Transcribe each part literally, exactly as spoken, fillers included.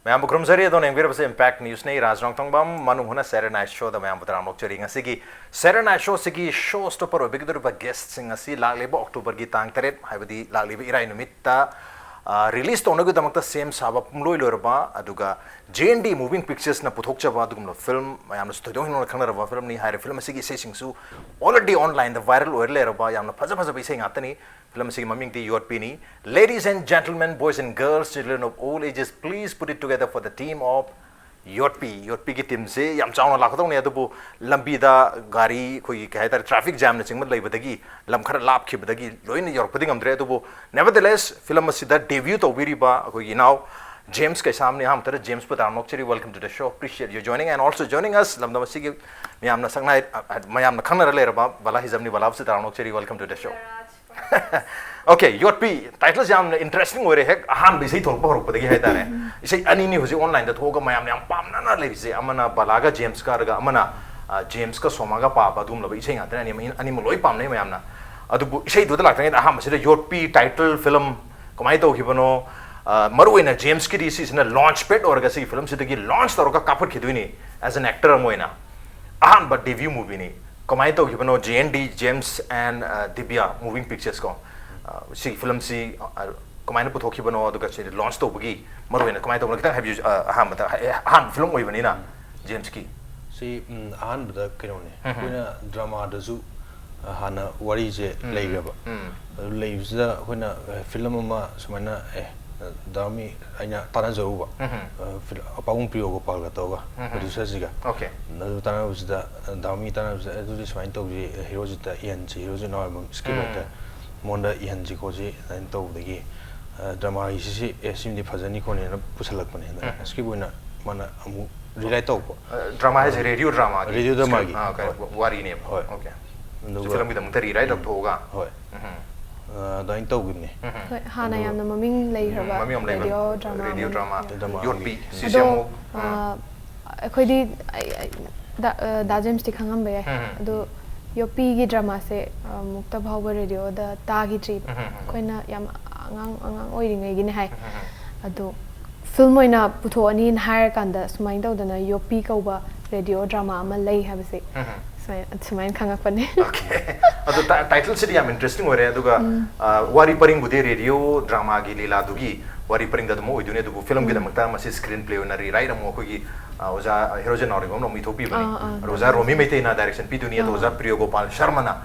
ꯃꯌꯥꯝꯕꯨ ꯈꯨꯔꯨꯝꯖꯔꯤ꯫ ꯑꯗꯣꯝꯅ ꯌꯦꯡꯕꯤꯔꯕꯁꯦ ꯏꯝꯄꯦꯛ ꯅ꯭ꯌꯨꯁꯅꯤ꯫ ꯔꯥꯖ ꯔꯣꯡꯊꯣꯡꯕꯝ, ꯃꯅꯨꯡ ꯍꯨꯠꯅ ꯁꯦꯇꯔꯗꯦ ꯅꯥꯏꯠ ꯁꯣꯗ ꯃꯌꯥꯝꯕꯨ ꯇꯔꯥꯝꯅ ꯑꯣꯛꯆꯔꯤ꯫ ꯉꯁꯤꯒꯤ ꯁꯦꯇꯔꯗꯦ ꯅꯥꯏꯠ ꯁꯣꯁꯤꯒꯤ ꯁꯣ ꯁ꯭ꯇꯣꯄꯔ ꯑꯣꯏꯕꯤꯒꯗꯧꯔꯤꯕ ꯒꯦꯁ꯭ꯠꯁꯤꯡ ꯑꯁꯤ ꯂꯥꯛꯂꯤꯕ ꯑꯣꯛꯇꯣꯕꯔꯒꯤ ꯇꯥꯡ ꯇꯔꯦꯠ, ꯍꯥꯏꯕꯗꯤ ꯂꯥꯛꯂꯤꯕ ꯏꯔꯥꯏ ꯅꯨꯃꯤꯠꯇ, ꯑ, ꯔꯤꯂꯤꯖ ꯇꯧꯅꯕꯒꯤꯗꯃꯛꯇ ꯁꯦꯝ ꯁꯥꯕ ꯄꯨꯝꯂꯣꯏ ꯂꯣꯏꯔꯕ, ꯑꯗꯨꯒ ꯖꯦ ꯑꯦꯟ ꯗꯤ ꯃꯨꯚꯤꯡ ꯄꯤꯛꯆꯔꯁꯅ ꯄꯨꯊꯣꯛꯆꯕ ꯑꯗꯨꯒꯨꯝꯂꯕ ꯐꯤꯂꯝ, ꯃꯌꯥꯝꯅꯁꯨ ꯊꯣꯏꯗꯣꯛ ꯍꯦꯟꯗꯣꯛꯅ ꯈꯪꯅꯔꯕ ꯐꯤꯂꯝꯅꯤ꯫ ꯍꯥꯏꯔꯤꯕ ꯐꯤꯂꯝ ꯑꯁꯤꯒꯤ ꯏꯁꯩꯁꯤꯡꯁꯨ already online ꯗ viral ꯑꯣꯏꯔ ꯂꯩꯔꯕ ꯌꯥꯝꯅ ꯐꯖ ꯐꯖꯕ ꯏꯁꯩ ꯉꯥꯛꯇꯅꯤ꯫ ꯐꯤꯂꯝ ꯑꯁꯤꯒꯤ ꯃꯃꯤꯡꯗꯤ ꯌꯣꯠꯄꯤꯅꯤ꯫ Ladies and gentlemen, boys and girls, children of all ages, please put it together for the team of ꯌꯣꯠꯄꯤ꯫ ꯌꯣꯠꯄꯤꯒꯤ ꯇꯤꯝꯁꯦ ꯌꯥꯝ ꯆꯥꯎꯅ ꯂꯥꯛꯀꯗꯧꯅꯤ, ꯑꯗꯨꯕꯨ ꯂꯝꯕꯤꯗ ꯒꯥꯔꯤ, ꯑꯩꯈꯣꯏꯒꯤ ꯀꯩ ꯍꯥꯏꯇꯥꯔꯦ, ꯇ꯭ꯔꯥꯐꯤꯛ ꯖꯥꯝꯅꯆꯤꯡꯕ ꯂꯩꯕꯗꯒꯤ, ꯂꯝ ꯈꯔ ꯂꯥꯞꯈꯤꯕꯗꯒꯤ ꯂꯣꯏꯅ ꯌꯧꯔꯛꯄꯗꯤ ꯉꯝꯗ꯭ꯔꯦ꯫ ꯑꯗꯨꯕꯨ nevertheless, ꯐꯤꯂꯝ ꯑꯁꯤꯗ ꯗꯦꯕ꯭ꯌꯨ ꯇꯧꯕꯤꯔꯤꯕ ꯑꯩꯈꯣꯏꯒꯤ ꯏꯅꯥꯎ ꯖꯦꯝꯁ ꯀꯩꯁꯥꯝꯅꯤ꯫ ꯑꯍꯥꯟꯕꯗ ꯖꯦꯝꯁꯄꯨ ꯇꯔꯥꯝꯅ ꯑꯣꯛꯆꯔꯤ꯫ Welcome to the show. Appreciate you joining and also joining us. ꯂꯝꯗꯝ ꯑꯁꯤꯒꯤ ꯃꯌꯥꯝꯅ ꯁꯛꯅꯥꯏ-, ꯑ, ꯑ, ꯃꯌꯥꯝꯅ ꯈꯪꯅꯔ ꯂꯩꯔꯕ ꯕꯂꯥ ꯍꯤꯖꯝꯅꯤ꯫ ꯕꯂꯥꯕꯨꯁꯨ ꯇꯔꯥꯝꯅ ꯑꯣꯛꯆꯔꯤ꯫ Welcome to the show. Okay, ꯌꯣꯠꯄꯤ, ꯇꯥꯏꯇꯜꯁꯦ ꯌꯥꯝꯅ ꯏꯟꯇꯔꯦꯁꯇꯤꯡ ꯑꯣꯏꯔꯦ ꯍꯦꯛ ꯑꯍꯥꯟꯕ ꯏꯁꯩ ꯊꯣꯛꯂꯛꯄ ꯍꯧꯔꯛꯄꯗꯒꯤ ꯍꯥꯏꯇꯥꯔꯦ꯫ ꯏꯁꯩ ꯑꯅꯤꯅꯤ ꯍꯧꯖꯤꯛ online ꯗ ꯊꯣꯛꯑꯒ ꯃꯌꯥꯝꯅ ꯌꯥꯝ ꯄꯥꯝꯅꯅ ꯂꯩꯔꯤꯁꯦ, ꯑꯃꯅ ꯕꯂꯥꯒ ꯖꯦꯝꯁꯀ, ꯑꯗꯨꯒ ꯑꯃꯅ, ꯑ, ꯖꯦꯝꯁꯀ ꯁꯣꯃꯥꯒ ꯄꯥꯕ ꯑꯗꯨꯒꯨꯝꯂꯕ ꯏꯁꯩ ꯉꯥꯛꯇꯅꯦ꯫ ꯑꯅꯤꯃꯛ, ꯑꯅꯤꯃꯛ ꯂꯣꯏ ꯄꯥꯝꯅꯩ ꯃꯌꯥꯝꯅ꯫ ꯑꯗꯨꯕꯨ ꯏꯁꯩꯗꯨꯗ ꯂꯥꯛꯇ꯭ꯔꯤꯉꯩꯗ ꯑꯍꯥꯟꯕꯁꯤꯗ ꯌꯣꯠꯄꯤ ꯇꯥꯏꯇꯜ ꯐꯤꯂꯝ ꯀꯃꯥꯏꯅ ꯇꯧꯈꯤꯕꯅꯣ? ꯑ, ꯃꯔꯨꯑꯣꯏꯅ ꯖꯦꯝꯁꯀꯤꯗꯤ ꯁꯤꯁꯤꯅ ꯂꯣꯟꯆ ꯄꯦꯗ ꯑꯣꯏꯔꯒ ꯁꯤꯒꯤ ꯐꯤꯂꯝꯁꯤꯗꯒꯤ ꯂꯣꯟꯆ ꯇꯧꯔꯒ ꯀꯥꯞꯈꯠꯈꯤꯗꯣꯏꯅꯤ as an actor ꯑꯃ ꯑꯣꯏꯅ꯫ ꯑꯍꯥꯟꯕ ꯗꯦꯕ꯭ꯌꯨ ꯃꯨꯚꯤꯅꯤ꯫ ꯀꯃꯥꯏꯅ ꯇꯧꯈꯤꯕꯅꯣ? J N D, James and, uh, ꯗꯤꯕ꯭ꯌꯥ moving pictures ꯀꯣ꯫ ꯑ, ꯁꯤꯒꯤ ꯐꯤꯂꯝꯁꯤ, ꯑ, ꯀꯃꯥꯏꯅ ꯄꯨꯊꯣꯛꯈꯤꯕꯅꯣ? ꯑꯗꯨꯒ ꯁꯤ ꯂꯣꯟꯆ ꯇꯧꯕꯒꯤ ꯃꯔꯨꯑꯣꯏꯅ ꯀꯃꯥꯏꯅ ꯇꯧꯕꯅꯣ? ꯈꯤꯇꯪ ꯍꯥꯏꯕꯤꯌꯨ꯫ ꯑ, ꯑꯍꯥꯟꯕꯗ, ꯑ, ꯑꯍꯥꯟꯕ ꯐꯤꯂꯝ ꯑꯣꯏꯕꯅꯤꯅ ꯖꯦꯝꯁꯀꯤ꯫ ꯁꯤ, ꯎꯝ, ꯑꯍꯥꯟꯕꯗ ꯀꯩꯅꯣꯅꯦ, ꯎꯝ꯫ ꯑꯩꯈꯣꯏꯅ ꯗ꯭ꯔꯃꯥꯗꯁꯨ, ꯑ, ꯍꯥꯟꯅ ꯋꯥꯔꯤꯁꯦ ꯎꯝ꯫ ꯂꯩꯈ꯭ꯔꯕ꯫ ꯎꯝ꯫ ꯑꯗꯨ ꯂꯩꯕꯁꯤꯗ ꯑꯩꯈꯣꯏꯅ, ꯑ, ꯐꯤꯂꯝ ꯑꯃ ꯁꯨꯃꯥꯏꯅ, ꯑꯦ, ꯗꯥꯃꯤ ꯑꯩꯅ ꯇꯥꯟꯅꯖꯔꯨꯕ, ꯎꯝ꯫ ꯑ, ꯐꯤꯂꯝ, ꯄꯥꯕꯨꯡ ꯄꯤꯌꯣꯒꯣꯄꯥꯜꯒ ꯇꯧꯔꯒ, ꯎꯝ꯫ ꯄ꯭ꯔꯣꯗ꯭ꯌꯨꯁꯔꯁꯤꯒ꯫ ꯑꯣꯀꯦ꯫ ꯑꯗꯨ ꯇꯥꯟꯅꯕꯁꯤꯗ, ꯑ, ꯗꯥꯃꯤ ꯇꯥꯟꯅꯕꯁꯤꯗ, "ꯑꯗꯨꯗꯤ ꯁꯨꯃꯥꯏꯅ ꯇꯧꯁꯤ, ꯍꯤꯔꯣꯖꯤꯠꯇ ꯏꯍꯟꯁꯤ, ꯍꯤꯔꯣꯖꯤꯠ ꯅꯥꯎꯔꯦꯝꯕꯝ ꯁ꯭ꯀ꯭ꯔꯤꯞ ꯎꯝ꯫ ꯔꯥꯏꯇꯔ, ꯃꯉꯣꯟꯗ ꯏꯍꯟꯁꯤ ꯈꯣꯠꯁꯤ ꯑꯗꯨꯃꯥꯏꯅ ꯇꯧꯕꯗꯒꯤ, ꯑ, ꯗ꯭ꯔꯃꯥꯒꯤꯁꯤ, ꯁꯤ, ꯑꯦ, ꯁꯤꯃꯗꯤ ꯐꯖꯅꯤ ꯈꯣꯠꯅꯤꯅ ꯄꯨꯁꯜꯂꯛꯄꯅꯦ꯫ ꯑꯗ ꯎꯝ꯫ ꯁ꯭ꯀ꯭ꯔꯤꯞ ꯑꯣꯏꯅ ꯃꯥꯅ ꯑꯃꯨꯛ ꯔꯤꯔꯥꯏꯠ ꯇꯧꯔꯛꯄ꯫ ꯑ, ꯗ꯭ꯔꯃꯥ ꯍꯥꯏꯁꯦ ꯑ, ꯔꯦꯗꯤꯑꯣ ꯗ꯭ꯔꯃꯥꯒꯤ ꯔꯦꯗꯤꯑꯣ ꯗ꯭ꯔꯃꯥꯒꯤ꯫ ꯁ꯭ꯀ꯭ꯔꯤꯞ, ꯑꯥ, ꯀꯩ, ꯍꯣꯏ꯫ ꯋꯥꯔꯤꯅꯦꯕ꯫ ꯍꯣꯏ꯫ ꯑꯣꯀꯦ꯫ ꯑꯗꯨꯒ ꯐꯤꯂꯝꯒꯤꯗꯃꯛꯇ ꯔꯤꯔꯥꯏꯠ ꯎꯝ꯫ ꯇꯧꯊꯣꯛꯑꯒ꯫ ꯍꯣꯏ꯫ ꯎꯝ꯫ ꯑ, ꯑꯗꯨꯃꯥꯏꯅ ꯇꯧꯈꯤꯕꯅꯦ꯫ ꯎꯝ꯫ ꯍꯣꯏ, ꯍꯥꯟꯅ ꯑꯗꯨꯒ ꯌꯥꯝꯅ ꯃꯃꯤꯡ ꯂꯩꯈ꯭ꯔꯕ ꯎꯝ, ꯃꯃꯤꯡ ꯌꯥꯝ ꯂꯩꯕ ꯔꯦꯗꯤꯑꯣ ꯗ꯭ꯔꯃꯥ ꯔꯦꯗꯤꯑꯣ ꯑꯃꯅꯤ꯫ ꯗ꯭ꯔꯃꯥ꯫ ꯗ꯭ꯔꯃꯥ ꯌꯣꯠꯄꯤ꯫ ꯑꯃꯅꯤ꯫ ꯁꯤꯁꯦ ꯑꯗꯣ, ꯑꯃꯨꯛ, ꯑ, ꯎꯝ꯫ ꯑꯩꯈꯣꯏꯗꯤ, ꯑꯩ, ꯑꯩ, ꯗꯥ, ꯑ, ꯗꯥ ꯖꯦꯝꯁꯇꯤ ꯈꯪꯉꯝꯕ ꯌꯥꯏ꯫ ꯎꯝ꯫ ꯑꯗꯣ ꯌꯣꯠꯄꯤꯒꯤ ꯗ꯭ꯔꯃꯥꯁꯦ, ꯑ, ꯑꯃꯨꯛꯇ ꯐꯥꯎꯕ ꯔꯦꯗꯤꯑꯣꯗ ꯇꯥꯈꯤꯗ꯭ꯔꯤꯕ꯫ ꯎꯝ, ꯎꯝ, ꯎꯝ꯫ ꯑꯩꯈꯣꯏꯅ ꯌꯥꯝ ꯑꯉꯥꯡ, ꯑꯉꯥꯡ ꯑꯣꯏꯔꯤꯉꯩꯒꯤꯅꯦ ꯍꯥꯏ꯫ ꯎꯝ, ꯎꯝ, ꯎꯝ꯫ ꯑꯗꯣ ꯐꯤꯂꯝ ꯑꯣꯏꯅ ꯄꯨꯊꯣꯛꯑꯅꯤꯅ ꯍꯥꯏꯔꯀꯥꯟꯗ ꯁꯨꯃꯥꯏꯅ ꯇꯧꯗꯅ ꯌꯣꯄꯤ ꯀꯧꯕ ꯔꯦꯗꯤꯑꯣ ꯗ꯭ꯔꯃꯥ ꯑꯃ ꯂꯩ ꯍꯥꯏꯕꯁꯦ ꯁꯨꯃꯥꯏꯅ ꯈꯪꯉꯛꯄꯅꯦ꯫ ꯑꯣꯀꯦ꯫ ꯑꯗꯣ ꯇꯥꯏꯇꯜꯁꯤꯗꯤ ꯌꯥꯝ ꯏꯟꯇꯔꯦꯁꯇꯤꯡ ꯑꯣꯏꯔꯦ꯫ ꯑꯗꯨꯒ ꯋꯥꯔꯤ ꯄꯔꯤꯡꯕꯨꯗꯤ ꯔꯦꯗꯤꯑꯣ ꯗ꯭ꯔꯃꯥꯒꯤ ꯂꯤꯂꯥꯗꯨꯒꯤ ꯋꯥꯔꯤ ꯄꯔꯤꯡꯗ ꯑꯗꯨꯝ ꯑꯣꯏꯗꯣꯏꯅꯦ, ꯑꯗꯨꯕꯨ ꯐꯤꯂꯝꯒꯤꯗꯃꯛꯇ ꯃꯁꯤ ꯁ꯭ꯀ꯭ꯔꯤꯟ ꯄ꯭ꯂꯦ ꯑꯣꯏꯅ ꯔꯤꯔꯥꯏꯠ ꯑꯃꯨꯛ ꯑꯩꯈꯣꯏꯒꯤ ꯑ, ꯑꯣꯖꯥ ꯍꯦꯔꯣꯖꯤꯠ ꯅꯥꯎꯔꯦꯝꯕꯝꯅ ꯑꯃꯨꯛ ꯏꯊꯣꯛꯄꯤꯕꯅꯤ꯫ ꯑꯥ, ꯑꯥ, ꯑꯗꯣ ꯑꯣꯖꯥ ꯔꯣꯃꯤ ꯃꯩꯇꯩꯅ ꯗꯥꯏꯔꯦꯛꯁꯟ ꯄꯤꯗꯣꯏꯅꯤ, ꯑꯗꯣ ꯑꯥ, ꯑꯣꯖꯥ ꯄ꯭ꯔꯤꯌꯣ ꯒꯣꯄꯥꯜ ꯁꯔꯃꯅ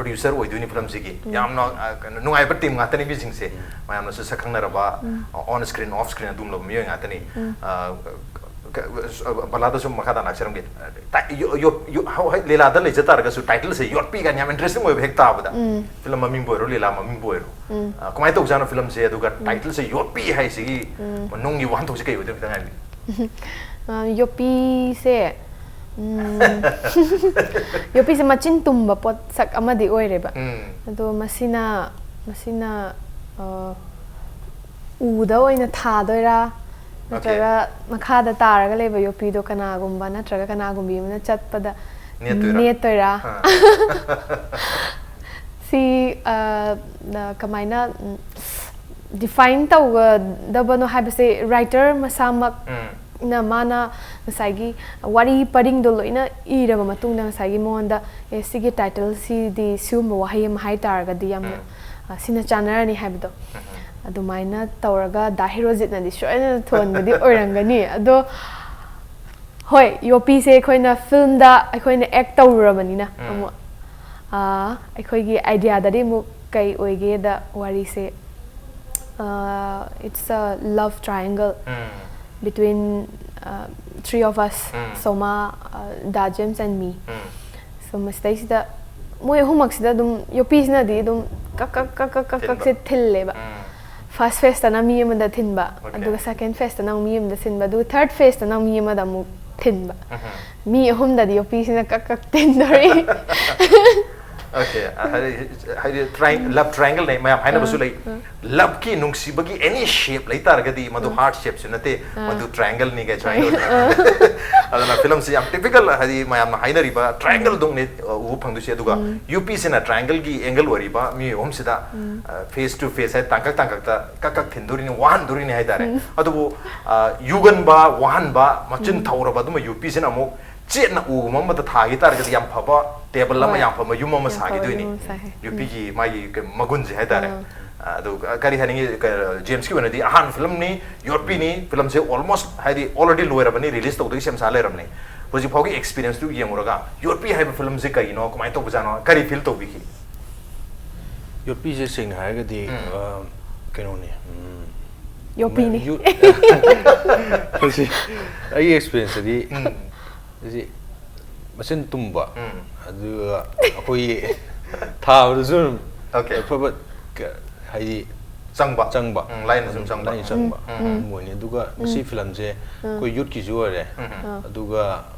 ꯄ꯭ꯔꯣꯗ꯭ꯌꯨꯁꯔ ꯑꯣꯏꯗꯣꯏꯅꯤ ꯐꯤꯂꯝꯁꯤꯒꯤ꯫ ꯌꯥꯝꯅ ꯑ, ꯀꯩꯅꯣ, ꯅꯨꯡꯉꯥꯏꯕ ꯇꯤꯝ ꯉꯥꯛꯇꯅꯤ ꯃꯤꯁꯤꯡꯁꯦ꯫ ꯃꯌꯥꯝꯅꯁꯨ ꯁꯛ ꯈꯪꯅꯔꯕ, ꯑꯣꯟ ꯁ꯭ꯀ꯭ꯔꯤꯟ ꯑꯣꯐ ꯁ꯭ꯀ꯭ꯔꯤꯟ ꯑꯗꯨꯒꯨꯝꯂꯕ ꯃꯤꯑꯣꯏ ꯉꯥꯛꯇꯅꯤ꯫ ꯑ, ꯀ-, ꯑ, ꯕꯂꯥꯗꯁꯨ ꯃꯈꯥ ꯇꯥꯅ ꯂꯥꯛꯆꯔꯝꯒꯦ꯫ ꯇꯥꯏ-, ꯌꯣ-, ꯌꯣ-, ꯌꯣ-, ꯍꯧ-, ꯍꯣꯏ, ꯂꯤꯂꯥꯗ ꯂꯩꯖ ꯇꯥꯔꯒꯁꯨ ꯇꯥꯏꯇꯜꯁꯦ ꯌꯣꯠꯄꯤ ꯀꯥꯏꯅ ꯌꯥꯝ ꯏꯟꯇꯔꯦꯁꯇꯤꯡ ꯑꯣꯏꯕ ꯍꯦꯛ ꯇꯥꯕꯗ꯫ ꯐꯤꯂꯝ ꯃꯃꯤꯡꯕꯨ ꯑꯣꯏꯔꯣ, ꯂꯤꯂꯥ ꯃꯃꯤꯡꯕꯨ ꯑꯣꯏꯔꯣ꯫ ꯑ, ꯀꯃꯥꯏꯅ ꯇꯧꯖꯥꯠꯅꯣ ꯐꯤꯂꯝꯁꯦ? ꯑꯗꯨꯒ ꯇꯥꯏꯇꯜꯁꯦ ꯌꯣꯠꯄꯤ ꯍꯥꯏꯁꯤꯒꯤ ꯃꯅꯨꯡꯒꯤ ꯋꯥꯍꯟꯊꯣꯛꯁꯦ ꯀꯩ ꯑꯣꯏꯗꯣꯏꯅꯣ? ꯈꯤꯇꯪ ꯍꯥꯏꯕꯤꯌꯨ꯫ ꯑ, ꯌꯣꯄꯤꯁꯦ, ꯎꯝ, ꯌꯣꯄꯤꯁꯦ ꯃꯆꯤꯟ ꯇꯨꯝꯕ ꯄꯣꯠꯁꯛ ꯑꯃꯗꯤ ꯑꯣꯏꯔꯦꯕ꯫ ꯎꯝ꯫ ꯑꯗꯣ ꯃꯁꯤꯅ, ꯃꯁꯤꯅ, ꯑ, ꯎꯗ ꯑꯣꯏꯅ ꯊꯥꯗꯣꯏꯔꯥ, ꯑꯣꯀꯦ꯫ ꯅꯠꯇ꯭ꯔꯒ ꯃꯈꯥꯗ ꯇꯥꯔꯒ ꯂꯩꯕ ꯌꯣꯄꯤꯗꯣ ꯀꯅꯥꯒꯨꯝꯕ ꯅꯠꯇ꯭ꯔꯒ ꯀꯅꯥꯒꯨꯝꯕꯤ ꯑꯃꯅ ꯆꯠꯄꯗ ꯅꯦꯠꯇꯣꯏꯔꯥ? ꯅꯦꯠꯇꯣꯏꯔꯥ? ꯑꯥ꯫ ꯁꯤ, ꯑ, ꯅ-, ꯀꯃꯥꯏꯅ, ꯎꯝ, ꯗꯤꯐꯥꯏꯟ ꯇꯧꯒꯗꯕꯅꯣ ꯍꯥꯏꯕꯁꯦ ꯔꯥꯏꯇꯔ ꯃꯁꯥꯃꯛ ꯎꯝ꯫ ꯅ ꯃꯥꯅ ꯉꯁꯥꯏꯒꯤ ꯋꯥꯔꯤ ꯄꯔꯤꯡꯗꯣ ꯂꯣꯏꯅ ꯏꯔꯕ ꯃꯇꯨꯡꯗ ꯉꯁꯥꯏꯒꯤ ꯃꯉꯣꯟꯗ, "ꯑꯦ, ꯁꯤꯒꯤ ꯇꯥꯏꯇꯜꯁꯤꯗꯤ ꯁꯤꯒꯨꯝꯕ ꯋꯥꯍꯩ ꯑꯃ ꯍꯥꯏ ꯇꯥꯔꯒꯗꯤ ꯌꯥꯝꯅ, ꯎꯝ꯫ ꯑ, ꯁꯤꯅ ꯆꯥꯟꯅꯔꯅꯤ" ꯍꯥꯏꯕꯗꯣ꯫ ꯎꯝ꯫ ꯑꯗꯨꯃꯥꯏꯅ ꯇꯧꯔꯒ ꯗꯥ ꯍꯤꯔꯣꯖꯤꯠꯅꯗꯤ ꯁꯣꯏꯗꯅ ꯊꯣꯟꯕꯗꯤ ꯑꯣꯏꯔꯝꯒꯅꯤ꯫ ꯑꯗꯣ ꯍꯣꯏ, ꯌꯣꯄꯤꯁꯦ ꯑꯩꯈꯣꯏꯅ ꯐꯤꯂꯝꯗ ꯑꯩꯈꯣꯏꯅ ꯑꯦꯛ ꯇꯧꯔꯨꯔꯕꯅꯤꯅ ꯎꯝ꯫ ꯑꯃꯨꯛ, ꯑ, ꯑꯩꯈꯣꯏꯒꯤ ꯑꯥꯏꯗꯤꯌꯥꯗꯗꯤ ꯑꯃꯨꯛ ꯀꯩ ꯑꯣꯏꯒꯦꯗ ꯋꯥꯔꯤꯁꯦ, ꯑ, it's a love triangle um. between, uh, three of us, um. Soma, uh, the James and me꯫ Um. So, ꯃꯁꯤꯗꯩꯁꯤꯗ ꯃꯣꯏ ꯑꯍꯨꯝꯃꯛꯁꯤꯗ ꯑꯗꯨꯝ ꯌꯣꯄꯤꯁꯤꯅꯗꯤ ꯑꯗꯨꯝ ꯀꯛ ꯀꯛ ꯀꯛ ꯀꯛ ꯀꯛ ꯊꯤꯟꯕ꯫ ꯀꯛꯁꯦ ꯊꯤꯜꯂꯦꯕ꯫ ꯎꯝ꯫ ꯐꯥꯔꯁ ꯐꯦꯁꯇꯅ ꯃꯤ ꯑꯃꯗ ꯊꯤꯟꯕ, ꯑꯣꯀꯦ꯫ ꯑꯗꯨꯒ ꯁꯦꯀꯦꯟ ꯐꯦꯁꯇꯅ ꯑꯃꯨꯛ ꯃꯤ ꯑꯃꯗ ꯊꯤꯟꯕ, ꯑꯗꯨꯒ ꯊꯥꯔꯠ ꯐꯦꯁꯇꯅ ꯑꯃꯨꯛ ꯃꯤ ꯑꯃꯗ ꯑꯃꯨꯛ ꯊꯤꯟꯕ꯫ ꯎꯝ꯫ ꯃꯤ ꯑꯍꯨꯝꯗꯗꯤ ꯌꯣꯄꯤꯁꯤꯅ ꯀꯛ ꯀꯛ ꯊꯤꯟꯗꯣꯔꯤ꯫ Okay, ꯍꯥꯏꯗꯤ ꯍꯥꯏꯗꯤ ꯇ꯭ꯔꯥꯏ ꯂꯕ ꯇ꯭ꯔꯥꯏꯡꯒꯜꯅꯦ ꯃꯌꯥꯝ ꯍꯥꯏꯅꯕꯁꯨ ꯂꯩ꯫ ꯂꯕꯀꯤ ꯅꯨꯡꯁꯤꯕꯒꯤ ꯑꯦꯅꯤ ꯁꯦꯞ ꯂꯩ ꯇꯥꯔꯒꯗꯤ ꯃꯗꯨ ꯍꯥꯔꯠ ꯁꯦꯞꯁꯨ ꯅꯠꯇꯦ, ꯃꯗꯨ ꯇ꯭ꯔꯥꯏꯡꯒꯜꯅꯤ ꯀꯥꯏꯁꯨ ꯍꯥꯏꯅꯕ꯫ ꯑꯗꯨꯅ ꯐꯤꯂꯝꯁꯤ ꯌꯥꯝ ꯇꯤꯄꯤꯀꯦꯜ, ꯍꯥꯏꯗꯤ ꯃꯌꯥꯝꯅ ꯍꯥꯏꯅꯔꯤꯕ ꯇ꯭ꯔꯥꯏꯡꯒꯜꯗꯧꯅꯤ ꯎꯕ ꯐꯪꯗꯣꯏꯁꯦ꯫ ꯑꯗꯨꯒ ꯌꯨ ꯄꯤꯁꯤꯅ ꯇ꯭ꯔꯥꯏꯡꯒꯜꯒꯤ ꯑꯦꯡꯒꯜ ꯑꯣꯏꯔꯤꯕ ꯃꯤꯑꯣꯏ ꯑꯍꯨꯝꯁꯤꯗ ꯐꯦꯁ ꯇꯨ ꯐꯦꯁ ꯍꯥꯏ ꯇꯥꯡꯀꯛ ꯇꯥꯡꯀꯛꯇ ꯀꯛ ꯀꯛ ꯊꯤꯟꯗꯣꯔꯤꯅꯤ, ꯋꯥꯍꯟꯗꯣꯔꯤꯅꯤ ꯍꯥꯏꯇꯥꯔꯦ꯫ ꯑꯗꯨꯕꯨ ꯌꯨꯒꯟꯕ, ꯋꯥꯍꯟꯕ, ꯃꯆꯤꯟ ꯊꯧꯔꯕ ꯑꯗꯨꯝꯕ ꯌꯨ ꯄꯤꯁꯤꯅ ꯑꯃꯨꯛ ꯆꯦꯠꯅ ꯎꯒꯨꯝꯕ ꯑꯃꯗ ꯊꯥꯈꯤ ꯇꯥꯔꯒꯗꯤ ꯌꯥꯝ ꯐꯕ ꯇꯦꯕꯜ ꯑꯃ, ꯌꯥꯝ ꯐꯕ ꯌꯨꯝ ꯑꯃ ꯁꯥꯈꯤꯗꯣꯏꯅꯤ꯫ ꯌꯨ ꯄꯤꯒꯤ ꯃꯥꯒꯤ ꯀ- ꯃꯒꯨꯟꯁꯦ ꯍꯥꯏꯇꯥꯔꯦ꯫ ꯑꯗꯨ ꯀꯔꯤ ꯍꯥꯏꯅꯤꯡꯉꯤ, ꯖꯦꯝꯁꯀꯤ ꯑꯣꯏꯅꯗꯤ ꯑꯍꯥꯟꯕ ꯐꯤꯂꯝꯅꯤ, ꯌꯣꯠꯄꯤꯅꯤ꯫ ꯐꯤꯂꯝꯁꯦ ꯑꯣꯜꯃꯣꯁ ꯍꯥꯏꯗꯤ ꯑꯣꯜꯔꯦꯗꯤ ꯂꯣꯏꯔꯕꯅꯤ, ꯔꯤꯂꯤꯁ ꯇꯧꯗꯣꯏꯒꯤ ꯁꯦꯝ ꯁꯥ ꯂꯩꯔꯕꯅꯤ꯫ ꯍꯧꯖꯤꯛ ꯐꯥꯎꯒꯤ ꯑꯦꯛꯁꯄꯤꯔꯤꯌꯦꯟꯁꯇꯨ ꯌꯦꯡꯉꯨꯔꯒ ꯌꯣꯠꯄꯤ ꯍꯥꯏꯕ ꯐꯤꯂꯝꯁꯦ ꯀꯔꯤꯅꯣ, ꯀꯃꯥꯏꯅ ꯇꯧꯕꯖꯥꯠꯅꯣ, ꯀꯔꯤ ꯐꯤꯜ ꯇꯧꯕꯤꯈꯤ? ꯌꯣꯠꯄꯤꯁꯦ ꯁꯦꯡꯅ ꯍꯥꯏꯔꯒꯗꯤ ꯎꯝ꯫ ꯑ, ꯀꯩꯅꯣꯅꯦ, ꯎꯝ, ꯌꯣꯠꯄꯤꯅꯤ꯫ ꯌꯣꯠ- ꯍꯧꯖꯤꯛ ꯑꯩꯒꯤ ꯑꯦꯛꯁꯄꯤꯔꯤꯌꯦꯟꯁꯇꯗꯤ ꯎꯝ꯫ ꯍꯧꯖꯤꯛ ꯃꯆꯤꯟ ꯇꯨꯝꯕ, ꯎꯝ꯫ ꯑꯗꯨꯒ ꯑꯩꯈꯣꯏꯒꯤ ꯊꯥꯕꯗꯁꯨ ꯑꯗꯨꯝ Okay꯫ ꯑꯐꯕ ꯀ- ꯍꯥꯏꯗꯤ ꯆꯪꯕ꯫ ꯆꯪꯕ꯫ ꯎꯝ, line ꯁꯨꯝ ꯆꯪꯕ꯫ Line ꯆꯪꯕ꯫ ꯎꯝ꯫ ꯑꯗꯨꯝ ꯑꯣꯏꯅꯤ꯫ ꯑꯗꯨꯒ ꯃꯁꯤ ꯎꯝ꯫ ꯐꯤꯂꯝꯁꯦ ꯎꯝ꯫ ꯑꯩꯈꯣꯏ ꯌꯨꯠꯀꯤꯁꯨ ꯑꯣꯏꯔꯦ꯫ ꯎꯝ꯫ ꯑꯥ꯫ ꯑꯗꯨꯒ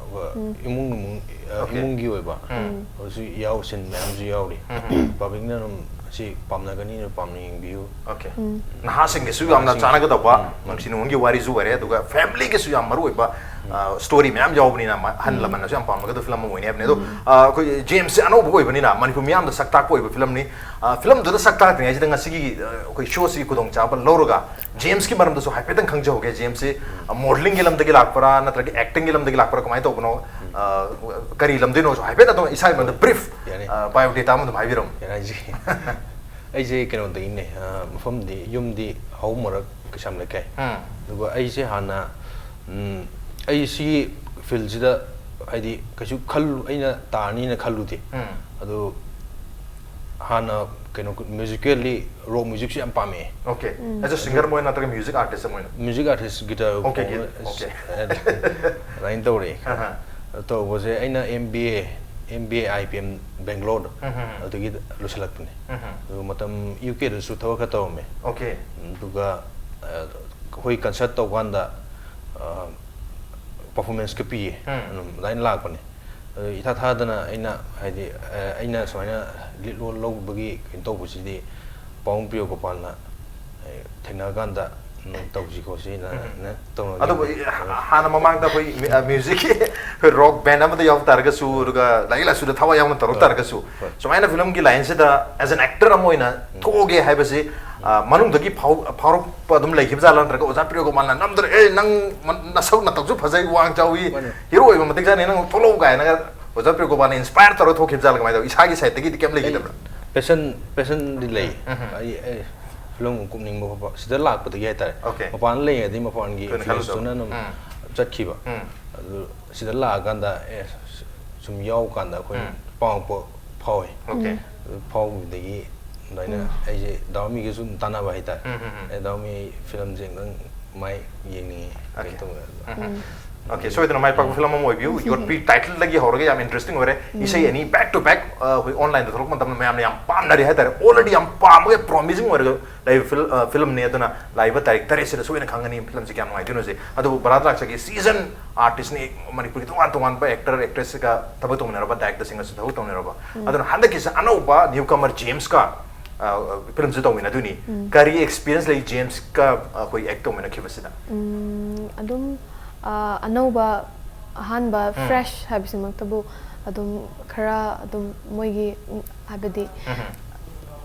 ꯎꯝ꯫ ꯏꯃꯨꯡ ꯏꯃꯨꯡ ꯑ, Okay꯫ ꯏꯃꯨꯡꯒꯤ ꯑꯣꯏꯕ ꯎꯝ꯫ ꯑꯗꯨꯁꯨ ꯌꯥꯎ ꯁꯤꯟ ꯃꯌꯥꯝꯁꯨ ꯌꯥꯎꯔꯤ꯫ ꯎꯝ꯫ ꯄꯕ꯭ꯂꯤꯛꯅ ꯑꯗꯨꯝ ꯃꯁꯤ ꯄꯥꯝꯅꯒꯅꯤꯅ ꯄꯥꯝꯅ ꯌꯦꯡꯕꯤꯌꯨ꯫ Okay꯫ ꯎꯝ꯫ ꯅꯍꯥꯁꯤꯡꯒꯤꯁꯨ ꯌꯥꯝꯅ ꯅꯍꯥꯁꯤꯡ-, ꯆꯥꯟꯅꯒꯗꯧꯕ, ꯎꯝ, ꯎꯝ꯫ ꯅꯨꯡꯁꯤ ꯅꯨꯡꯉꯣꯟꯒꯤ ꯋꯥꯔꯤꯁꯨ ꯑꯣꯏꯔꯦ, ꯑꯗꯨꯒ family ꯒꯤꯁꯨ ꯌꯥꯝ ꯃꯔꯨ ꯑꯣꯏꯕ, ꯎꯝ꯫ ꯑ, story ꯃꯌꯥꯝ ꯌꯥꯎꯕꯅꯤꯅ, ꯃ-, ꯑꯍꯜ ꯎꯝ꯫ ꯂꯃꯟꯅꯁꯨ ꯌꯥꯝ ꯄꯥꯝꯅꯒꯗꯕ ꯐꯤꯂꯝ ꯑꯃ ꯑꯣꯏꯅꯤ ꯍꯥꯏꯕꯅꯤ꯫ ꯑꯗꯣ, ꯎꯝ꯫ ꯑ, ꯑꯩꯈꯣꯏ ꯖꯦꯝꯁꯁꯦ ꯑꯅꯧꯕ ꯑꯣꯏꯕꯅꯤꯅ ꯃꯅꯤꯄꯨꯔ ꯃꯤꯌꯥꯝꯗ ꯁꯛ ꯇꯥꯛꯄ ꯑꯣꯏꯕ ꯐꯤꯂꯝꯅꯤ꯫ ꯑ, ꯐꯤꯂꯝꯗꯨꯗ ꯁꯛ ꯇꯥꯛꯇ꯭ꯔꯤꯉꯩꯁꯤꯗ ꯉꯁꯤꯒꯤ, ꯑ, ꯑꯩꯈꯣꯏ ꯁꯣꯁꯤꯒꯤ ꯈꯨꯗꯣꯡꯆꯥꯕ ꯂꯧꯔꯒ ꯖꯦꯝꯁꯀꯤ ꯃꯔꯝꯗꯁꯨ ꯍꯥꯏꯐꯦꯠꯇꯪ ꯈꯪꯖꯍꯧꯒꯦ꯫ ꯖꯦꯝꯁꯁꯤ, ꯑ, modelling ꯒꯤ ꯂꯝꯗꯒꯤ ꯂꯥꯛꯄ꯭ꯔꯥ ꯅꯠꯇ꯭ꯔꯒ acting ꯒꯤ ꯂꯝꯗꯒꯤ ꯂꯥꯛꯄ꯭ꯔꯥ, ꯀꯃꯥꯏꯅ ꯇꯧꯕꯅꯣ? ꯎꯝ꯫ ꯑ, ꯀꯔꯤ ꯂꯝꯗꯩꯅꯣꯁꯨ ꯍꯥꯏꯐꯦꯠ ꯑꯗꯨꯝ ꯏꯁꯥꯒꯤ ꯃꯔꯝꯗ brief, ꯌꯥꯅꯤ꯫ ꯑ, biodata ꯑꯃ ꯑꯗꯨꯝ ꯍꯥꯏꯕꯤꯔꯝꯃꯨ꯫ ꯌꯥꯅꯤ, ꯑꯩꯁꯦ, ꯑꯩꯁꯦ ꯀꯩꯅꯣꯗꯒꯤꯅꯦ, ꯑ, ꯃꯐꯝꯗꯤ, ꯌꯨꯝꯗꯤ ꯍꯥꯎ ꯃꯔꯛ ꯀꯩꯁꯥꯝ ꯂꯩꯀꯥꯏ꯫ ꯎꯝ꯫ ꯑꯗꯨꯒ ꯑꯩꯁꯦ ꯍꯥꯟꯅ, ꯎꯝ, ꯑꯩ ꯁꯤꯒꯤ field ꯁꯤꯗ ꯍꯥꯏꯗꯤ ꯀꯩꯁꯨ ꯈꯜꯂꯨ-, ꯑꯩꯅ ꯇꯥꯔꯅꯤꯅ ꯈꯜꯂꯨꯗꯦ꯫ ꯎꯝ꯫ ꯑꯗꯨ ꯍꯥꯟꯅ ꯀꯩꯅꯣ, musically rock music ꯁꯦ ꯌꯥꯝ ꯄꯥꯝꯃꯛꯑꯦ꯫ Okay꯫ Um. As a singer ꯑꯃ ꯑꯣꯏꯅ ꯅꯠꯇ꯭ꯔꯒ music artist ꯑꯃ ꯑꯣꯏꯅ? Music artist, guitar Okay, ꯈꯣꯡꯕ, okay, okay꯫ ꯑꯗꯨꯃꯥꯏꯅ ꯇꯧꯔꯛꯑꯦ꯫ ꯑꯍꯥ꯫ ꯇꯧꯕꯁꯦ ꯑꯩꯅ M B A, M B A I P M Bangalore ꯗ, ꯎꯝ, ꯎꯝ, ꯎꯝ꯫ ꯑꯗꯨꯗꯒꯤ ꯂꯣꯏꯁꯤꯜꯂꯛꯄꯅꯦ꯫ ꯎꯝ, ꯎꯝ꯫ ꯑꯗꯨ ꯃꯇꯝ U K ꯗꯁꯨ ꯊꯕꯛ ꯈꯔ ꯇꯧꯔꯝꯃꯦ꯫ Okay꯫ ꯑꯗꯨꯒ, ꯑ, ꯑꯩꯈꯣꯏ concert ꯇꯧꯀꯥꯟꯗ, ꯑ, performance ꯀ ꯄꯤꯌꯦ꯫ ꯎꯝ꯫ ꯑꯗꯨꯝ ꯑꯗꯨꯃꯥꯏꯅ ꯂꯥꯛꯄꯅꯦ꯫ ꯑꯗꯨ ꯏꯊꯥ ꯊꯥꯗꯅ ꯑꯩꯅ ꯍꯥꯏꯗꯤ ꯑ, ꯑꯩꯅ ꯁꯨꯃꯥꯏꯅ ꯂꯤꯠ ꯔꯣꯜ ꯂꯧꯕꯒꯤ ꯀꯩꯅꯣ ꯇꯧꯕꯁꯤꯗꯤ ꯄꯥꯕꯨꯡ ꯄ꯭ꯔꯤꯌꯣ ꯒꯣꯄꯥꯜꯅ ꯑ, ꯊꯦꯡꯅꯔꯀꯥꯟꯗ ꯅꯪ ꯇꯧꯁꯤ ꯈꯣꯠꯁꯤ ꯅ- ꯅ ꯇꯧꯅꯈꯤꯕꯅꯤ꯫ ꯑꯗꯨꯕꯨ ꯍꯥꯟꯅ ꯃꯃꯥꯡꯗ ꯑꯩꯈꯣꯏ ꯃ꯭ꯌꯨꯖꯤꯛꯀꯤ ꯑꯩꯈꯣꯏ ꯔꯣꯛ ꯕꯦꯟ ꯑꯃꯗ ꯌꯥꯎ ꯇꯥꯔꯒꯁꯨ, ꯑꯗꯨꯒ ꯂꯥꯏꯔꯤꯛ ꯂꯥꯏꯁꯨꯗ ꯊꯋꯥꯏ ꯌꯥꯎꯅ ꯇꯧꯔꯛ ꯇꯥꯔꯒꯁꯨ, ꯍꯣꯏ. ꯁꯨꯃꯥꯏꯅ ꯐꯤꯂꯝꯒꯤ ꯂꯥꯏꯟꯁꯤꯗ as an actor ꯑꯃ ꯑꯣꯏꯅ ꯊꯣꯛꯑꯒꯦ ꯍꯥꯏꯕꯁꯤ ꯑ, ꯃꯅꯨꯡꯗꯒꯤ ꯐꯥꯎ- ꯐꯥꯎꯔꯛꯄ ꯑꯗꯨꯝ ꯂꯩꯈꯤꯕ ꯖꯥꯠꯂꯥ, ꯅꯠꯇ꯭ꯔꯒ ꯑꯣꯖꯥ ꯄ꯭ꯔꯤꯌꯣ ꯒꯣꯄꯥꯜꯅ ꯅꯝꯗꯅ, "ꯑꯦ, ꯅꯪ ꯃ- ꯅꯁꯛ ꯅꯇꯧꯁꯨ ꯐꯖꯩ, ꯋꯥꯡ ꯆꯥꯎꯏ, ꯃꯥꯅꯦ. ꯍꯤꯔꯣ ꯑꯣꯏꯕ ꯃꯇꯤꯛ ꯆꯥꯅꯤ, ꯅꯪ ꯊꯣꯛꯂꯛꯎ" ꯀꯥꯏꯅꯒ ꯑꯣꯖꯥ ꯄ꯭ꯔꯤꯌꯣ ꯒꯣꯄꯥꯜꯅ ꯏꯟꯁꯄꯥꯏꯌꯔ ꯇꯧꯔ ꯊꯣꯛꯈꯤꯕ ꯖꯥꯠꯂꯥ, ꯀꯃꯥꯏꯅ ꯇꯧꯏ? ꯏꯁꯥꯒꯤ ꯁꯥꯏꯠꯇꯒꯤꯗꯤ ꯀꯩꯝ ꯂꯩꯈꯤꯗꯕ꯭ꯔꯥ? ꯄꯦꯁꯟ ꯄꯦꯁꯟꯗꯤ ꯂꯩ꯫ ꯎꯝ, ꯎꯝ. ꯑꯩ ꯑꯩ ꯐꯤꯂꯝ ꯀꯨꯝꯅꯤꯡꯕ ꯈꯣꯠꯄ ꯁꯤꯗ ꯂꯥꯛꯄꯗꯒꯤ ꯍꯥꯏꯇꯥꯔꯦ꯫ Okay. ꯃꯄꯥꯟꯗ ꯂꯩꯔꯤꯉꯩꯗꯒꯤ ꯃꯄꯥꯟꯒꯤ ꯑꯩꯈꯣꯏꯅ ꯏꯟꯐ꯭ꯂꯨꯌꯦꯟꯁꯇꯨꯅ ꯈꯜꯂꯨꯗꯕ. ꯑꯗꯨꯝ ꯎꯝ. ꯆꯠꯈꯤꯕ꯫ ꯎꯝ. ꯑꯗꯨ ꯁꯤꯗ ꯂꯥꯛꯑꯀꯥꯟꯗ ꯑꯦ ꯁꯨꯝ ꯌꯥꯎ ꯀꯥꯟꯗ ꯑꯩꯈꯣꯏ ꯎꯝ. ꯄꯥꯝꯃꯛꯄ ꯐꯥꯎꯋꯤ꯫ Okay. ꯑꯗꯨ ꯐꯥꯎꯈꯤꯕꯗꯒꯤ ꯑꯗꯨꯃꯥꯏꯅ ꯑꯩꯁꯦ ꯗꯥꯎꯃꯤꯒꯁꯨ ꯑꯗꯨꯝ ꯇꯥꯟꯅꯕ ꯍꯥꯏꯇꯥꯔꯦ꯫ ꯎꯝ, ꯎꯝ, ꯎꯝ. ꯑꯦ ꯗꯥꯎꯃꯤ ꯐꯤꯂꯝꯁꯦ ꯑꯝꯇꯪ ꯃꯥꯏ ꯌꯦꯡꯅꯤꯡꯉꯤ Okay. ꯀꯩꯅꯣ ꯇꯧꯋꯦ ꯑꯗꯨ꯫ ꯎꯝ. Okay, ꯁꯣꯏꯗꯅ ꯃꯥꯏ ꯄꯥꯛꯄ ꯐꯤꯂꯝ ꯑꯃ ꯑꯣꯏꯕꯤꯌꯨ꯫ ꯌꯣꯠꯄꯤ ꯇꯥꯏꯇꯜꯗꯒꯤ ꯍꯧꯔꯒ ꯌꯥꯝ ꯏꯟꯇꯔꯦꯁꯇꯤꯡ ꯑꯣꯏꯔꯦ꯫ ꯏꯁꯩ ꯑꯅꯤ back to back ꯑꯩꯈꯣꯏ ꯑꯣꯟꯂꯥꯏꯟꯗ ꯊꯣꯛꯂꯛꯄ ꯃꯇꯝꯗ ꯃꯌꯥꯝꯅ ꯌꯥꯝ ꯄꯥꯝꯅꯔꯤ ꯍꯥꯏꯇꯥꯔꯦ꯫ Already ꯌꯥꯝ ꯄꯥꯝꯕꯒꯤ ꯄ꯭ꯔꯣꯃꯤꯁꯤꯡ ꯑꯣꯏꯔꯒ ꯂꯩꯕ ꯐꯤꯜ- ꯑ, ꯐꯤꯂꯝꯅꯤ꯫ ꯑꯗꯨꯅ ꯂꯥꯛꯏꯕ ꯇꯥꯔꯤꯛ ꯇꯔꯦꯠꯁꯤꯗ ꯁꯣꯏꯅ ꯈꯪꯒꯅꯤ ꯐꯤꯂꯝꯁꯤ ꯀꯌꯥꯝ ꯅꯨꯡꯉꯥꯏꯗꯣꯏꯅꯣꯁꯦ꯫ ꯑꯗꯨꯕꯨ ꯕ꯭ꯔꯥꯗ ꯂꯥꯛꯆꯒꯦ, ꯁꯤꯖꯟ ꯑꯥꯔꯇꯤꯁꯅꯤ, ꯃꯅꯤꯄꯨꯔꯒꯤ ꯇꯣꯉꯥꯟ ꯇꯣꯉꯥꯟꯕ ꯑꯦꯛꯇꯔ ꯑꯦꯛꯇ꯭ꯔꯦꯁꯀ ꯊꯕꯛ ꯇꯧꯃꯤꯟꯅꯔꯕ, ꯗꯥꯏꯔꯦꯛꯇꯔꯁꯤꯡꯒꯁꯨ ꯊꯕꯛ ꯇꯧꯃꯤꯟꯅꯔꯕ꯫ ꯑꯗꯨꯅ ꯍꯟꯗꯛꯀꯤꯁꯦ ꯑꯅꯧꯕ ꯅ꯭ꯌꯨ ꯀꯃꯔ ꯖꯦꯝꯁꯀ ꯐꯤꯂꯝꯁꯤ ꯇꯧꯃꯤꯟꯅꯗꯣꯏꯅꯤ꯫ ꯀꯔꯤ ꯑꯦꯛꯁꯄꯤꯔꯤꯌꯦꯟꯁ ꯂꯩ ꯖꯦꯝꯁꯀ ꯑꯩꯈꯣꯏ ꯑꯦꯛ ꯇꯧꯃꯤꯟꯅꯈꯤꯕꯁꯤꯗ? ꯎꯝ, ꯑꯗꯨꯝ ꯑ, ꯑꯅꯧꯕ, ꯑꯍꯥꯟꯕ, ꯐ꯭ꯔꯦꯁ ꯍꯥꯏꯕꯁꯤꯃꯛꯇꯕꯨ ꯑꯗꯨꯝ ꯈꯔ ꯑꯗꯨꯝ ꯃꯣꯏꯒꯤ, ꯎꯝ, ꯍꯥꯏꯕꯗꯤ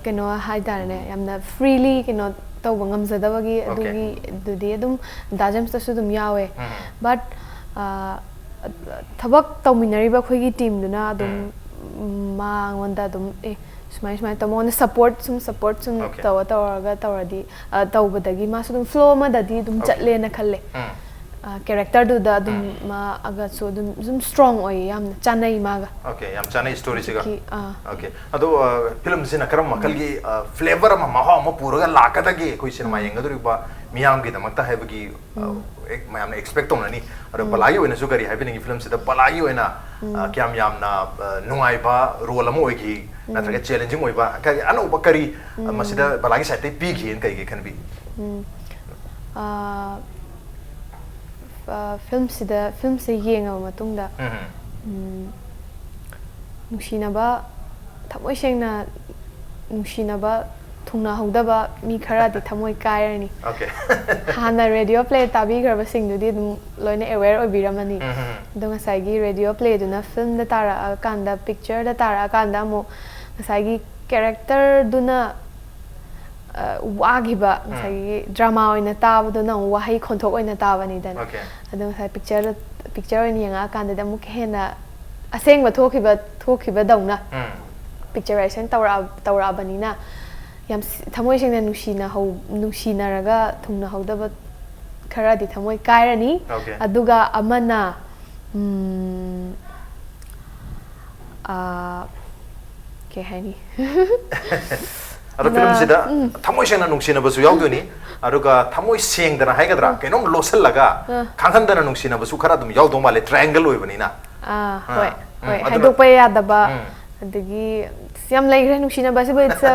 ꯀꯩꯅꯣ ꯍꯥꯏꯇꯥꯔꯦꯅꯦ, ꯌꯥꯝꯅ ꯐ꯭ꯔꯤꯂꯤ ꯀꯩꯅꯣ ꯇꯧꯕ ꯉꯝꯖꯗꯕꯒꯤ Okay. ꯑꯗꯨꯒꯤꯗꯨꯗꯤ ꯑꯗꯨꯝ ꯗꯥ ꯖꯦꯝꯁꯇꯁꯨ ꯑꯗꯨꯝ ꯌꯥꯎꯋꯦ꯫ But ꯊꯕꯛ ꯇꯧꯃꯤꯟꯅꯔꯤꯕ ꯑꯩꯈꯣꯏꯒꯤ ꯇꯤꯝꯗꯨꯅ ꯑꯗꯨꯝ ꯃꯉꯣꯟꯗ ꯑꯗꯨꯝ, ꯑꯦ, ꯁꯨꯃꯥꯏ ꯁꯨꯃꯥꯏꯅ ꯇꯧ, ꯃꯉꯣꯟꯗ ꯁꯞꯄꯣꯔꯠ ꯁꯨꯝ ꯁꯞꯄꯣꯔꯠ ꯁꯨꯝ Okay. ꯇꯧꯔ ꯇꯧꯔꯒ ꯇꯧꯔꯗꯤ, ꯑ, ꯇꯧꯕꯗꯒꯤ ꯃꯥꯁꯨ ꯑꯗꯨꯝ ꯐ꯭ꯂꯣ ꯑꯃꯗꯗꯤ ꯑꯗꯨꯝ Okay. ꯆꯠꯂꯦꯅ ꯈꯜꯂꯦ꯫ ꯎꯝ. ꯀꯦꯔꯦꯛꯇꯔꯗꯨꯗ ꯑꯗꯨꯝ ꯃꯥ ꯑꯒꯁꯨ ꯑꯗꯨꯝ ꯑꯗꯨꯝ ꯁ꯭ꯇ꯭ꯔꯣꯡ ꯑꯣꯏꯌꯦ, ꯌꯥꯝꯅ ꯆꯥꯅꯩ ꯃꯥꯒ꯫ Okay, ꯌꯥꯝ ꯆꯥꯅꯩ ꯁ꯭ꯇꯣꯔꯤꯁꯤꯒ꯫ ꯍꯧꯖꯤꯛꯀꯤ, ꯑꯥ. Okay, ꯑꯗꯣ ꯐꯤꯂꯝꯁꯤꯅ ꯀꯔꯝꯕ ꯃꯈꯜꯒꯤ ꯐ꯭ꯂꯦꯕꯔ ꯑꯃ, ꯃꯍꯥꯎ ꯑꯃ ꯄꯨꯔꯒ ꯂꯥꯛꯀꯗꯒꯦ ꯑꯩꯈꯣꯏ ꯁꯤꯅꯦꯃꯥ ꯌꯦꯡꯒꯗꯧꯔꯤꯕ ꯃꯤꯌꯥꯝꯒꯤꯗꯃꯛꯇ ꯍꯥꯏꯕꯒꯤ ꯑ, ꯑꯦꯛ- ꯃꯌꯥꯝꯅ ꯑꯦꯛꯁꯄꯦꯛ ꯇꯧꯅꯅꯤ꯫ ꯑꯗꯣ ꯕꯂꯥꯒꯤ ꯑꯣꯏꯅꯁꯨ ꯀꯔꯤ ꯍꯥꯏꯕꯤꯅꯤꯡꯉꯤ ꯐꯤꯂꯝꯁꯤꯗ? ꯕꯂꯥꯒꯤ ꯑꯣꯏꯅ ꯑ, ꯀꯌꯥꯝ ꯌꯥꯝꯅ ꯑ, ꯅꯨꯡꯉꯥꯏꯕ ꯔꯣꯜ ꯑꯃ ꯑꯣꯏꯈꯤ, ꯅꯠꯇ꯭ꯔꯒ ꯆꯦꯂꯦꯟꯖꯤꯡ ꯑꯣꯏꯕ ꯀꯔꯤ ꯑꯅꯧꯕ ꯀꯔꯤ ꯑ, ꯃꯁꯤꯗ ꯕꯂꯥꯒꯤ ꯁꯥꯏꯠꯇꯒꯤ ꯄꯤꯈꯤꯅ ꯀꯩꯒꯤ ꯈꯟꯕꯤ? ꯎꯝ, ꯑꯥ, ꯑꯥ, ꯐꯤꯂꯝꯁꯤꯗ, ꯐꯤꯂꯝꯁꯦ ꯌꯦꯡꯉꯕ ꯃꯇꯨꯡꯗ, ꯎꯝ. ꯎꯝ, ꯅꯨꯡꯁꯤꯅꯕ, ꯊꯃꯣꯏ ꯁꯦꯡꯅ ꯅꯨꯡꯁꯤꯅꯕ ꯊꯨꯡꯅꯍꯧꯗꯕ ꯃꯤ ꯈꯔꯗꯤ ꯊꯃꯣꯏ ꯀꯥꯏꯔꯅꯤ꯫ Okay. ꯍꯥꯟꯅ ꯔꯦꯗꯤꯑꯣ ꯄ꯭ꯂꯦ ꯇꯥꯕꯤꯈ꯭ꯔꯕꯁꯤꯡꯗꯨꯗꯤ ꯑꯗꯨꯝ ꯂꯣꯏꯅ ꯑꯦꯋꯦꯌꯔ ꯑꯣꯏꯕꯤꯔꯝꯃꯅꯤ꯫ ꯎꯝ, ꯎꯝ, ꯎꯝ꯫ ꯑꯗꯣ ꯉꯁꯥꯏꯒꯤ ꯔꯦꯗꯤꯑꯣ ꯄ꯭ꯂꯦꯗꯨꯅ ꯐꯤꯜꯝꯗ ꯇꯥꯔꯛꯑꯀꯥꯟꯗ, ꯄꯤꯛꯆꯔꯗ ꯇꯥꯔꯛꯑꯀꯥꯟꯗ ꯑꯃꯨꯛ ꯉꯁꯥꯏꯒꯤ ꯀꯦꯔꯦꯛꯇꯔꯗꯨꯅ, ꯑ, ꯋꯥꯈꯤꯕ, ꯎꯝ꯫ ꯉꯁꯥꯏꯒꯤ ꯗ꯭ꯔꯃꯥ ꯑꯣꯏꯅ ꯇꯥꯕꯗꯨꯅ ꯑꯃꯨꯛ ꯋꯥꯍꯩ ꯈꯣꯟꯊꯣꯛ ꯑꯣꯏꯅ ꯇꯥꯕꯅꯤꯗꯅ꯫ Okay. ꯑꯗꯣ ꯉꯁꯥꯏ ꯄꯤꯛꯆꯔꯗ, ꯄꯤꯛꯆꯔ ꯑꯣꯏꯅ ꯌꯦꯡꯉꯛꯑꯀꯥꯟꯗꯗꯤ ꯑꯃꯨꯛꯀ ꯍꯦꯟꯅ ꯑꯁꯦꯡꯕ ꯊꯣꯛꯈꯤꯕ, ꯊꯣꯛꯈꯤꯕꯗꯧꯅ ꯎꯝ꯫ ꯄꯤꯛꯆꯔꯥꯏꯖꯦꯁꯟ ꯇꯧꯔꯛꯑ-, ꯇꯧꯔꯛꯑꯕꯅꯤꯅ ꯌꯥꯝ ꯁꯤ-, ꯊꯃꯣꯏ ꯁꯦꯡꯅ ꯅꯨꯡꯁꯤꯅꯍꯧ-, ꯅꯨꯡꯁꯤꯅꯔꯒ ꯊꯨꯡꯅꯍꯧꯗꯕ ꯈꯔꯗꯤ ꯊꯃꯣꯏ ꯀꯥꯏꯔꯅꯤ꯫ Okay. ꯑꯗꯨꯒ ꯑꯃꯅ, ꯎꯝ, ꯑꯥ, ꯀꯩ ꯍꯥꯏꯅꯤ? ꯑꯗꯣ ꯅ-, ꯐꯤꯂꯝꯁꯤꯗ ꯎꯝ꯫ ꯊꯃꯣꯏ ꯁꯦꯡꯅ ꯅꯨꯡꯁꯤꯅꯕꯁꯨ ꯌꯥꯎꯗꯣꯏꯅꯤ, ꯑꯗꯨꯒ ꯊꯃꯣꯏ ꯁꯦꯡꯗꯅ ꯍꯥꯏꯒꯗ꯭ꯔꯥ, ꯎꯝ꯫ ꯀꯩꯅꯣꯝ ꯂꯣꯠꯁꯤꯜꯂꯒ ꯑꯥ꯫ ꯈꯪꯍꯟꯗꯅ ꯅꯨꯡꯁꯤꯅꯕꯁꯨ ꯈꯔ ꯑꯗꯨꯝ ꯌꯥꯎꯗꯧ ꯃꯥꯜꯂꯦ, ꯇ꯭ꯔꯥꯏꯌꯦꯡꯒꯜ ꯑꯣꯏꯕꯅꯤꯅ꯫ ꯑꯥ, ꯑꯥ, ꯍꯣꯏ, ꯎꯝ, ꯍꯣꯏ, ꯑꯗꯨꯅ ꯍꯥꯏꯗꯣꯛꯄ ꯌꯥꯗꯕ, ꯎꯝ꯫ ꯑꯗꯒꯤ ꯑꯁ, ꯌꯥꯝ ꯂꯩꯈ꯭ꯔꯦ ꯅꯨꯡꯁꯤꯅꯕ ꯑꯁꯤꯕꯨ, it's a,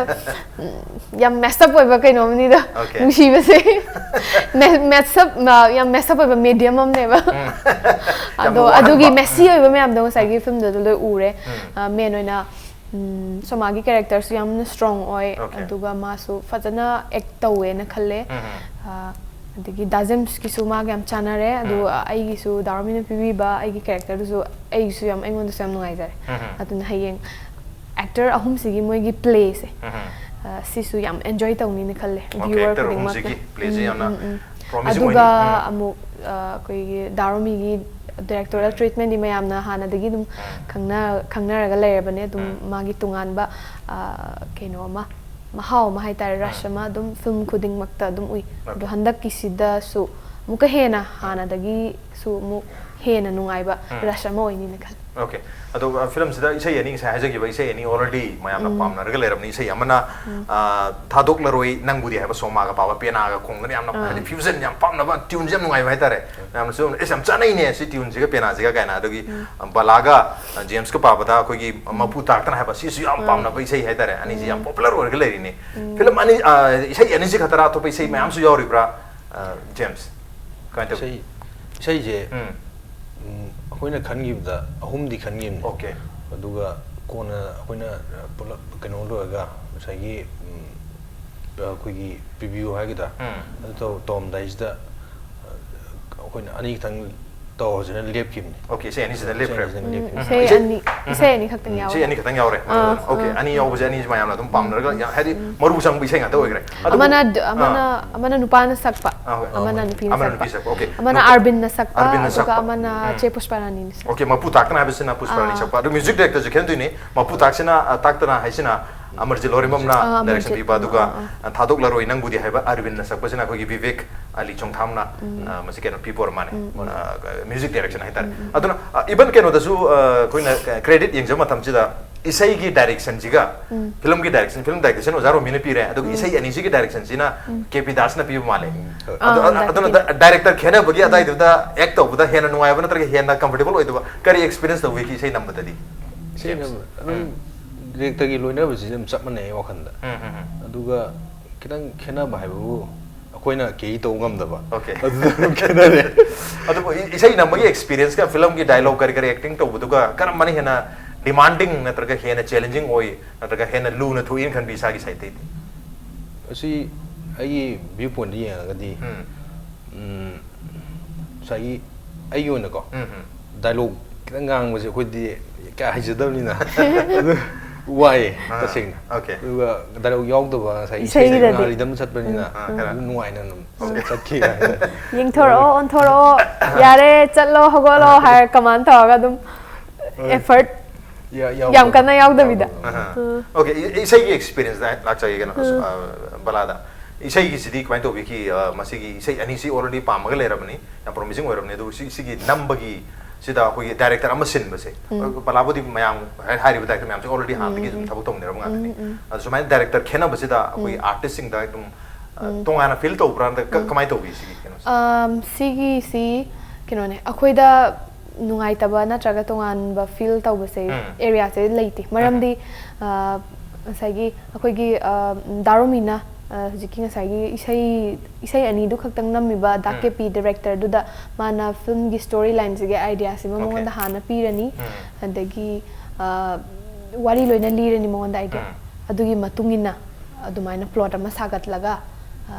ꯎꯝ, ꯌꯥꯝ mess up ꯑꯣꯏꯕ ꯀꯩꯅꯣꯝꯅꯤꯗ, Okay. ꯅꯨꯡꯁꯤꯕꯁꯦ꯫ ꯃꯦ-, mess up, ꯃ-, ꯌꯥꯝ mess up ꯑꯣꯏꯕ medium ꯑꯃꯅꯦꯕ꯫ ꯎꯝ꯫ ꯌꯥꯝ ꯑꯗꯣ ꯋꯥꯍꯟꯕ꯫ ꯑꯗꯨꯒꯤ messy ꯎꯝ꯫ ꯑꯣꯏꯕ ꯃꯌꯥꯝꯗꯣ ꯉꯁꯥꯏꯒꯤ ꯎꯝ꯫ ꯐꯤꯂꯝꯗꯨꯗ ꯂꯣꯏ ꯎꯔꯦ꯫ ꯎꯝ꯫ ꯑ, main ꯑꯣꯏꯅ, ꯎꯝ, ꯁꯣꯃꯥꯒꯤ characterꯁꯨ ꯌꯥꯝꯅ strong ꯑꯣꯏ, Okay. ꯑꯗꯨꯒ ꯃꯥꯁꯨ ꯐꯖꯅ act ꯇꯧꯋꯦꯅ ꯈꯜꯂꯦ꯫ ꯎꯝ꯫ ꯑ, ꯑꯗꯒꯤ ꯗꯥ ꯖꯦꯝꯁꯀꯤꯁꯨ ꯃꯥꯒ ꯌꯥꯝ ꯆꯥꯟꯅꯔꯦ, ꯑꯗꯨ ꯎꯝ꯫ ꯑꯩꯒꯤꯁꯨ ꯗꯥ ꯔꯣꯃꯤꯅ ꯄꯤꯕꯤꯕ ꯑꯩꯒꯤ characterꯗꯨꯁꯨ ꯑꯩꯒꯤꯁꯨ ꯌꯥꯝ, ꯑꯩꯉꯣꯟꯗꯁꯨ ꯌꯥꯝ ꯅꯨꯡꯉꯥꯏꯖꯔꯦ꯫ ꯎꯝ꯫ ꯑꯗꯨꯅ ꯍꯌꯦꯡ actor ꯑꯍꯨꯝꯁꯤꯒꯤ ꯃꯣꯏꯒꯤ playꯁꯦ, ꯎꯝ꯫ ꯑ, ꯁꯤꯁꯨ ꯌꯥꯝ enjoy ꯇꯧꯅꯤꯅ ꯈꯜꯂꯦ, Okay, viewer actor ꯈꯨꯗꯤꯡꯃꯛꯅ꯫ ꯑꯍꯨꯝꯁꯤꯒꯤ playꯁꯦ ꯎꯝ, ꯌꯥꯝꯅ ꯎꯝ, ꯎꯝ꯫ promising ꯑꯗꯨꯒ ꯑꯣꯏꯅꯤ꯫ ꯎꯝ꯫ ꯑꯃꯨꯛ, ꯑ, ꯑꯩꯈꯣꯏꯒꯤ ꯗꯥ ꯔꯣꯃꯤꯒꯤ directorial ꯎꯝ꯫ treatmentꯗꯤ ꯃꯌꯥꯝꯅ ꯍꯥꯟꯅꯗꯒꯤ ꯑꯗꯨꯝ ꯎꯝ꯫ ꯈꯪꯅ-, ꯈꯪꯅꯔꯒ ꯂꯩꯔꯕꯅꯦ꯫ ꯑꯗꯨꯝ ꯎꯝ꯫ ꯃꯥꯒꯤ ꯇꯣꯉꯥꯟꯕ, ꯑ, ꯀꯩꯅꯣ ꯑꯃ, ꯃꯍꯥꯎ ꯑꯃ ꯍꯥꯏꯇꯥꯔꯦ, rush ꯎꯝ꯫ ꯑꯃ ꯑꯗꯨꯝ film ꯈꯨꯗꯤꯡꯃꯛꯇ ꯑꯗꯨꯝ ꯎꯏ꯫ Okay. ꯑꯗꯣ ꯍꯟꯗꯛꯀꯤꯁꯤꯗꯁꯨ ꯑꯃꯨꯛꯀ ꯍꯦꯟꯅ ꯎꯝ꯫ ꯍꯥꯟꯅꯗꯒꯤꯁꯨ ꯑꯃꯨꯛ ꯍꯦꯟꯅ ꯅꯨꯡꯉꯥꯏꯕ ꯎꯝ꯫ rush ꯑꯃ ꯑꯣꯏꯅꯤꯅ ꯈꯜꯂꯤ꯫ Okay. ꯑꯗꯣ, ꯑ, ꯐꯤꯂꯝꯁꯤꯗ ꯏꯁꯩ ꯑꯅꯤ, ꯉꯁꯥꯏ ꯍꯥꯏꯖꯈꯤꯕ ꯏꯁꯩ ꯑꯅꯤ already ꯃꯌꯥꯝꯅ ꯎꯝ꯫ ꯄꯥꯝꯅꯔꯒ ꯂꯩꯔꯕꯅꯤ꯫ ꯏꯁꯩ ꯑꯃꯅ, ꯎꯝ꯫ ꯑ, ꯊꯥꯗꯣꯛꯂꯔꯣꯏ ꯅꯪꯕꯨꯗꯤ ꯍꯥꯏꯕ ꯁꯣꯃꯥꯒ ꯄꯥꯕ ꯄꯦꯅꯥꯒ ꯈꯣꯡꯗꯅ ꯌꯥꯝꯅ, ꯑꯥ꯫ ꯍꯥꯏꯗꯤ fusion ꯌꯥꯝ ꯄꯥꯝꯅꯕ, tuneꯁꯦ ꯌꯥꯝ ꯅꯨꯡꯉꯥꯏꯕ ꯍꯥꯏꯇꯥꯔꯦ꯫ ꯃꯌꯥꯝꯅꯁꯨ ꯑꯗꯨꯝ, "ꯑꯦꯁ, ꯌꯥꯝ ꯆꯥꯟꯅꯩꯅꯦ ꯁꯤ tuneꯁꯤꯒ ꯄꯦꯅꯥꯁꯤꯒ" ꯀꯥꯏꯅ꯫ ꯑꯗꯨꯒꯤ, ꯎꯝ꯫ ꯑ, ꯕꯂꯥꯒ, ꯑ, ꯖꯦꯝꯁꯀ ꯄꯥꯕꯗ ꯑꯩꯈꯣꯏꯒꯤ ꯎꯝ꯫ ꯃꯄꯨ ꯇꯥꯔꯛꯇꯅ ꯍꯥꯏꯕ, ꯁꯤꯁꯨ ꯌꯥꯝ ꯑꯥ꯫ ꯄꯥꯝꯅꯕ ꯏꯁꯩ ꯍꯥꯏꯇꯥꯔꯦ꯫ ꯑꯅꯤꯁꯤ ꯌꯥꯝ ꯎꯝ꯫ popular ꯑꯣꯏꯔꯒ ꯂꯩꯔꯤꯅꯤ꯫ ꯎꯝ꯫ ꯐꯤꯂꯝ ꯑꯅꯤ, ꯑ, ꯏꯁꯩ ꯑꯅꯤꯁꯤ ꯈꯛꯇꯔꯥ, ꯑꯇꯣꯞꯄ ꯏꯁꯩ ꯎꯝ꯫ ꯃꯌꯥꯝꯁꯨ ꯌꯥꯎꯔꯤꯕ꯭ꯔꯥ, ꯑ, ꯖꯦꯝꯁ? ꯀꯃꯥꯏꯅ ꯇꯧꯏ? ꯏꯁꯩ, ꯏꯁꯩꯁꯦ, ꯎꯝ꯫ ꯎꯝ, ꯑꯩꯈꯣꯏꯅ ꯈꯟꯈꯤꯕꯗ ꯑꯍꯨꯝꯗꯤ ꯈꯟꯈꯤꯕꯅꯦ꯫ Okay. ꯑꯗꯨꯒ ꯀꯣꯟꯅ ꯑꯩꯈꯣꯏꯅ ꯄꯨꯂꯞ ꯀꯩꯅꯣ ꯂꯣꯏꯔꯒ ꯉꯁꯥꯏꯒꯤ ꯎꯝ, ꯑꯩꯈꯣꯏꯒꯤ ꯄ꯭ꯔꯤꯚ꯭ꯌꯨ ꯍꯥꯏꯒꯗ꯭ꯔꯥ, ꯎꯝ. ꯑꯗꯨ ꯇꯧ- ꯇꯧꯔꯝꯗꯥꯏꯁꯤꯗ ꯑꯩꯈꯣꯏꯅ ꯑꯅꯤ ꯈꯛꯇꯪ ꯇꯧꯔꯁꯤꯅ ꯂꯦꯞꯈꯤꯕꯅꯤ꯫ Okay, ꯏꯁꯩ ꯑꯅꯤꯁꯤꯗ ꯂꯦꯞꯈ꯭ꯔꯦ꯫ ꯑꯅꯤꯁꯤꯗ ꯎꯝ, ꯂꯦꯞꯈꯤꯕꯅꯤ꯫ ꯏꯁꯩ ꯏꯁꯩ- ꯑꯅꯤ ꯏꯁꯩ ꯑꯅꯤ ꯈꯛꯇꯪ ꯎꯝ, ꯌꯥꯎꯋꯦ꯫ ꯏꯁꯩ ꯑꯅꯤ ꯈꯛꯇꯪ ꯌꯥꯎꯔꯦ꯫ ꯑꯥ, Okay, ꯑꯥ. ꯑꯅꯤ ꯌꯥꯎꯕꯁꯦ ꯑꯅꯤꯁꯦ ꯃꯌꯥꯝꯅ ꯑꯗꯨꯝ ꯄꯥꯝꯅꯔꯒ ꯌꯥ- ꯍꯥꯏꯗꯤ ꯃꯔꯨ ꯆꯪꯕ ꯏꯁꯩ ꯉꯥꯛꯇ ꯑꯣꯏꯈ꯭ꯔꯦ꯫ ꯑꯗꯨꯕꯨ- ꯑꯃꯅ ꯑꯥ. ꯑꯃꯅ ꯑꯃꯅ ꯅꯨꯄꯥꯅ ꯁꯛꯄ, ꯑꯥ, ꯍꯣꯏ. ꯑꯃꯅ ꯅꯨꯄꯤꯅ ꯑꯃꯅ ꯁꯛꯄ꯫ ꯅꯨꯄꯤ ꯁꯛꯄ, okay. ꯑꯃꯅ ꯅꯨꯄꯥ- ꯑꯥꯔꯕꯤꯟꯅ ꯁꯛꯄ, ꯑꯥꯔꯕꯤꯟꯅ ꯑꯗꯨꯒ ꯁꯛꯄ꯫ ꯑꯃꯅ ꯎꯝ. ꯆꯦ ꯄꯨꯁꯄꯥꯔꯥꯅꯤꯅ ꯁꯛꯄ꯫ Okay, ꯃꯄꯨ ꯇꯥꯛꯇꯅ ꯍꯥꯏꯕꯁꯤꯅ ꯄꯨꯁꯄꯥꯔꯥꯅꯤ ꯑꯥ. ꯁꯛꯄ꯫ ꯑꯗꯨ ꯃ꯭ꯌꯨꯖꯤꯛ ꯗꯥꯏꯔꯦꯛꯇꯔꯁꯦ ꯈꯦꯠꯅꯗꯣꯏꯅꯦ꯫ ꯃꯄꯨ ꯇꯥꯛꯁꯤꯅ ꯑ, ꯇꯥꯛꯇꯅ ꯍꯥꯏꯁꯤꯅ ꯑꯃꯔꯖꯤꯠ ꯂꯣꯏꯔꯦꯝꯕꯝꯅ ꯑꯥ, ꯗꯥꯏꯔꯦꯛꯁꯟ ꯑꯃꯔꯖꯤꯠ꯫ ꯄꯤꯕ, ꯑꯗꯨꯒ ꯑꯥ, ꯑꯥ. ꯑ, ꯊꯥꯗꯣꯛꯂꯔꯣꯏ ꯅꯪꯕꯨꯗꯤ ꯍꯥꯏꯕ ꯑꯥꯔꯕꯤꯟꯅ ꯁꯛꯄꯁꯤꯅ ꯑꯩꯈꯣꯏꯒꯤ ꯕꯤꯕꯦꯛ ꯑꯂꯤ ꯆꯣꯡꯊꯥꯝꯅ ꯑ, ꯃꯁꯤ ꯀꯩꯅꯣ ꯄꯤꯕ ꯑꯣꯏꯔ ꯃꯥꯜꯂꯦ꯫ ꯑ, ꯃ꯭ꯌꯨꯖꯤꯛ ꯗꯥꯏꯔꯦꯛꯁꯟ ꯍꯥꯏꯇꯥꯔꯦ꯫ ꯑꯗꯨꯅ ꯏꯚꯟ ꯀꯩꯅꯣꯗꯁꯨ ꯑ, ꯑꯩꯈꯣꯏꯅ ꯀ꯭ꯔꯦꯗꯤꯠ ꯌꯦꯡꯖꯕ ꯃꯇꯝꯁꯤꯗ ꯏꯁꯩꯒꯤ ꯗꯥꯏꯔꯦꯛꯁꯟꯁꯤꯒ ꯐꯤꯂꯝꯒꯤ ꯗꯥꯏꯔꯦꯛꯁꯟ, ꯐꯤꯂꯝ ꯗꯥꯏꯔꯦꯛꯁꯟ ꯑꯣꯖꯥ ꯔꯣꯃꯤꯅ ꯄꯤꯔꯦ, ꯑꯗꯨꯒ ꯏꯁꯩ ꯑꯅꯤꯁꯤꯒꯤ ꯗꯥꯏꯔꯦꯛꯁꯟꯁꯤꯅ ꯀꯦ ꯄꯤ ꯗꯥꯁꯅ ꯄꯤꯕ ꯃꯥꯜꯂꯦ꯫ ꯍꯣꯏ. ꯑꯗꯨ- ꯑꯥ, ꯑꯗꯨ- ꯑꯗꯨꯅ ꯗꯥꯏꯔꯦꯛꯇꯔ. ꯗꯥꯏꯔꯦꯛꯇꯔ ꯈꯦꯠꯅꯕꯒꯤ ꯑꯗꯥꯏꯗꯨꯗ ꯑꯦꯛ ꯇꯧꯕꯗ ꯍꯦꯟꯅ ꯅꯨꯡꯉꯥꯏꯕ ꯅꯠꯇ꯭ꯔꯒ ꯍꯦꯟꯅ ꯀꯝꯐꯣꯔꯇꯦꯕꯜ ꯑꯣꯏꯗꯕ ꯀꯔꯤ ꯑꯦꯛꯁꯄꯤꯔꯤꯌꯦꯟꯁ ꯇꯧꯕꯤꯈꯤ ꯏꯁꯩ ꯅꯝꯕꯗꯗꯤ? ꯏꯁꯩ ꯅꯝꯕ ꯑꯗꯨꯝ ꯗꯥꯏꯔꯦꯛꯇꯔꯒꯤ ꯂꯣꯏꯅꯕꯁꯤꯗꯤ ꯑꯗꯨꯝ ꯆꯞ ꯃꯥꯟꯅꯩ ꯋꯥꯈꯜꯗ꯫ ꯎꯝ, ꯎꯝ, ꯎꯝ. ꯑꯗꯨꯒ ꯈꯤꯇꯪ ꯈꯦꯠꯅꯕ ꯍꯥꯏꯕꯕꯨ ꯑꯩꯈꯣꯏꯅ ꯀꯦꯔꯤ ꯇꯧꯕ ꯉꯝꯗꯕ꯫ Okay. ꯑꯗꯨꯗ ꯑꯗꯨꯝ ꯈꯦꯠꯅꯔꯦ꯫ ꯑꯗꯨꯕꯨ ꯏ- ꯏꯁꯩ ꯅꯝꯕꯒꯤ ꯑꯦꯛꯁꯄꯤꯔꯤꯌꯦꯟꯁꯀ ꯐꯤꯂꯝꯒꯤ ꯗꯥꯏꯂꯣꯛ ꯀꯔꯤ ꯀꯔꯤ ꯑꯦꯛꯇꯤꯡ ꯇꯧꯕꯗꯨꯒ ꯀꯔꯝꯕꯅ ꯍꯦꯟꯅ ꯗꯤꯃꯥꯟꯗꯤꯡ ꯅꯠꯇ꯭ꯔꯒ ꯍꯦꯟꯅ ꯆꯦꯂꯦꯟꯖꯤꯡ ꯑꯣꯏ ꯅꯠꯇ꯭ꯔꯒ ꯍꯦꯟꯅ ꯂꯨꯅ ꯊꯣꯛꯏꯅ ꯈꯟꯕꯤ ꯏꯁꯥꯒꯤ ꯁꯥꯏꯠꯇꯩꯗꯤ? ꯑꯁꯤ ꯑꯩꯒꯤ ꯚ꯭ꯌꯨ ꯄꯣꯏꯟꯗ ꯌꯦꯡꯉꯒꯗꯤ ꯎꯝ. ꯎꯝ, ꯉꯁꯥꯏꯒꯤ ꯑꯩꯒꯤ ꯑꯣꯏꯅꯀꯣ ꯎꯝ, ꯎꯝ. ꯗꯥꯏꯂꯣꯛ ꯈꯤꯇꯪ ꯉꯥꯡꯕꯁꯦ ꯑꯩꯈꯣꯏꯗꯤ ꯀꯌꯥ ꯍꯩꯖꯗꯕꯅꯤꯅ ꯑꯗꯨ ꯋꯥꯏꯌꯦ ꯑꯥ, ꯇꯁꯦꯡꯅ꯫ okay. ꯑꯗꯨꯒ ꯗꯥꯏꯂꯣꯛ ꯌꯥꯎꯗꯕ ꯉꯁꯥꯏ ꯏꯁꯩꯗꯨꯗꯗꯤ. ꯏꯁꯩꯗ ꯉꯥꯔꯤꯗꯝ ꯆꯠꯄꯅꯤꯅ ꯑꯥ, ꯈꯔ. ꯑꯗꯨꯝ ꯅꯨꯡꯉꯥꯏꯅ ꯑꯗꯨꯝ Okay. ꯆꯠꯈꯤꯕ ꯍꯥꯏꯇꯥꯔꯦ꯫ ꯌꯦꯡꯊꯣꯔꯛꯑꯣ, ꯑꯣꯟꯊꯣꯔꯛꯑꯣ, ꯌꯥꯔꯦ, ꯆꯠꯂꯣ, ꯍꯧꯒꯠꯂꯣ ꯍꯥꯏꯔ ꯀꯃꯥꯟ ꯇꯧꯔꯒ ꯑꯗꯨꯝ ꯍꯣꯏ. ꯑꯦꯐꯔꯠ ꯌꯥ- ꯌꯥꯝ ꯀꯟꯅ ꯌꯥꯎꯗꯕꯤꯗ꯫ ꯑꯍꯥ. Okay, ꯏ- ꯏꯁꯩꯒꯤ ꯑꯦꯛꯁꯄꯤꯔꯤꯌꯦꯟꯁꯇ ꯂꯥꯛꯆꯒꯦ ꯀꯩꯅꯣ, ꯑ, ꯕꯂꯥꯗ꯫ ꯏꯁꯩꯒꯤꯁꯤꯗꯤ ꯀꯃꯥꯏꯅ ꯇꯧꯕꯤꯈꯤ? ꯑ, ꯃꯁꯤꯒꯤ ꯏꯁꯩ ꯑꯅꯤꯁꯤ already ꯄꯥꯝꯃꯒ ꯂꯩꯔꯕꯅꯤ, ꯌꯥꯝ ꯄ꯭ꯔꯣꯃꯤꯁꯤꯡ ꯑꯣꯏꯔꯕꯅꯤ꯫ ꯑꯗꯨꯕꯨ ꯁꯤ- ꯁꯤꯒꯤ ꯅꯝꯕꯒꯤ ꯁꯤꯗ ꯑꯩꯈꯣꯏꯒꯤ ꯗꯥꯏꯔꯦꯛꯇꯔ ꯑꯃ ꯁꯤꯟꯕꯁꯦ, ꯕꯂꯥꯕꯨꯗꯤ ꯃꯌꯥꯝ ꯍꯥꯏ- ꯍꯥꯏꯔꯤꯕ ꯗꯥꯏꯔꯦꯛꯇꯔ ꯃꯌꯥꯝꯁꯦ already ꯍꯥꯟꯅꯗꯒꯤ ꯑꯗꯨꯝ ꯊꯕꯛ ꯇꯧꯃꯤꯟꯅꯔꯕ ꯉꯥꯛꯇꯅꯤ꯫ ꯑꯗꯣ ꯁꯨꯃꯥꯏꯅ ꯗꯥꯏꯔꯦꯛꯇꯔ ꯈꯦꯠꯅꯕꯁꯤꯗ ꯑꯩꯈꯣꯏꯒꯤ ꯑꯥꯔꯇꯤꯁꯁꯤꯡꯗ ꯑꯗꯨꯝ, ꯑ, ꯇꯣꯉꯥꯟꯅ ꯐꯤꯜ ꯇꯧꯕ꯭ꯔꯥ? ꯅꯠꯇ꯭ꯔꯒ ꯀ- ꯀꯃꯥꯏꯅ ꯇꯧꯕꯤ ꯁꯤꯒꯤ ꯀꯩꯅꯣꯁꯦ? ꯑꯝ, ꯁꯤꯒꯤꯁꯤ ꯀꯩꯅꯣꯅꯦ, ꯑꯩꯈꯣꯏꯗ ꯅꯨꯡꯉꯥꯏꯇꯕ ꯅꯠꯇ꯭ꯔꯒ ꯇꯣꯉꯥꯟꯕ ꯐꯤꯜ ꯇꯧꯕꯁꯦ, ꯎꯝ. ꯑꯦꯔꯤꯌꯥꯁꯦ ꯂꯩꯇꯦ꯫ ꯃꯔꯝꯗꯤ ꯑ, ꯉꯁꯥꯏꯒꯤ ꯑꯩꯈꯣꯏꯒꯤ, ꯑ, ꯗꯥ ꯔꯣꯃꯤꯅ, ꯑ, ꯍꯧꯖꯤꯛꯀꯤ ꯉꯁꯥꯏꯒꯤ ꯏꯁꯩ ꯏꯁꯩ ꯑꯅꯤꯗꯨ ꯈꯛꯇꯪ ꯅꯝꯃꯤꯕ ꯗꯥ ꯎꯝ. ꯀꯦ ꯄꯤ ꯗꯥꯏꯔꯦꯛꯇꯔꯗꯨꯗ ꯃꯥꯅ ꯐꯤꯂꯝꯒꯤ ꯁ꯭ꯇꯣꯔꯤ ꯂꯥꯏꯟꯁꯤꯒꯤ ꯑꯥꯏꯗꯤꯌꯥꯁꯤꯃ Okay. ꯃꯉꯣꯟꯗ ꯍꯥꯟꯅ ꯄꯤꯔꯅꯤ꯫ ꯎꯝ. ꯑꯗꯒꯤ ꯑ, ꯋꯥꯔꯤ ꯂꯣꯏꯅ ꯂꯤꯔꯅꯤ ꯃꯉꯣꯟꯗ ꯑꯩꯒꯤ꯫ ꯎꯝ꯫ ꯑꯗꯨꯒꯤ ꯃꯇꯨꯡ ꯏꯟꯅ ꯑꯗꯨꯃꯥꯏꯅ ꯄ꯭ꯂꯣꯠ ꯑꯃ ꯁꯥꯒꯠꯂꯒ, ꯑ,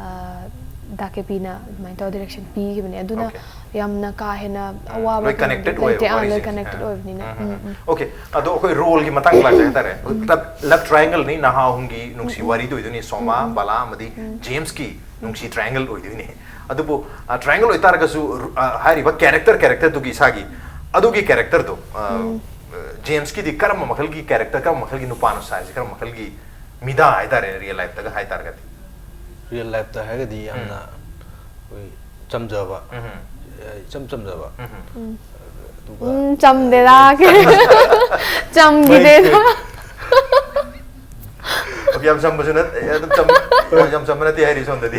ꯗꯥ ꯀꯦ ꯄꯤꯅ ꯑꯗꯨꯃꯥꯏꯅ ꯇꯧꯔ ꯗꯤꯔꯦꯛꯁꯟ ꯄꯤꯈꯤꯕꯅꯦ꯫ ꯑꯗꯨꯅ ꯑꯣꯀꯦ꯫ ꯌꯥꯝꯅ ꯀꯥ ꯍꯦꯟꯅ ꯎꯝ, ꯑꯋꯥꯕ ꯂꯣꯏ ꯀꯩꯅꯣꯗꯤ ꯀꯅꯦꯛꯇꯦꯠ ꯂꯩꯇꯦ꯫ ꯑꯣꯏꯌꯦꯕ ꯑꯥ, ꯂꯣꯏ ꯋꯥꯔꯤꯁꯤꯡꯁꯦ꯫ ꯀꯅꯦꯛꯇꯦꯠ ꯑꯥ꯫ ꯑꯣꯏꯕꯅꯤꯅ꯫ ꯎꯝ, ꯎꯝ, ꯎꯝ, ꯎꯝ꯫ ꯎꯝ꯫ ꯑꯣꯀꯦ, ꯑꯗꯣ ꯑꯩꯈꯣꯏ ꯔꯣꯜꯒꯤ ꯃꯇꯥꯡ ꯂꯥꯛꯆꯩ ꯍꯥꯏꯇꯥꯔꯦ꯫ ꯎꯝ꯫ ꯂꯞ, ꯂꯞ ꯇ꯭ꯔꯥꯏꯌꯦꯡꯒꯜꯅꯤ, ꯅꯍꯥ ꯑꯍꯨꯝꯒꯤ ꯅꯨꯡꯁꯤ ꯎꯝ, ꯎꯝ꯫ ꯋꯥꯔꯤꯗꯣ ꯑꯣꯏꯗꯣꯏꯅꯤ, ꯁꯣꯃꯥ, ꯎꯝ, ꯎꯝ꯫ ꯕꯂꯥ ꯑꯃꯗꯤ ꯎꯝ꯫ ꯖꯦꯝꯁꯀꯤ ꯎꯝ꯫ ꯅꯨꯡꯁꯤ ꯇ꯭ꯔꯥꯏꯌꯦꯡꯒꯜ ꯑꯣꯏꯗꯣꯏꯅꯤ꯫ ꯑꯗꯨꯕꯨ, ꯑ, ꯇ꯭ꯔꯥꯏꯌꯦꯡꯒꯜ ꯑꯣꯏꯇꯥꯔꯒꯁꯨ, ꯑ, ꯍꯥꯏꯔꯤꯕ ꯀꯦꯔꯦꯛꯇꯔ, ꯀꯦꯔꯦꯛꯇꯔꯗꯨꯒꯤ ꯏꯁꯥꯒꯤ ꯑꯗꯨꯒꯤ ꯀꯦꯔꯦꯛꯇꯔꯗꯣ, ꯑ, ꯎꯝ꯫ ꯖꯦꯝꯁꯀꯤꯗꯤ ꯀꯔꯝꯕ ꯃꯈꯜꯒꯤ ꯀꯦꯔꯦꯛꯇꯔ, ꯀꯔꯝꯕ ꯃꯈꯜꯒꯤ ꯅꯨꯄꯥꯅꯣ ꯁꯥꯔꯤꯁꯦ, ꯀꯔꯝꯕ ꯃꯈꯜꯒꯤ ꯃꯤꯗꯥ ꯍꯥꯏꯇꯥꯔꯦ, ꯔꯤꯌꯦꯜ ꯂꯥꯏꯐꯇꯒ ꯍꯥꯏꯇꯥꯔꯒꯗꯤ? ꯔꯤꯌꯦꯜ ꯂꯥꯏꯐꯇ ꯍꯥꯏꯔꯒꯗꯤ ꯌꯥꯝꯅ ꯎꯝ꯫ ꯑꯩꯈꯣꯏ ꯆꯝꯖꯕ, ꯎꯝ꯫ ꯑ, ꯏꯆꯝ ꯆꯝꯖꯕ꯫ ꯎꯝ꯫ ꯎꯝ꯫ ꯑꯗꯨꯒ ꯎꯝ, ꯆꯝꯗꯦꯗ꯫ ꯆꯝꯈꯤꯗꯦꯗ꯫ ꯃꯩ ꯑꯣꯀꯦ, ꯌꯥꯝ ꯆꯝꯕꯁꯨ ꯅꯠꯇꯦ, ꯑꯗꯨꯝ ꯆꯝ-, ꯌꯥꯝ ꯆꯝꯕ ꯅꯠꯇꯦ ꯍꯥꯏꯔꯤ ꯁꯣꯝꯗꯗꯤ꯫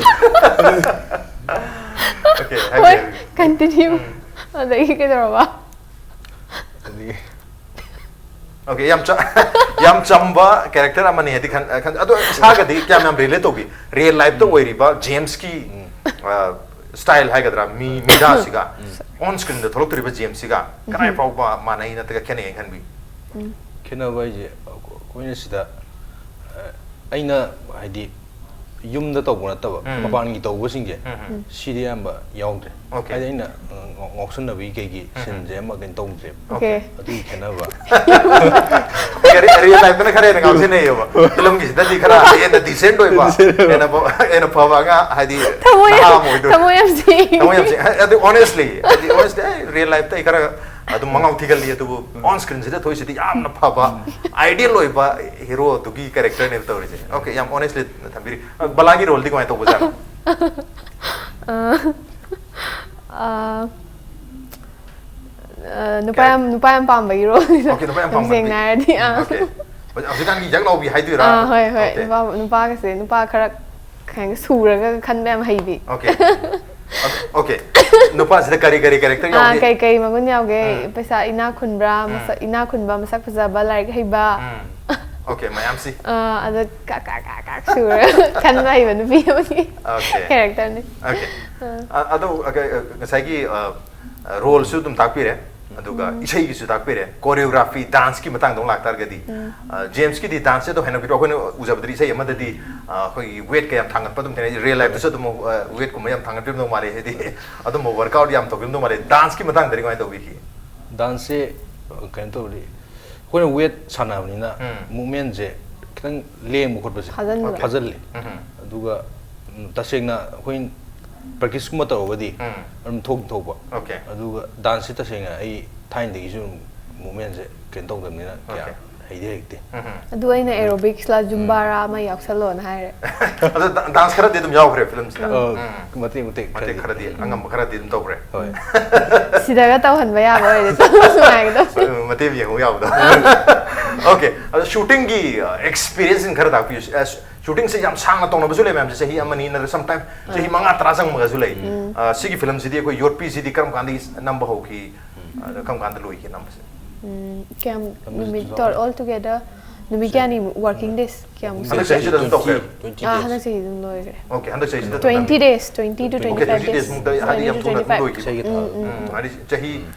ꯑꯣꯀꯦ, ꯍꯥꯏꯕꯤꯌꯨ, ꯍꯣꯏ, ꯍꯥꯏꯕꯤꯌꯨ꯫ Continue꯫ ꯎꯝ꯫ ꯑꯗꯒꯤ ꯀꯩꯗꯧꯔꯕ? ꯑꯗꯒꯤ ꯑꯣꯀꯦ, ꯌꯥꯝ ꯆ-, ꯌꯥꯝ ꯆꯝꯕ ꯀꯦꯔꯦꯛꯇꯔ ꯑꯃꯅꯤ ꯍꯥꯏꯗꯤ ꯈꯟ-, ꯈꯟ-, ꯑꯗꯣ ꯏꯁꯥꯒꯗꯤ ꯀꯌꯥꯝ ꯌꯥꯝ ꯔꯤꯂꯦꯠ ꯇꯧꯕꯤ? ꯔꯤꯌꯦꯜ ꯂꯥꯏꯐꯇ ꯎꯝ꯫ ꯑꯣꯏꯔꯤꯕ ꯖꯦꯝꯁꯀꯤ, ꯎꯝ꯫ ꯑ, ꯁ꯭ꯇꯥꯏꯜ ꯍꯥꯏꯒꯗ꯭ꯔꯥ, ꯃꯤ, ꯃꯤꯗꯥꯁꯤꯒ, ꯎꯝ꯫ ꯑꯣꯟ ꯁ꯭ꯀ꯭ꯔꯤꯟꯗ ꯊꯣꯛꯂꯛꯇꯣꯔꯤꯕ ꯖꯦꯝꯁꯁꯤꯒ ꯀꯗꯥꯏ ꯎꯝ꯫ ꯐꯥꯎꯕ ꯃꯥꯟꯅꯩ ꯅꯠꯇ꯭ꯔꯒ ꯈꯦꯠꯅꯩ ꯈꯟꯕꯤ? ꯎꯝ꯫ ꯈꯦꯠꯅꯕ ꯍꯥꯏꯁꯦ ꯑꯩꯈꯣꯏꯅ ꯁꯤꯗ, ꯑ, ꯑꯩꯅ ꯍꯥꯏꯗꯤ ꯌꯨꯝꯗ ꯇꯧꯕ ꯅꯠꯇꯕ, ꯎꯝ꯫ ꯃꯄꯥꯟꯒꯤ ꯇꯧꯕꯁꯤꯡꯁꯦ, ꯎꯝ, ꯎꯝ꯫ ꯁꯤꯗꯤ ꯑꯌꯥꯝꯕ ꯌꯥꯎꯗ꯭ꯔꯦ꯫ ꯑꯣꯀꯦ꯫ ꯍꯥꯏꯗꯤ ꯑꯩꯅ, ꯑ, ꯉꯥꯎ-, ꯉꯥꯎꯁꯟꯅꯕꯒꯤ ꯀꯩꯒꯤ ꯎꯝ, ꯎꯝ꯫ ꯁꯤꯟꯁꯦ ꯑꯃ ꯀꯩꯅꯣ ꯇꯧꯗ꯭ꯔꯦꯕ꯫ ꯑꯣꯀꯦ꯫ ꯑꯗꯨꯒꯤ ꯈꯦꯠꯅꯕ꯫ ꯔꯤ-, ꯔꯤꯌꯦꯜ ꯂꯥꯏꯐꯇꯅ ꯈꯔ ꯍꯦꯟꯅ ꯉꯥꯎꯁꯤꯟꯅꯩꯌꯦꯕ꯫ ꯐꯤꯂꯝꯒꯤꯁꯤꯗꯗꯤ ꯈꯔ ꯍꯦꯟꯅ ꯗꯤꯁꯦꯟꯠ ꯑꯣꯏꯕ, ꯗꯤꯁꯦꯟꯠ ꯑꯣꯏꯕ꯫ ꯍꯦꯟꯅ ꯐ-, ꯍꯦꯟꯅ ꯐꯕ ꯑꯉꯥꯡ, ꯍꯥꯏꯗꯤ ꯊꯃꯣꯏ ꯅꯍꯥ ꯌꯥꯝ, ꯑꯃ ꯑꯣꯏꯗꯣꯏꯅꯤ꯫ ꯊꯃꯣꯏ ꯌꯥꯝ ꯁꯦꯡꯉꯤ꯫ ꯊꯃꯣꯏ ꯌꯥꯝ ꯁꯦꯡꯉꯤ꯫ ꯑꯗꯨ honestly, ꯍꯥꯏꯗꯤ honestly, ꯑꯩ ꯔꯤꯌꯦꯜ ꯂꯥꯏꯐꯇ ꯑꯩ ꯈꯔ ꯑꯗꯨꯝ ꯃꯉꯥꯎ ꯊꯤꯒꯜꯂꯤ, ꯑꯗꯨꯕꯨ on screenꯁꯤꯗ ꯊꯣꯛꯏꯁꯤꯗꯤ ꯌꯥꯝꯅ ꯐꯕ, ideal ꯑꯣꯏꯕ ꯍꯤꯔꯣ ꯑꯗꯨꯒꯤ ꯀꯦꯔꯦꯛꯇꯔꯅꯦꯕ ꯇꯧꯔꯤꯁꯦ꯫ ꯑꯣꯀꯦ, ꯌꯥꯝ honestly ꯊꯝꯕꯤꯔꯤ꯫ ꯑ, ꯕꯂꯥꯒꯤ ꯔꯣꯜꯗꯤ ꯀꯃꯥꯏꯅ ꯇꯧꯕꯖꯥꯠꯅꯣ? ꯑ, ꯑ, ꯑ, ꯅꯨꯄꯥ ꯀꯌꯥ-, ꯌꯥꯝ, ꯅꯨꯄꯥ ꯌꯥꯝ ꯄꯥꯝꯕꯒꯤ ꯔꯣꯜꯅꯤꯗ꯫ ꯑꯣꯀꯦ, ꯅꯨꯄꯥ ꯌꯥꯝ ꯌꯥꯝ ꯄꯥꯝꯕꯒꯤ꯫ ꯁꯦꯡꯅ ꯍꯥꯏꯔꯗꯤ, ꯑꯥ꯫ ꯑꯣꯀꯦ꯫ ꯍꯧꯖꯤꯛ-, ꯍꯧꯖꯤꯛꯀꯥꯟꯒꯤ ꯌꯛ ꯂꯥꯎꯕꯤ ꯍꯥꯏꯗꯣꯏꯔꯥ? ꯑꯥ, ꯍꯣꯏ, ꯍꯣꯏ꯫ ꯑꯣꯀꯦ꯫ ꯅꯨꯄꯥ, ꯅꯨꯄꯥꯒꯁꯦ, ꯅꯨꯄꯥ ꯈꯔ ꯀꯩ ꯍꯥꯏꯅꯤ, ꯁꯨꯔꯒ ꯈꯟꯕ ꯌꯥꯝ ꯍꯩꯕꯤ꯫ ꯑꯣꯀꯦ꯫ ꯑꯗꯨ, ꯑꯣꯀꯦ꯫ ꯅꯨꯄꯥꯁꯤꯗ ꯀꯔꯤ ꯀꯔꯤ ꯀꯦꯔꯦꯛꯇꯔ ꯑꯥ, ꯌꯥꯎꯒꯦ? ꯀꯩ ꯀꯩ ꯃꯒꯨꯟ ꯌꯥꯎꯒꯦ? ꯎꯝ꯫ ꯄꯩꯁꯥ ꯏꯅꯥꯛ ꯈꯨꯟꯕ꯭ꯔꯥ, ꯎꯝ꯫ ꯃꯁꯛ ꯏꯅꯥꯛ ꯈꯨꯟꯕ, ꯃꯁꯛ ꯐꯖꯕ, ꯂꯥꯏꯔꯤꯛ ꯍꯩꯕ꯫ ꯎꯝ꯫ ꯑꯣꯀꯦ, ꯃꯌꯥꯝꯁꯤ꯫ ꯑꯥ, ꯑꯗꯣ ꯀꯥꯛ, ꯀꯥꯛ, ꯀꯥꯛ, ꯀꯥꯛ ꯁꯨꯔꯒ ꯈꯟꯕ ꯍꯩꯕ ꯅꯨꯄꯤ ꯑꯃꯒꯤ ꯑꯣꯀꯦ꯫ ꯀꯦꯔꯦꯛꯇꯔꯅꯤ꯫ ꯑꯣꯀꯦ꯫ ꯑꯥ꯫ ꯑ-, ꯑꯗꯣ, ꯑ, ꯀ-, ꯑ, ꯉꯁꯥꯏꯒꯤ, ꯑ, ꯑ, ꯔꯣꯜꯁꯨ ꯑꯗꯨꯝ ꯇꯥꯛꯄꯤꯔꯦ꯫ ꯑꯗꯨꯒ ꯏꯁꯩꯒꯤꯁꯨ ꯇꯥꯛꯄꯤꯔꯦ꯫ ꯀꯣꯔꯤꯌꯣꯒ꯭ꯔꯥꯐꯤ, ꯗꯥꯟꯁꯀꯤ ꯃꯇꯥꯡꯗ ꯑꯃꯨꯛ ꯂꯥꯛꯇꯥꯔꯒꯗꯤ, ꯖꯦꯝꯁꯀꯤꯗꯤ ꯗꯥꯟꯁꯁꯦ ꯑꯗꯨꯝ ꯍꯦꯟꯅ ꯄꯤꯔꯛꯑꯣ꯫ ꯑꯩꯈꯣꯏꯅ ꯎꯖꯕꯗꯗꯤ ꯏꯁꯩ ꯑꯃꯗꯗꯤ ꯑꯩꯈꯣꯏꯒꯤ ꯋꯦꯠꯀ ꯌꯥꯝ ꯊꯥꯡꯒꯠꯄ ꯑꯗꯨꯝ ꯊꯦꯡꯅꯩ, ꯔꯤꯌꯦꯜ ꯂꯥꯏꯐꯇꯁꯨ ꯑꯗꯨꯝ ꯋꯦꯠꯀꯨꯝꯕ ꯌꯥꯝ ꯊꯥꯡꯒꯠꯄꯤꯔꯝꯗꯧ ꯃꯥꯜꯂꯦ, ꯍꯥꯏꯗꯤ ꯑꯗꯨꯝꯕ ꯋꯥꯔꯛꯑꯥꯎꯠ ꯌꯥꯝ ꯇꯧꯕꯤꯔꯝꯗꯧ ꯃꯥꯜꯂꯦ꯫ ꯗꯥꯟꯁꯀꯤ ꯃꯇꯥꯡꯗꯗꯤ ꯀꯃꯥꯏꯅ ꯇꯧꯕꯤꯈꯤ? ꯗꯥꯟꯁꯁꯦ ꯀꯩꯅꯣ ꯇꯧꯔꯗꯤ, ꯑꯩꯈꯣꯏꯅ ꯋꯦꯠ ꯁꯥꯟꯅꯕꯅꯤꯅ ꯃꯨꯞꯃꯦꯟꯁꯦ ꯈꯤꯇꯪ ꯂꯦꯡꯕ ꯈꯣꯠꯄꯁꯦ ꯐꯥꯖꯟꯕꯗꯣ꯫ ꯐꯥꯖꯜꯂꯦ꯫ ꯑꯗꯨꯒ ꯎꯝ, ꯇꯁꯦꯡꯅ ꯑꯩꯈꯣꯏ ꯄ꯭ꯔꯦꯛꯇꯤꯁꯀꯨꯝꯕ ꯇꯧꯔꯒꯗꯤ ꯑꯗꯨꯝ ꯊꯣꯛ ꯊꯣꯛꯄ꯫ Okay. ꯑꯗꯨꯒ ꯗꯥꯟꯁꯁꯦ ꯇꯁꯦꯡꯅ ꯑꯩ ꯊꯥꯏꯅꯗꯒꯤꯁꯨ ꯑꯗꯨꯝ ꯃꯨꯞꯃꯦꯟꯁꯦ ꯀꯩꯅꯣ ꯇꯧꯗꯕꯅꯤꯅ ꯀꯌꯥ Okay. ꯍꯩꯗꯤ ꯍꯩꯇꯦ꯫ ꯑꯗꯨ ꯑꯩꯅ ꯑꯦꯔꯣꯕꯤꯛꯁꯂ ꯖꯨꯝꯕꯥꯔꯥ ꯑꯃ ꯌꯥꯎꯁꯜꯂꯣꯅ ꯍꯥꯏꯔꯦ꯫ ꯑꯗꯣ ꯗꯥ- ꯗꯥꯟꯁ ꯈꯔꯗꯤ ꯑꯗꯨꯝ ꯌꯥꯎꯈ꯭ꯔꯦ ꯐꯤꯂꯝꯁꯤꯗ꯫ ꯑꯧ, ꯎꯝ. ꯃꯇꯦꯛ ꯃꯇꯦꯛ ꯃꯇꯦꯛ ꯈꯔꯗꯤ, ꯑꯉꯝꯕ ꯈꯔꯗꯤ ꯑꯗꯨꯝ ꯇꯧꯈ꯭ꯔꯦ꯫ ꯍꯣꯏ꯫ ꯁꯤꯗꯒ ꯇꯧꯍꯟꯕ ꯌꯥꯕ ꯑꯣꯏꯔꯗꯤ ꯅꯨꯡꯉꯥꯏꯒꯗꯕ꯫ ꯃꯇꯦꯛ ꯌꯦꯡꯍꯧ ꯌꯥꯕꯗꯣ꯫ Okay, ꯑꯗꯣ ꯁꯨꯇꯤꯡꯒꯤ ꯑꯦꯛꯁꯄꯤꯔꯤꯌꯦꯟꯁ ꯈꯔ ꯇꯥꯛꯄꯤꯌꯨ꯫ ꯁꯨꯇꯤꯡꯁꯦ ꯌꯥꯝ ꯁꯥꯡꯅ ꯇꯧꯅꯕꯁꯨ ꯂꯩ ꯃꯌꯥꯝꯁꯦ, ꯆꯍꯤ ꯑꯃꯅꯤ ꯅꯠꯇ꯭ꯔꯒ ꯁꯝ ꯇꯥꯏꯝ ꯆꯍꯤ ꯃꯉꯥ ꯇꯔꯥ ꯆꯪꯕꯒꯁꯨ ꯂꯩ꯫ ꯑ, ꯁꯤꯒꯤ ꯐꯤꯂꯝꯁꯤꯗꯤ ꯑꯩꯈꯣꯏ ꯌꯣꯠꯄꯤꯁꯤꯗꯤ ꯀꯔꯝ ꯀꯥꯟꯗꯒꯤ ꯅꯝꯕ ꯍꯧꯈꯤ? ꯑꯗ ꯀꯔꯝ ꯀꯥꯟꯗ ꯂꯣꯏꯈꯤ ꯅꯝꯕꯁꯦ? ꯎꯝ, ꯀꯌꯥꯝ ꯅꯨꯃꯤꯠ all together ꯅꯨꯃꯤꯠ ꯀꯌꯥꯅꯤ, working days ꯀꯌꯥꯃꯨꯛ ꯍꯟꯗꯛ ꯆꯍꯤꯁꯤꯗ ꯑꯗꯨꯝ ꯇꯧꯈ꯭ꯔꯦ꯫ Twenty ꯑꯥ, days꯫ ꯍꯟꯗꯛ ꯆꯍꯤ ꯑꯗꯨꯝ ꯂꯣꯏꯈ꯭ꯔꯦ꯫ Okay, ꯍꯟꯗꯛ ꯆꯍꯤꯁꯤꯗ ꯑꯗꯨꯝ Twenty days, twenty to Okay, twenty five twenty days days꯫ ꯃꯨꯛꯇ ꯍꯥꯏꯗꯤ ꯌꯥꯝ ꯊꯨꯅ ꯑꯗꯨꯝ ꯂꯣꯏꯈꯤꯕ꯫ ꯏꯁꯩꯒꯤ ꯊꯥꯕꯗꯣ꯫ ꯎꯝ, ꯍꯥꯏꯗꯤ ꯆꯍꯤ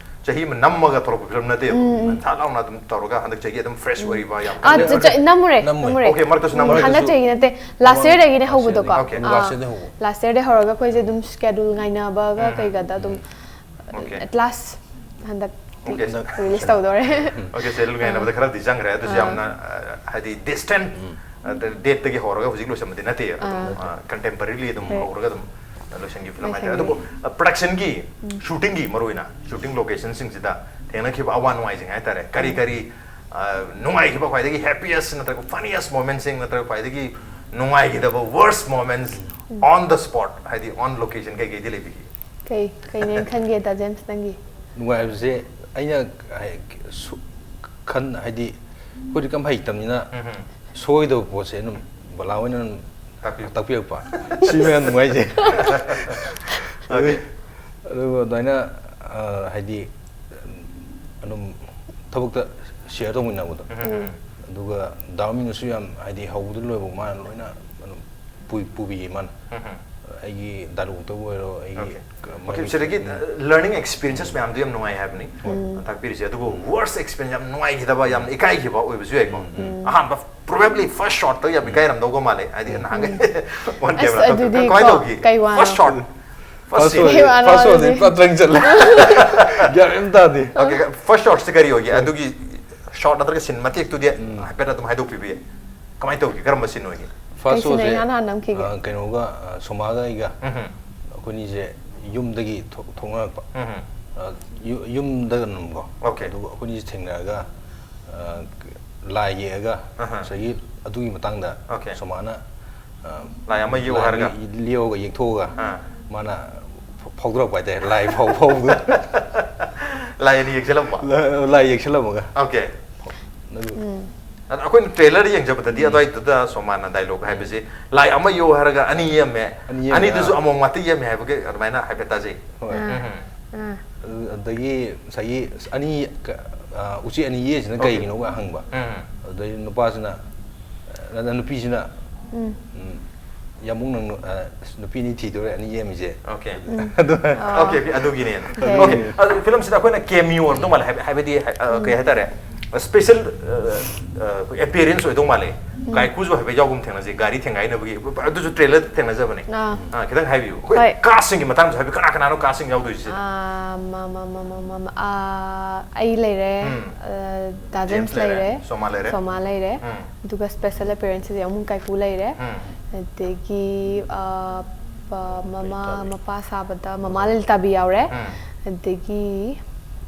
ꯆꯍꯤ ꯑꯃ ꯅꯝꯃꯒ ꯊꯣꯛꯂꯛꯄ ꯐꯤꯂꯝ ꯅꯠꯇꯦꯕ꯫ ꯊꯥ ꯂꯥꯎꯅ ꯑꯗꯨꯝ ꯇꯧꯔꯒ ꯍꯟꯗꯛ ꯆꯍꯤ ꯑꯗꯨꯝ ꯐ꯭ꯔꯦꯁ ꯑꯣꯏꯕ ꯌꯥꯝ ꯑꯥ, ꯀꯟꯅ ꯆ- ꯆ- ꯅꯝꯃꯨꯔꯦ ꯅꯝꯃꯨꯔꯦ꯫ ꯅꯝꯃꯨꯔꯦ꯫ Okay, ꯃꯔꯛꯇꯁꯨ ꯅꯝꯃꯨꯔꯦ꯫ ꯍꯟꯗꯛ ꯆꯍꯤꯒꯤ ꯅꯠꯇꯦ, last year ꯗꯒꯤꯅꯦ ꯍꯧꯕꯗꯣꯀꯣ꯫ Okay. Last year ꯗꯒꯤ ꯍꯧꯕ꯫ Last year ꯗꯒꯤ ꯍꯧꯔꯒ ꯑꯩꯈꯣꯏꯁꯦ ꯑꯗꯨꯝ schedule ꯉꯥꯏꯅꯕꯒ ꯀꯩꯒꯗ ꯑꯗꯨꯝ Okay. at last ꯍꯟꯗꯛ Okay. release ꯇꯧꯗꯣꯔꯦ꯫ Okay, ꯁꯦ ꯉꯥꯏꯅꯕꯗ ꯈꯔꯗꯤ ꯆꯪꯈ꯭ꯔꯦ꯫ ꯑꯗꯨꯁꯨ ꯌꯥꯝꯅ, ꯑ, ꯍꯥꯏꯗꯤ distant, ꯑ, date ꯇꯒꯤ ꯍꯧꯔꯒ ꯍꯧꯖꯤꯛ ꯂꯣꯏꯁꯟꯕꯗꯤ ꯅꯠꯇꯦ꯫ ꯑꯗꯨꯝ, ꯑ, contemporarily ꯑꯗꯨꯝ Right. ꯍꯧꯔꯒ ꯑꯗꯨꯝ ꯂꯣꯏꯁꯟꯈꯤꯕ ꯐꯤꯂꯝ ꯍꯥꯏꯇꯥꯔꯦ꯫ ꯂꯣꯏꯁꯟꯈꯤꯕ꯫ ꯑꯗꯨꯕꯨ, ꯑ, production ꯒꯤ, shooting ꯒꯤ ꯃꯔꯨꯑꯣꯏꯅ shooting location ꯁꯤꯡꯁꯤꯗ ꯊꯦꯡꯅꯈꯤꯕ ꯑꯋꯥ ꯅꯨꯡꯉꯥꯏꯁꯤꯡ ꯍꯥꯏꯇꯥꯔꯦ꯫ ꯀꯔꯤ ꯀꯔꯤ, ꯑ, ꯅꯨꯡꯉꯥꯏꯈꯤꯕ ꯈ꯭ꯋꯥꯏꯗꯒꯤ happiest ꯅꯠꯇ꯭ꯔꯒ funniest moment ꯁꯤꯡ ꯅꯠꯇ꯭ꯔꯒ ꯈ꯭ꯋꯥꯏꯗꯒꯤ ꯅꯨꯡꯉꯥꯏꯈꯤꯗꯕ worst moments on the spot, ꯍꯥꯏꯗꯤ on location ꯀꯩꯀꯩꯗꯤ ꯂꯩꯕꯤꯒꯦ? ꯀꯩ ꯀꯩꯅꯦꯅ ꯈꯟꯒꯦ ꯗꯥ ꯖꯦꯝꯁ ꯅꯪꯒꯤ? ꯅꯨꯡꯉꯥꯏꯕꯁꯦ ꯑꯩꯅ ꯍꯥꯏ-, ꯁꯨ-, ꯈꯟ-, ꯍꯥꯏꯗꯤ ꯑꯩꯈꯣꯏꯗꯤ ꯀꯝ ꯍꯩꯇꯕꯅꯤꯅ ꯎꯝ. ꯁꯣꯏꯗꯕ ꯄꯣꯠꯁꯦ ꯑꯗꯨꯝ ꯕꯂꯥ ꯍꯣꯏꯅ ꯑꯗꯨꯝ ꯇꯥꯛꯄꯤꯌꯨ꯫ ꯇꯥꯛꯄꯤꯔꯛꯄ꯫ ꯁꯤꯅ ꯌꯥꯝ ꯅꯨꯡꯉꯥꯏꯖꯩ꯫ Okay. ꯑꯗꯨꯒ ꯑꯗꯨꯃꯥꯏꯅ, ꯑ, ꯍꯥꯏꯗꯤ ꯑꯗꯨꯝ ꯊꯕꯛꯇ share ꯇꯧꯃꯤꯟꯅꯕꯗꯣ꯫ ꯎꯝ. ꯑꯗꯨꯒ ꯗꯥꯎꯃꯤꯅꯁꯨ ꯌꯥꯝ, ꯍꯥꯏꯗꯤ ꯍꯧꯕꯗ ꯂꯣꯏꯕ ꯃꯥꯅ ꯂꯣꯏꯅ ꯑꯗꯨꯝ ꯄꯨ-, ꯄꯨꯕꯤꯌꯦ ꯃꯥꯅ꯫ ꯎꯝ. ꯑꯩꯒꯤ ꯗꯥꯏꯂꯣꯛꯇꯕꯨ ꯑꯣꯏꯔꯣ, ꯑꯩꯒꯤ Okay. ꯁꯤꯗꯒꯤ ꯂꯔꯅꯤꯡ ꯑꯦꯛꯁꯄꯤꯔꯤꯌꯦꯟꯁꯦꯁ ꯃꯌꯥꯝꯗꯣ ꯌꯥꯝ ꯅꯨꯡꯉꯥꯏ ꯍꯥꯏꯕꯅꯤ ꯇꯥꯛꯄꯤꯔꯤꯁꯦ꯫ ꯑꯗꯨꯕꯨ ꯋꯔꯁ ꯑꯦꯛꯁꯄꯤꯔꯤꯌꯦꯟꯁ, ꯌꯥꯝ ꯅꯨꯡꯉꯥꯏꯈꯤꯗꯕ, ꯌꯥꯝꯅ ꯏꯀꯥꯏꯈꯤꯕ ꯑꯣꯏꯕꯁꯨ ꯌꯥꯏꯀꯣ꯫ ꯑꯍꯥꯟꯕ, ꯄ꯭ꯔꯣꯕꯦꯕ꯭ꯂꯤ ꯐꯥꯔꯁ ꯁꯣꯠꯇ ꯌꯥꯝ ꯏꯀꯥꯏꯔꯝꯗꯧꯒ ꯃꯥꯜꯂꯦ, ꯍꯥꯏꯗꯤ ꯅꯍꯥꯟꯒꯩ ꯑꯣꯟ ꯑꯁ, ꯀꯦꯃꯦꯔꯥ ꯑꯗꯨꯗꯤ ꯀꯃꯥꯏꯅ ꯀꯣ, ꯇꯧꯈꯤ? ꯀꯩ ꯋꯥꯅꯣ? ꯐꯥꯔꯁ ꯁꯣꯠ, ꯐꯥꯔꯁ ꯁꯤꯟ꯫ ꯀꯩ ꯋꯥꯅꯣ ꯐꯥꯔꯁ ꯁꯣꯠꯁꯤ ꯑꯗꯨꯗꯤ? ꯄꯨꯔꯥ ꯇ꯭ꯔꯦꯡ ꯆꯠꯂꯦ꯫ ꯒ꯭ꯌꯥꯟ ꯑꯃ ꯇꯥꯗꯦ꯫ ꯑꯣꯀꯦ, ꯐꯥꯔꯁ ꯁꯣꯠꯁꯤ ꯀꯔꯤ ꯑꯣꯏꯒꯦ? ꯑꯗꯨꯒꯤ ꯁꯣꯠ ꯅꯠꯇ꯭ꯔꯒ ꯁꯤꯟ ꯃꯇꯦꯛꯇꯨꯗꯤ ꯍꯥꯏꯐꯦꯠ ꯑꯗꯨꯝ ꯍꯥꯏꯗꯣꯛꯄꯤꯕ ꯌꯥꯏ꯫ ꯀꯃꯥꯏꯅ ꯇꯧꯒꯦ? ꯀꯔꯝꯕ ꯁꯤꯟ ꯑꯣꯏꯒꯦ? ꯐꯥꯔꯁ ꯀꯩꯁꯤꯅ ꯁꯣꯁꯦ ꯏꯍꯥꯟ ꯍꯥꯟꯅ ꯅꯝꯈꯤꯒꯦ? ꯑ, ꯀꯩꯅꯣꯒ, ꯑ, ꯁꯣꯃꯥꯒ ꯑꯩꯒ, ꯎꯝꯍꯨꯝ꯫ ꯑꯩꯈꯣꯏꯅꯤꯁꯦ ꯌꯨꯝꯗꯒꯤ ꯊꯣꯛ- ꯊꯣꯛꯅꯔꯛꯄ꯫ ꯎꯝꯍꯨꯝ꯫ ꯑ, ꯌꯨ- ꯌꯨꯝꯗꯒ ꯅꯝꯀꯣ꯫ ꯑꯣꯀꯦ꯫ ꯑꯗꯨꯒ ꯑꯩꯈꯣꯏꯅꯤꯁꯦ ꯊꯦꯡꯅꯔꯒ, ꯑ, ꯂꯥꯏ ꯌꯦꯛꯑꯒ, ꯑꯍ꯫ ꯉꯁꯥꯏꯒꯤ ꯑꯗꯨꯒꯤ ꯃꯇꯥꯡꯗ ꯑꯣꯀꯦ꯫ ꯁꯣꯃꯥꯅ, ꯑ, ꯂꯥꯏ ꯑꯃ ꯌꯦꯛꯑꯣ ꯂꯥꯏ ꯍꯥꯏꯔꯒ? ꯌꯦꯛꯑꯒ ꯌꯦꯛꯊꯣꯛꯑꯒ, ꯑꯥ꯫ ꯃꯥꯅ ꯐ- ꯐꯥꯎꯗꯣꯔꯛꯄ ꯍꯥꯏꯇꯥꯔꯦ, ꯂꯥꯏ ꯐꯥꯎ ꯐꯥꯎꯕꯗꯣ꯫ ꯂꯥꯏ ꯑꯅꯤ ꯌꯦꯛꯁꯜꯂꯝꯕ? ꯂꯥꯏ ꯌꯦꯛꯁꯜꯂꯝꯃꯒ꯫ ꯑꯣꯀꯦ꯫ ꯑꯗꯨ ꯑꯗ ꯑꯩꯈꯣꯏꯅ ꯇ꯭ꯔꯦꯂꯔ ꯌꯦꯡꯖꯕꯗꯗꯤ ꯑꯗꯨꯋꯥꯏꯗꯨꯗ ꯁꯣꯃꯥꯅ ꯗꯥꯏꯂꯣꯛ ꯍꯥꯏꯕꯁꯦ, "ꯂꯥꯏ ꯑꯃ ꯌꯦꯛꯑꯣ ꯍꯥꯏꯔꯒ ꯑꯅꯤ ꯌꯦꯛꯑꯝꯃꯦ, ꯑꯅꯤ ꯌꯦꯛꯑꯝꯃꯦ, ꯑꯅꯤꯗꯨꯁꯨ ꯑꯥ꯫ ꯑꯃꯣꯝ ꯉꯥꯛꯇ ꯌꯦꯛꯑꯝꯃꯦ" ꯍꯥꯏꯕꯒꯤ ꯑꯗꯨꯃꯥꯏꯅ ꯍꯥꯏꯐꯦꯠ ꯇꯥꯖꯩ꯫ ꯍꯣꯏ꯫ ꯑꯥ, ꯎꯝ꯫ ꯑꯥ꯫ ꯑꯗꯨ- ꯑꯗꯒꯤ ꯉꯁꯥꯏꯒꯤ ꯑꯅꯤ, ꯀ- ꯑ, ꯎꯆꯦꯛ ꯑꯅꯤ ꯌꯦꯛꯏꯁꯤꯅ ꯑꯣꯀꯦ꯫ ꯀꯩꯒꯤꯅꯣꯒ ꯍꯪꯕ꯫ ꯎꯝ꯫ ꯑꯗꯩ ꯅꯨꯄꯥꯁꯤꯅ, ꯑ, ꯅ- ꯅꯨꯄꯤꯁꯤꯅ, ꯎꯝ꯫ ꯎꯝ, "ꯌꯥꯝꯕꯨꯡ, ꯅꯪ ꯅꯨ- ꯑ, ꯅꯨꯄꯤ ꯑꯅꯤ ꯊꯤꯗꯣꯔꯦ, ꯑꯅꯤ ꯌꯦꯛꯑꯝꯃꯤꯁꯦ"꯫ ꯑꯣꯀꯦ꯫ ꯑꯗꯨ ꯑꯥ꯫ ꯑꯣꯀꯦ, ꯑꯗꯨꯒꯤꯅꯦꯅ꯫ ꯑꯣꯀꯦ꯫ ꯑꯣꯀꯦ, ꯑꯗꯨ ꯐꯤꯂꯝꯁꯤꯗ ꯑꯩꯈꯣꯏꯅ ꯀꯦꯃꯤꯑꯣ ꯑꯣꯏꯔꯝꯗꯧ ꯃꯥꯜꯂꯦ, ꯍꯥꯏꯕ- ꯍꯥꯏꯕꯗꯤ, ꯑ, ꯀꯩ ꯍꯥꯏꯇꯥꯔꯦ, ꯁ꯭ꯄꯦꯁꯦꯜ ꯑꯦꯄꯤꯌꯔꯦꯟꯁ ꯑꯣꯏꯗꯧ ꯃꯥꯜꯂꯦ꯫ ꯀꯥꯏꯀꯨꯁꯨ ꯍꯥꯏꯐꯦꯠ ꯌꯥꯎꯒꯨꯝ ꯊꯦꯡꯅꯖꯩ, ꯒꯥꯔꯤ ꯊꯦꯡꯒꯥꯏꯅꯕꯒꯤ, ꯑꯗꯨꯁꯨ ꯇ꯭ꯔꯦꯂꯔ ꯊꯦꯡꯅꯖꯕꯅꯦ꯫ ꯑꯥ꯫ ꯑꯥ, ꯈꯤꯇꯪ ꯍꯥꯏꯕꯤꯌꯨ꯫ ꯑꯩꯈꯣꯏ ꯍꯣꯏ꯫ ꯀꯥꯁꯁꯤꯡꯒꯤ ꯃꯇꯥꯡꯗꯁꯨ ꯍꯥꯏꯕꯤꯌꯨ, ꯀꯅꯥ ꯀꯅꯥꯅꯣ ꯀꯥꯁꯁꯤꯡ ꯌꯥꯎꯗꯣꯏꯁꯦ ꯁꯤꯗ? ꯑꯥ, ꯃ- ꯃ- ꯃ- ꯃ- ꯃ- ꯃ- ꯑꯥ, ꯑꯩ ꯂꯩꯔꯦ, ꯎꯝ꯫ ꯑ, ꯗꯥ ꯖꯦꯝꯁ ꯖꯦꯝꯁ ꯂꯩꯔꯦ, ꯂꯩꯔꯦ, ꯁꯣꯃꯥ ꯂꯩꯔꯦ꯫ ꯁꯣꯃꯥ ꯂꯩꯔꯦ, ꯎꯝ꯫ ꯑꯗꯨꯒ ꯁ꯭ꯄꯦꯁꯦꯜ ꯑꯦꯄꯤꯌꯔꯦꯟꯁꯁꯤꯗ ꯑꯃꯨꯛ ꯀꯥꯏꯀꯨ ꯂꯩꯔꯦ, ꯎꯝ꯫ ꯑꯗꯒꯤ, ꯑ, ꯄ- ꯃꯃꯥ ꯃꯄꯥ ꯁꯥꯕꯗ ꯃꯃꯥ ꯂꯂꯤꯇꯥꯕꯤ ꯌꯥꯎꯔꯦ, ꯎꯝ꯫ ꯑꯗꯒꯤ,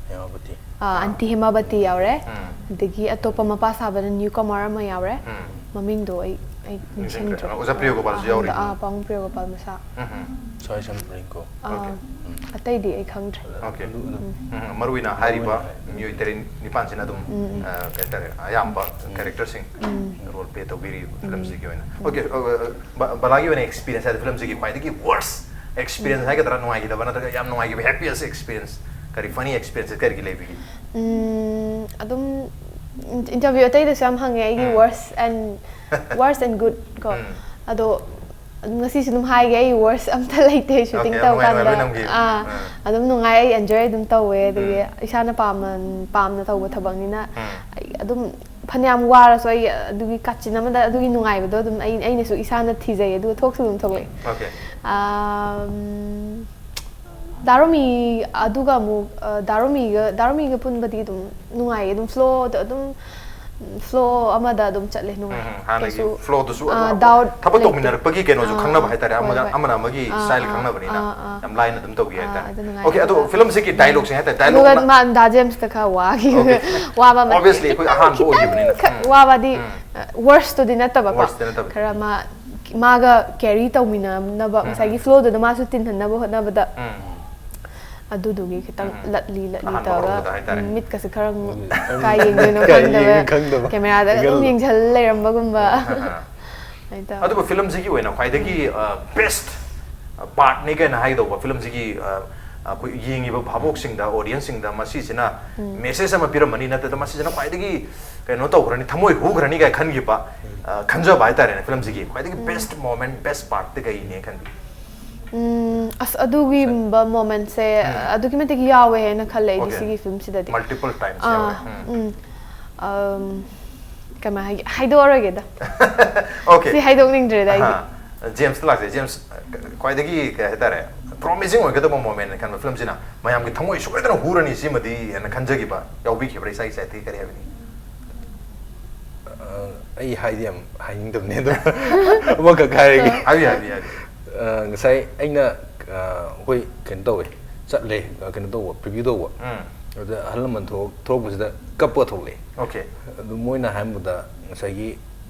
ꯍꯦꯃꯥꯄꯇꯤ꯫ ꯑ, ꯑꯟꯇꯤ ꯍꯦꯃꯥꯕꯇꯤ ꯌꯥꯎꯔꯦ, ꯎꯝ꯫ ꯑꯗꯒꯤ ꯑꯇꯣꯞꯄ ꯃꯄꯥ ꯁꯥꯕꯗ ꯅ꯭ꯌꯨ ꯀꯃꯔ ꯑꯃ ꯌꯥꯎꯔꯦ, ꯎꯝ꯫ ꯃꯃꯤꯡꯗꯣ ꯑꯩ ꯑꯩ ꯅꯤꯡꯁꯤꯡꯗ꯭ꯔꯦ꯫ ꯅꯤꯡꯁꯤꯡꯗ꯭ꯔꯦ꯫ ꯑꯣꯖꯥ ꯄ꯭ꯔꯤꯌꯣ ꯒꯣꯄꯥꯜꯁꯨ ꯑꯍꯟꯗ, ꯌꯥꯎꯔꯤꯕ? ꯑꯥ, ꯄꯥꯕꯨꯡ ꯄ꯭ꯔꯤꯌꯣ ꯒꯣꯄꯥꯜ ꯃꯁꯥ꯫ ꯎꯝ꯫ ꯁ꯭ꯋꯥꯏꯁꯝ ꯔꯤꯡꯀꯣ꯫ ꯑꯥ, ꯑꯣꯀꯦ꯫ ꯑꯇꯩꯗꯤ ꯑꯩ ꯈꯪꯗ꯭ꯔꯦ꯫ ꯑꯣꯀꯦ꯫ ꯑꯗꯨ- ꯑꯗꯨ- ꯎꯝ, ꯃꯔꯨ ꯑꯣꯏꯅ ꯍꯥꯏꯔꯤꯕ ꯃꯤꯑꯣꯏ ꯇꯔꯦꯠ ꯅꯤꯄꯥꯟꯁꯤꯅ ꯑꯗꯨꯝ, ꯎꯝ, ꯎꯝ꯫ ꯑ, ꯀꯩ ꯍꯥꯏꯇꯥꯔꯦ, ꯑꯌꯥꯝꯕ ꯀꯦꯔꯦꯛꯇꯔꯁꯤꯡ ꯎꯝ꯫ ꯔꯣꯜ ꯄ꯭ꯂꯦ ꯇꯧꯕꯤꯔꯤꯕ ꯐꯤꯂꯝꯁꯤꯒꯤ ꯑꯣꯏꯅ꯫ ꯑꯣꯀꯦ, ꯑ, ꯑ, ꯕ- ꯕꯂꯥꯒꯤ ꯑꯣꯏꯅ ꯑꯦꯛꯁꯄꯤꯔꯤꯌꯦꯟꯁ ꯍꯥꯏꯗꯤ ꯐꯤꯂꯝꯁꯤꯒꯤ ꯈ꯭ꯋꯥꯏꯗꯒꯤ ꯋꯔꯁ ꯑꯦꯛꯁꯄꯤꯔꯤꯌꯦꯟꯁ ꯍꯥꯏꯒꯗ꯭ꯔꯥ, ꯅꯨꯡꯉꯥꯏꯈꯤꯗꯕ ꯅꯠꯇ꯭ꯔꯒ ꯌꯥꯝ ꯅꯨꯡꯉꯥꯏꯈꯤꯕ, ꯍꯦꯄꯤꯌꯦꯁ ꯑꯦꯛꯁꯄꯤꯔꯤꯌꯦꯟꯁ, ꯀꯔꯤ ꯐꯅꯤ ꯑꯦꯛꯁꯄꯤꯔꯤꯌꯦꯟꯁ ꯀꯔꯤꯒꯤ ꯂꯩꯕꯤꯒꯦ? ꯎꯝ, ꯑꯗꯨꯝ ꯏꯟꯇꯔꯚ꯭ꯌꯨ ꯑꯇꯩꯗꯁꯨ ꯌꯥꯝ ꯍꯪꯉꯦ ꯑꯩꯒꯤ ꯎꯝ꯫ ꯋꯔꯁ ꯑꯦꯟ ꯋꯔꯁ ꯑꯦꯟ ꯒꯨꯗ ꯀꯣ꯫ ꯎꯝ꯫ ꯑꯗꯣ ꯑꯗꯨꯝ ꯉꯁꯤꯁꯨ ꯑꯗꯨꯝ ꯍꯥꯏꯒꯦ, ꯑꯩ worst ꯑꯝꯇ ꯂꯩꯇꯦ shooting Okay, ꯇꯧ ꯅꯨꯡꯉꯥꯏ, ꯅꯨꯡꯉꯥꯏꯕ ꯀꯥꯟꯗ꯫ ꯅꯪꯒꯤ? ꯑꯥ, ꯑꯥ. ꯑꯗꯨꯝ ꯅꯨꯡꯉꯥꯏ, ꯑꯩ enjoy ꯑꯗꯨꯝ ꯇꯧꯋꯦ꯫ ꯑꯗꯒꯤ ꯏꯁꯥꯅ ꯄꯥꯝꯅ ꯄꯥꯝꯅ ꯇꯧꯕ ꯊꯕꯛꯅꯤꯅ ꯎꯝ. ꯑꯩ ꯑꯗꯨꯝ ꯐꯅꯌꯥꯝ ꯋꯥꯔꯁꯨ ꯑꯩ ꯑꯗꯨꯒꯤ ꯀꯥꯆꯤꯟ ꯑꯃꯗ ꯑꯗꯨꯒꯤ ꯅꯨꯡꯉꯥꯏꯕꯗꯣ ꯑꯗꯨꯝ ꯑꯩ ꯑꯩꯅꯁꯨ ꯏꯁꯥꯅ ꯊꯤꯖꯩ, ꯑꯗꯨꯒ ꯊꯣꯛꯁꯨ ꯑꯗꯨꯝ ꯊꯣꯛꯂꯛꯑꯦ꯫ Okay. ꯑꯝ, ꯗꯥꯔꯣꯃꯤ ꯑꯗꯨꯒ ꯑꯃꯨꯛ ꯑ, ꯗꯥꯔꯣꯃꯤꯒ ꯗꯥꯔꯣꯃꯤꯒ ꯄꯨꯟꯕꯗꯤ ꯑꯗꯨꯝ ꯅꯨꯡꯉꯥꯏꯌꯦ, ꯑꯗꯨꯝ flow ꯗ ꯑꯗꯨꯝ flow ꯑꯃꯗ ꯑꯗꯨꯝ ꯆꯠꯂꯦ, ꯅꯨꯡꯉꯥꯏ꯫ ꯎꯝ, ꯍꯥꯟꯅꯒꯤ ꯀꯩꯁꯨ, flow ꯗꯨꯁꯨ ꯑ, ꯑꯗꯨꯝ doubt ꯊꯕꯛ ꯂꯩꯇꯦ꯫ ꯇꯧꯃꯤꯟꯅꯔꯛꯄꯒꯤ ꯀꯩꯅꯣꯁꯨ ꯑꯥ, ꯈꯪꯅꯕ ꯍꯣꯏ, ꯍꯥꯏꯇꯥꯔꯦ, ꯍꯣꯏ, ꯑꯃꯅ ꯍꯣꯏ꯫ ꯑꯃꯅ ꯑꯃꯒꯤ ꯑꯥ, style ꯑꯥ, ꯈꯪꯅꯕꯅꯤꯅ ꯑꯥ, ꯑꯥ, ꯑꯗꯨ ꯅꯨꯡꯉꯥꯏ꯫ Okay, ꯑꯗꯣ ꯑꯗꯨ, film ꯁꯤꯒꯤ ꯑꯥ, dialogue ꯁꯦ ꯍꯥꯏꯇꯥꯔꯦ, dialogue ꯑꯗꯨꯒ ꯅ- ꯃꯥ ꯗꯥ ꯖꯦꯝꯁꯇ ꯈꯔ ꯋꯥꯈꯤ꯫ Okay. ꯋꯥꯕ ꯑꯃ Obviously ꯑꯩꯈꯣꯏ ꯑꯍꯥꯟꯕ ꯑꯣꯏꯈꯤꯕꯅꯤꯅ꯫ ꯈꯤꯇꯪꯈꯛ ꯎꯝ. ꯋꯥꯕꯗꯤ, ꯎꯝ. ꯑ, worst ꯇꯨꯗꯤ ꯅꯠꯇꯕꯀꯣ꯫ Worst ꯇꯤ ꯅꯠꯇꯕ꯫ ꯈꯔ ꯃꯥ ꯃꯥꯒ carry ꯇꯧꯃꯤꯟꯅꯅꯕ ꯎꯝ. ꯉꯁꯥꯏꯒꯤ flow ꯗꯨꯗ ꯃꯥꯁꯨ ꯇꯤꯟꯍꯟꯅꯕ ꯍꯣꯠꯅꯕꯗ ꯎꯝ. ꯑꯗꯨꯗꯨꯒꯤ ꯈꯤꯇꯪ ꯎꯝ. ꯂꯠꯂꯤ ꯂꯠꯂꯤ ꯑꯍꯥꯟꯕ ꯇꯧꯔꯒ, ꯍꯧꯔꯛꯄꯗ ꯍꯥꯏꯇꯥꯔꯦ꯫ ꯎꯝ, ꯃꯤꯠꯀꯁꯦ ꯈꯔ ꯎꯝ. ꯀꯥꯏ ꯌꯦꯡꯗꯣꯏꯅꯣ ꯀꯥꯏ ꯈꯪꯗꯕ, ꯌꯦꯡꯗꯣꯏꯅꯣ ꯈꯪꯗꯕ. camera ꯗ ꯑꯗꯨꯝ Angle. ꯌꯦꯡꯁꯜ ꯂꯩꯔꯝꯕꯒꯨꯝꯕ꯫ ꯑꯍꯥ. ꯑꯗꯨꯃꯥꯏꯅ ꯇꯧꯔꯒ꯫ ꯑꯗꯨꯕꯨ film ꯁꯤꯒꯤ ꯑꯣꯏꯅ ꯈ꯭ꯋꯥꯏꯗꯒꯤ, ꯑ, best part ꯅꯤ ꯀꯥꯏꯅ ꯍꯥꯏꯒꯗꯧꯕ film ꯁꯤꯒꯤ, ꯑ, ꯑꯩꯈꯣꯏ ꯌꯦꯡꯉꯤꯕ ꯚꯥꯕꯣꯛꯁꯤꯡꯗ, audience ꯁꯤꯡꯗ ꯃꯁꯤꯁꯤꯅ message ꯑꯃ ꯄꯤꯔꯝꯃꯅꯤ, ꯅꯠꯇ꯭ꯔꯒ ꯃꯁꯤꯁꯤꯅ ꯈ꯭ꯋꯥꯏꯗꯒꯤ ꯀꯩꯅꯣ ꯇꯧꯈ꯭ꯔꯅꯤ, ꯊꯃꯣꯏ ꯍꯨꯈ꯭ꯔꯅꯤ ꯀꯥꯏꯅ ꯈꯟꯈꯤꯕ, ꯑ, ꯈꯟꯖꯕ ꯍꯥꯏꯇꯥꯔꯦꯅꯦ film ꯁꯤꯒꯤ ꯈ꯭ꯋꯥꯏꯗꯒꯤ best moment, best part ꯇꯤ ꯀꯩꯅꯦ ꯈꯟꯕꯤ? ꯎꯝ, ꯑꯁ, ꯑꯗꯨꯒꯨꯝꯕ moment ꯁꯦ ꯎꯝ. ꯑꯗꯨꯛꯀꯤ ꯃꯇꯤꯛ ꯌꯥꯎꯋꯦ ꯍꯥꯏꯅ ꯈꯜꯂꯦ ꯑꯩꯗꯤ Okay. ꯁꯤꯒꯤ film ꯁꯤꯗꯗꯤ꯫ Multiple times ꯑꯥ, ꯌꯥꯎꯋꯦ꯫ ꯎꯝ. ꯎꯝ. ꯑꯝ, ꯀꯃꯥꯏ ꯍꯥꯏꯒꯦ? ꯍꯥꯏꯗꯣꯛꯑꯔꯣꯏꯒꯦꯗ꯫ Okay. ꯁꯤ ꯍꯥꯏꯗꯣꯛꯅꯤꯡꯗ꯭ꯔꯦꯗ ꯑꯩꯗꯤ꯫ ꯑꯍꯥ. James ꯇ ꯂꯥꯛꯁꯦ꯫ James, ꯈ꯭ꯋꯥꯏꯗꯒꯤ ꯀꯩ ꯍꯥꯏꯇꯥꯔꯦ, promising ꯑꯣꯏꯒꯗꯕ moment ꯅ ꯈꯟꯕ film ꯁꯤꯅ, ꯃꯌꯥꯝꯒꯤ ꯊꯃꯣꯏ ꯁꯣꯏꯗꯅ ꯍꯨꯔꯅꯤ ꯁꯤꯃꯗꯤ ꯍꯥꯏꯅ ꯈꯟꯖꯈꯤꯕ ꯌꯥꯎꯕꯤꯈꯤꯕ꯭ꯔꯥ ꯏꯁꯥꯒꯤ side ꯇꯒꯤ? ꯀꯔꯤ ꯍꯥꯏꯕꯅꯤ? ꯑ, ꯑꯩ ꯍꯥꯏꯗꯤ ꯌꯥꯝ ꯍꯥꯏꯅꯤꯡꯗꯕꯅꯦ, ꯑꯗꯣ ꯑꯃꯈꯛ ꯍꯥꯏꯔꯒꯦ꯫ ꯍꯥꯏꯕꯤꯌꯨ, ꯍꯥꯏꯕꯤꯌꯨ, ꯍꯥꯏꯕꯤꯌꯨ꯫ ꯑ, ꯉꯁꯥꯏ ꯑꯩꯅ, ꯑ, ꯑꯩꯈꯣꯏ ꯀꯩꯅꯣ ꯇꯧꯋꯦ, ꯆꯠꯂꯦ, ꯑ, ꯀꯩꯅꯣ ꯇꯧꯕ, preview ꯇꯧꯕ꯫ ꯎꯝ. ꯑꯗꯨꯗ ꯑꯍꯜ ꯂꯃꯟ ꯊꯣꯛ-, ꯊꯣꯛꯂꯛꯄꯁꯤꯗ ꯀꯞꯄ ꯊꯣꯛꯂꯛꯑꯦ꯫ Okay. ꯑꯗꯨ ꯃꯣꯏꯅ ꯍꯥꯏꯔꯝꯕꯗ ꯉꯁꯥꯏꯒꯤ,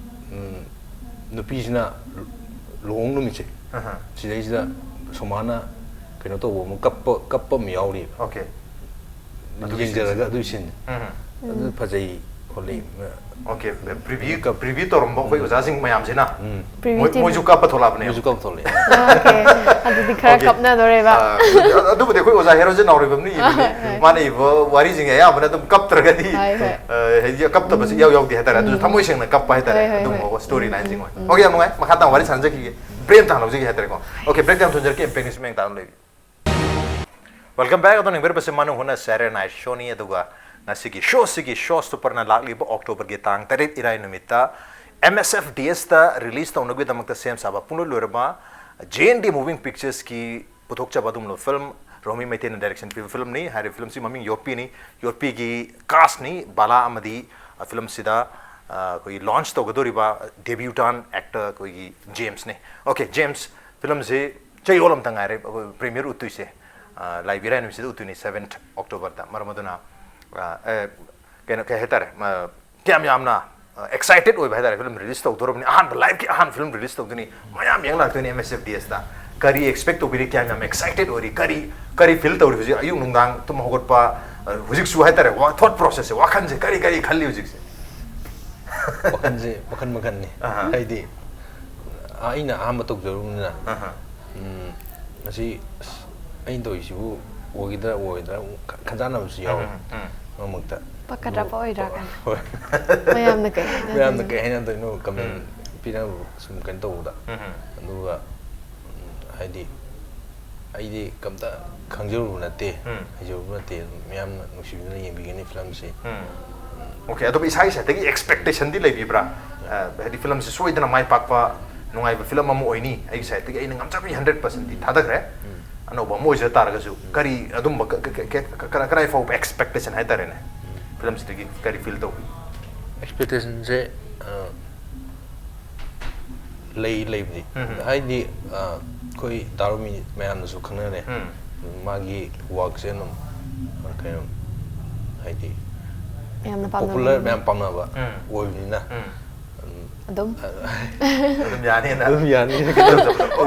ꯎꯝ, ꯅꯨꯄꯤꯁꯤꯅ ꯂꯨꯍꯣꯡ ꯅꯨꯃꯤꯠꯁꯦ, ꯑꯍꯥ. ꯁꯤꯗꯩꯁꯤꯗ ꯁꯣꯃꯥꯅ ꯀꯩꯅꯣ ꯇꯧꯕ ꯑꯃ, ꯀꯞꯄ, ꯀꯞꯄ ꯑꯃ ꯌꯥꯎꯔꯤꯕ꯫ Okay. ꯑꯗꯨꯒꯤ ꯌꯦꯡꯖꯔꯒ scene ꯁꯦ꯫ ꯑꯗꯨꯒꯤ scene ꯁꯦ꯫ ꯎꯝ. ꯑꯗꯨ ꯐꯖꯩ ꯈꯣꯠꯂꯤ꯫ Okay, preview, ꯀꯞ- preview ꯇꯧꯔꯝꯕ ꯑꯩꯈꯣꯏ ꯑꯣꯖꯥꯁꯤꯡ ꯃꯌꯥꯝꯁꯤꯅ ꯎꯝ. Preview ꯃꯣꯏ-, team. ꯃꯣꯏꯁꯨ ꯀꯞꯄ ꯊꯣꯛꯂꯛꯑꯕꯅꯦ꯫ ꯃꯣꯏꯁꯨ ꯀꯞꯄ ꯊꯣꯛꯂꯛꯑꯦ꯫ Okay. ꯑꯗꯨꯗꯤ ꯈꯔ Okay. ꯀꯞꯅꯗꯣꯔꯦꯕ꯫ ꯑ, ꯑꯗꯨꯕꯨꯗꯤ ꯑꯩꯈꯣꯏ ꯑꯣꯖꯥ ꯍꯦꯔꯣꯁꯦ ꯅꯥꯎꯔꯦꯝꯕꯝꯅ ꯏꯕꯅꯦ꯫ ꯍꯣꯏ, ꯍꯣꯏ. ꯃꯥꯅ ꯏꯕ ꯋꯥꯔꯤꯁꯤꯡꯁꯦ ꯑꯌꯥꯝꯕꯅ ꯑꯗꯨꯝ ꯀꯞꯇ꯭ꯔꯒꯗꯤ, ꯍꯣꯏ, ꯍꯣꯏ. ꯑ, ꯍꯥꯏꯗꯤ ꯀꯞꯇꯕꯁꯨ ꯏꯌꯥꯎ ꯌꯥꯎꯗꯦ ꯍꯥꯏꯇꯥꯔꯦ꯫ ꯑꯗꯨꯁꯨ ꯊꯃꯣꯏ ꯁꯦꯡꯅ ꯀꯞꯄ ꯍꯥꯏꯇꯥꯔꯦ꯫ ꯍꯣꯏ, ꯍꯣꯏ, ꯑꯗꯨꯒꯨꯝꯕ ꯍꯣꯏ. story line ꯁꯤꯡ ꯎꯝ, ꯑꯣꯏ꯫ ꯎꯝ. Okay, ꯌꯥꯝ ꯅꯨꯡꯉꯥꯏ꯫ ꯃꯈꯥ ꯇꯥꯕ ꯋꯥꯔꯤ ꯁꯥꯟꯅꯖꯈꯤꯒꯦ꯫ ꯕ꯭ꯔꯦꯛ ꯑꯃꯇ ꯍꯥꯟꯅ ꯂꯧꯖꯒꯦ ꯍꯥꯏꯇꯥꯔꯦꯀꯣ꯫ ꯑꯣꯀꯦ, ꯕ꯭ꯔꯦꯛ ꯑꯃ ꯊꯝꯖꯔꯛꯀꯦ, ꯏꯝꯄꯦꯛ ꯅ꯭ꯌꯨꯁ ꯃꯌꯥꯝ ꯇꯥꯗꯨꯅ ꯂꯩꯕꯤꯌꯨ꯫ Welcome back. ꯑꯗꯣ ꯅꯤꯡꯕꯤꯔꯕꯁꯦ ꯃꯥꯅ ꯍꯨꯅ ꯁꯦꯇꯔꯗꯦ ꯅꯥꯏꯠ ꯁꯣꯅꯤ꯫ ꯑꯗꯨꯒ ꯉꯁꯤꯒꯤ ꯁꯣꯁꯤꯒꯤ ꯁꯣ ꯁ꯭ꯇꯣꯄꯔꯅ ꯂꯥꯛꯂꯤꯕ ꯑꯣꯛꯇꯣꯕꯔꯒꯤ ꯇꯥꯡ ꯇꯔꯦꯠ ꯏꯔꯥꯏ ꯅꯨꯃꯤꯠꯇ ꯑꯦꯝ ꯑꯦꯁ ꯑꯦꯐ ꯗꯤ ꯑꯦꯁꯇ ꯔꯤꯂꯤꯁ ꯇꯧꯅꯕꯒꯤꯗꯃꯛꯇ ꯁꯦꯝ ꯁꯥꯕ ꯄꯨꯡꯂꯣꯏ ꯂꯣꯏꯔꯕ ꯖꯦ ꯑꯦꯟ ꯗꯤ ꯃꯨꯚꯤꯡ ꯄꯤꯛꯆꯔꯁꯀꯤ ꯄꯨꯊꯣꯛꯆꯕ ꯑꯗꯨꯒꯨꯝꯂꯕ ꯐꯤꯂꯝ, ꯔꯣꯃꯤ ꯃꯩꯇꯩꯅ ꯗꯥꯏꯔꯦꯛꯁꯟ ꯄꯤꯕ ꯐꯤꯂꯝꯅꯤ꯫ ꯍꯥꯏꯔꯤꯕ ꯐꯤꯂꯝꯁꯤ ꯃꯃꯤꯡ ꯌꯣꯠꯄꯤꯅꯤ, ꯌꯣꯠꯄꯤꯒꯤ ꯀꯥꯁꯅꯤ ꯕꯥꯂꯥ ꯑꯃꯗꯤ, ꯑ, ꯐꯤꯂꯝꯁꯤꯗ, ꯑ, ꯑꯩꯈꯣꯏꯒꯤ ꯂꯣꯟꯆ ꯇꯧꯒꯗꯧꯔꯤꯕ ꯗꯦꯕ꯭ꯌꯨꯇꯥꯟ ꯑꯦꯛꯇꯔ ꯑꯩꯈꯣꯏꯒꯤ ꯖꯦꯝꯁꯅꯤ꯫ ꯑꯣꯀꯦ, ꯖꯦꯝꯁ, ꯐꯤꯂꯝꯁꯤ ꯆꯌꯣꯜ ꯑꯃꯇ ꯉꯥꯏꯔꯦ ꯑꯩꯈꯣꯏ ꯄ꯭ꯔꯤꯃꯤꯌꯔ ꯎꯠꯇꯣꯏꯁꯦ꯫ ꯑ, ꯂꯥꯏꯕꯤꯔꯥꯏ ꯅꯨꯃꯤꯠꯁꯤꯗ ꯎꯠꯇꯣꯏꯅꯤ, ꯁꯚꯦꯟ ꯑꯣꯛꯇꯣꯕꯔꯗ꯫ ꯃꯔꯝ ꯑꯗꯨꯅ, ꯑ, ꯑꯦ, ꯀꯩꯅꯣ, ꯀꯩ ꯍꯥꯏꯇꯥꯔꯦ, ꯃ-, ꯀꯌꯥꯝ ꯌꯥꯝꯅ, ꯑ, ꯑꯦꯛꯁꯥꯏꯇꯦꯗ ꯑꯣꯏꯕ ꯍꯥꯏꯇꯥꯔꯦ, ꯐꯤꯂꯝ ꯔꯤꯂꯤꯁ ꯇꯧꯗꯣꯔꯕꯅꯤ, ꯑꯍꯥꯟꯕ, ꯂꯥꯏꯐꯀꯤ ꯑꯍꯥꯟꯕ ꯐꯤꯂꯝ ꯔꯤꯂꯤꯁ ꯇꯧꯗꯣꯏꯅꯤ, ꯃꯌꯥꯝ ꯌꯦꯡ ꯂꯥꯛꯇꯣꯏꯅꯤ ꯑꯦꯝ ꯑꯦꯁ ꯑꯦꯐ ꯗꯤ ꯑꯦꯁꯇ꯫ ꯀꯔꯤ ꯑꯦꯛꯁꯄꯦꯛ ꯇꯧꯕꯤꯔꯤ, ꯀꯌꯥꯝ ꯌꯥꯝ ꯑꯦꯛꯁꯥꯏꯇꯦꯗ ꯑꯣꯏꯔꯤ, ꯀꯔꯤ, ꯀꯔꯤ ꯐꯤꯜ ꯇꯧꯔꯤ ꯍꯧꯖꯤꯛ? ꯑꯌꯨꯛ ꯅꯨꯡꯗꯥꯡ ꯇꯨꯝ ꯍꯧꯒꯠꯄ, ꯑ, ꯍꯧꯖꯤꯛꯁꯨ ꯍꯥꯏꯇꯥꯔꯦ, ꯋꯥ-, ꯊꯣꯠ ꯄ꯭ꯔꯣꯁꯦꯁꯁꯦ, ꯋꯥꯈꯜꯁꯦ ꯀꯔꯤ ꯀꯔꯤ ꯈꯜꯂꯤ ꯍꯧꯖꯤꯛꯁꯦ? ꯋꯥꯈꯜꯁꯦ ꯃꯈꯟ ꯃꯈꯟꯅꯤ꯫ ꯑꯍꯥ꯫ ꯍꯥꯏꯗꯤ, ꯑ, ꯑꯩꯅ ꯑꯍꯥꯟꯕ ꯇꯧꯖꯔꯨꯕꯅꯤꯅ, ꯑꯍꯥ꯫ ꯎꯝ, ꯃꯁꯤ, ꯑꯁ, ꯑꯩꯅ ꯇꯧꯔꯤꯁꯤꯕꯨ ꯑꯣꯏꯒꯗ꯭ꯔꯥ ꯑꯣꯏꯔꯣꯏꯗ꯭ꯔꯥ ꯑꯃꯨꯛ ꯈ-, ꯈꯟꯖꯥꯟꯅꯕꯁꯨ ꯌꯥꯎꯋꯤ꯫ ꯎꯝ, ꯎꯝ꯫ ꯃꯔꯛ ꯃꯔꯛꯇ꯫ ꯄꯥꯈꯠꯂꯛꯄ ꯑꯗꯨ ꯑꯣꯏꯗ꯭ꯔꯥ ꯀꯥꯏꯅ꯫ ꯍꯣꯏ꯫ ꯃꯌꯥꯝꯅ ꯀꯩ ꯍꯥꯏꯅꯗꯣꯏꯅꯣ? ꯃꯌꯥꯝꯅ ꯀꯩ ꯍꯥꯏꯅꯗꯣꯏꯅꯣ? ꯀꯃꯦꯟ ꯎꯝ꯫ ꯄꯤꯅꯕ ꯁꯨꯝ ꯀꯩꯅꯣ ꯇꯧꯕꯗ꯫ ꯎꯝ, ꯎꯝ꯫ ꯑꯗꯨꯒ, ꯎꯝ, ꯍꯥꯏꯗꯤ, ꯑꯩꯗꯤ ꯀꯝꯇ ꯈꯪꯖꯔꯨꯕ ꯅꯠꯇꯦ, ꯎꯝ꯫ ꯍꯩꯖꯔꯨꯕ ꯅꯠꯇꯦ꯫ ꯑꯗꯨꯝ ꯃꯌꯥꯝꯅ ꯅꯨꯡꯁꯤꯕꯤꯗꯨꯅ ꯌꯦꯡꯕꯤꯒꯅꯤ ꯐꯤꯂꯝꯁꯤ꯫ ꯎꯝ꯫ ꯑꯣꯀꯦ, ꯑꯗꯨꯕꯨ ꯏꯁꯥꯒꯤ ꯁꯥꯏꯠꯇꯒꯤ ꯑꯦꯛꯁꯄꯦꯛꯇꯦꯁꯟꯗꯤ ꯂꯩꯕꯤꯕ꯭ꯔꯥ? ꯑ, ꯍꯥꯏꯗꯤ, ꯐꯤꯂꯝꯁꯤ ꯁꯣꯏꯗꯅ ꯃꯥꯏ ꯄꯥꯛꯄ, ꯅꯨꯡꯉꯥꯏꯕ ꯐꯤꯂꯝ ꯑꯃ ꯑꯣꯏꯅꯤ, ꯑꯩꯒꯤ ꯁꯥꯏꯠꯇꯒꯤ ꯑꯩꯅ ꯉꯝꯖꯕꯤ ꯍꯟꯗ꯭ꯔꯦꯠ ꯄꯥꯔꯁꯦꯟꯗꯤ ꯊꯥꯗꯈ꯭ꯔꯦ꯫ ꯎꯝ꯫ ꯑꯅꯧꯕ ꯑꯃ ꯑꯣꯏꯖ ꯇꯥꯔꯒꯁꯨ, ꯎꯝ꯫ ꯀꯔꯤ ꯑꯗꯨꯝꯕ ꯀ-, ꯀ-, ꯀ-, ꯀ-, ꯀ-, ꯀꯗꯥꯏ ꯐꯥꯎꯕ ꯑꯦꯛꯁꯄꯦꯛꯇꯦꯁꯟ ꯍꯥꯏꯇꯥꯔꯦꯅꯦ? ꯎꯝ꯫ ꯐꯤꯂꯝꯁꯤꯗꯒꯤ ꯀꯔꯤ ꯐꯤꯜ ꯇꯧꯕꯤ? ꯑꯦꯛꯁꯄꯦꯛꯇꯦꯁꯟꯁꯦ, ꯑ, ꯂꯩ, ꯂꯩꯕꯗꯤ꯫ ꯎꯝ, ꯎꯝ꯫ ꯍꯥꯏꯗꯤ, ꯑ, ꯑꯩꯈꯣꯏ ꯗꯥ ꯔꯣꯃꯤ ꯃꯌꯥꯝꯅꯁꯨ ꯈꯪꯅꯔꯦ꯫ ꯎꯝ꯫ ꯃꯥꯒꯤ ꯋꯥꯔꯛꯁꯦ ꯑꯗꯨꯝ, ꯑ, ꯀꯩꯅꯣ, ꯍꯥꯏꯗꯤ, ꯌꯥꯝꯅ ꯄꯣꯄꯨꯂꯔ ꯄꯥꯝꯅꯕ꯫ ꯃꯌꯥꯝ ꯄꯥꯝꯅꯕ ꯎꯝ꯫ ꯑꯣꯏꯕꯅꯤꯅ, ꯎꯝ꯫ ꯎꯝ, ꯑꯗꯨꯝ? ꯑꯗꯨꯝ ꯌꯥꯅꯤꯅ꯫ ꯑꯗꯨꯝ ꯌꯥꯅꯤꯅ꯫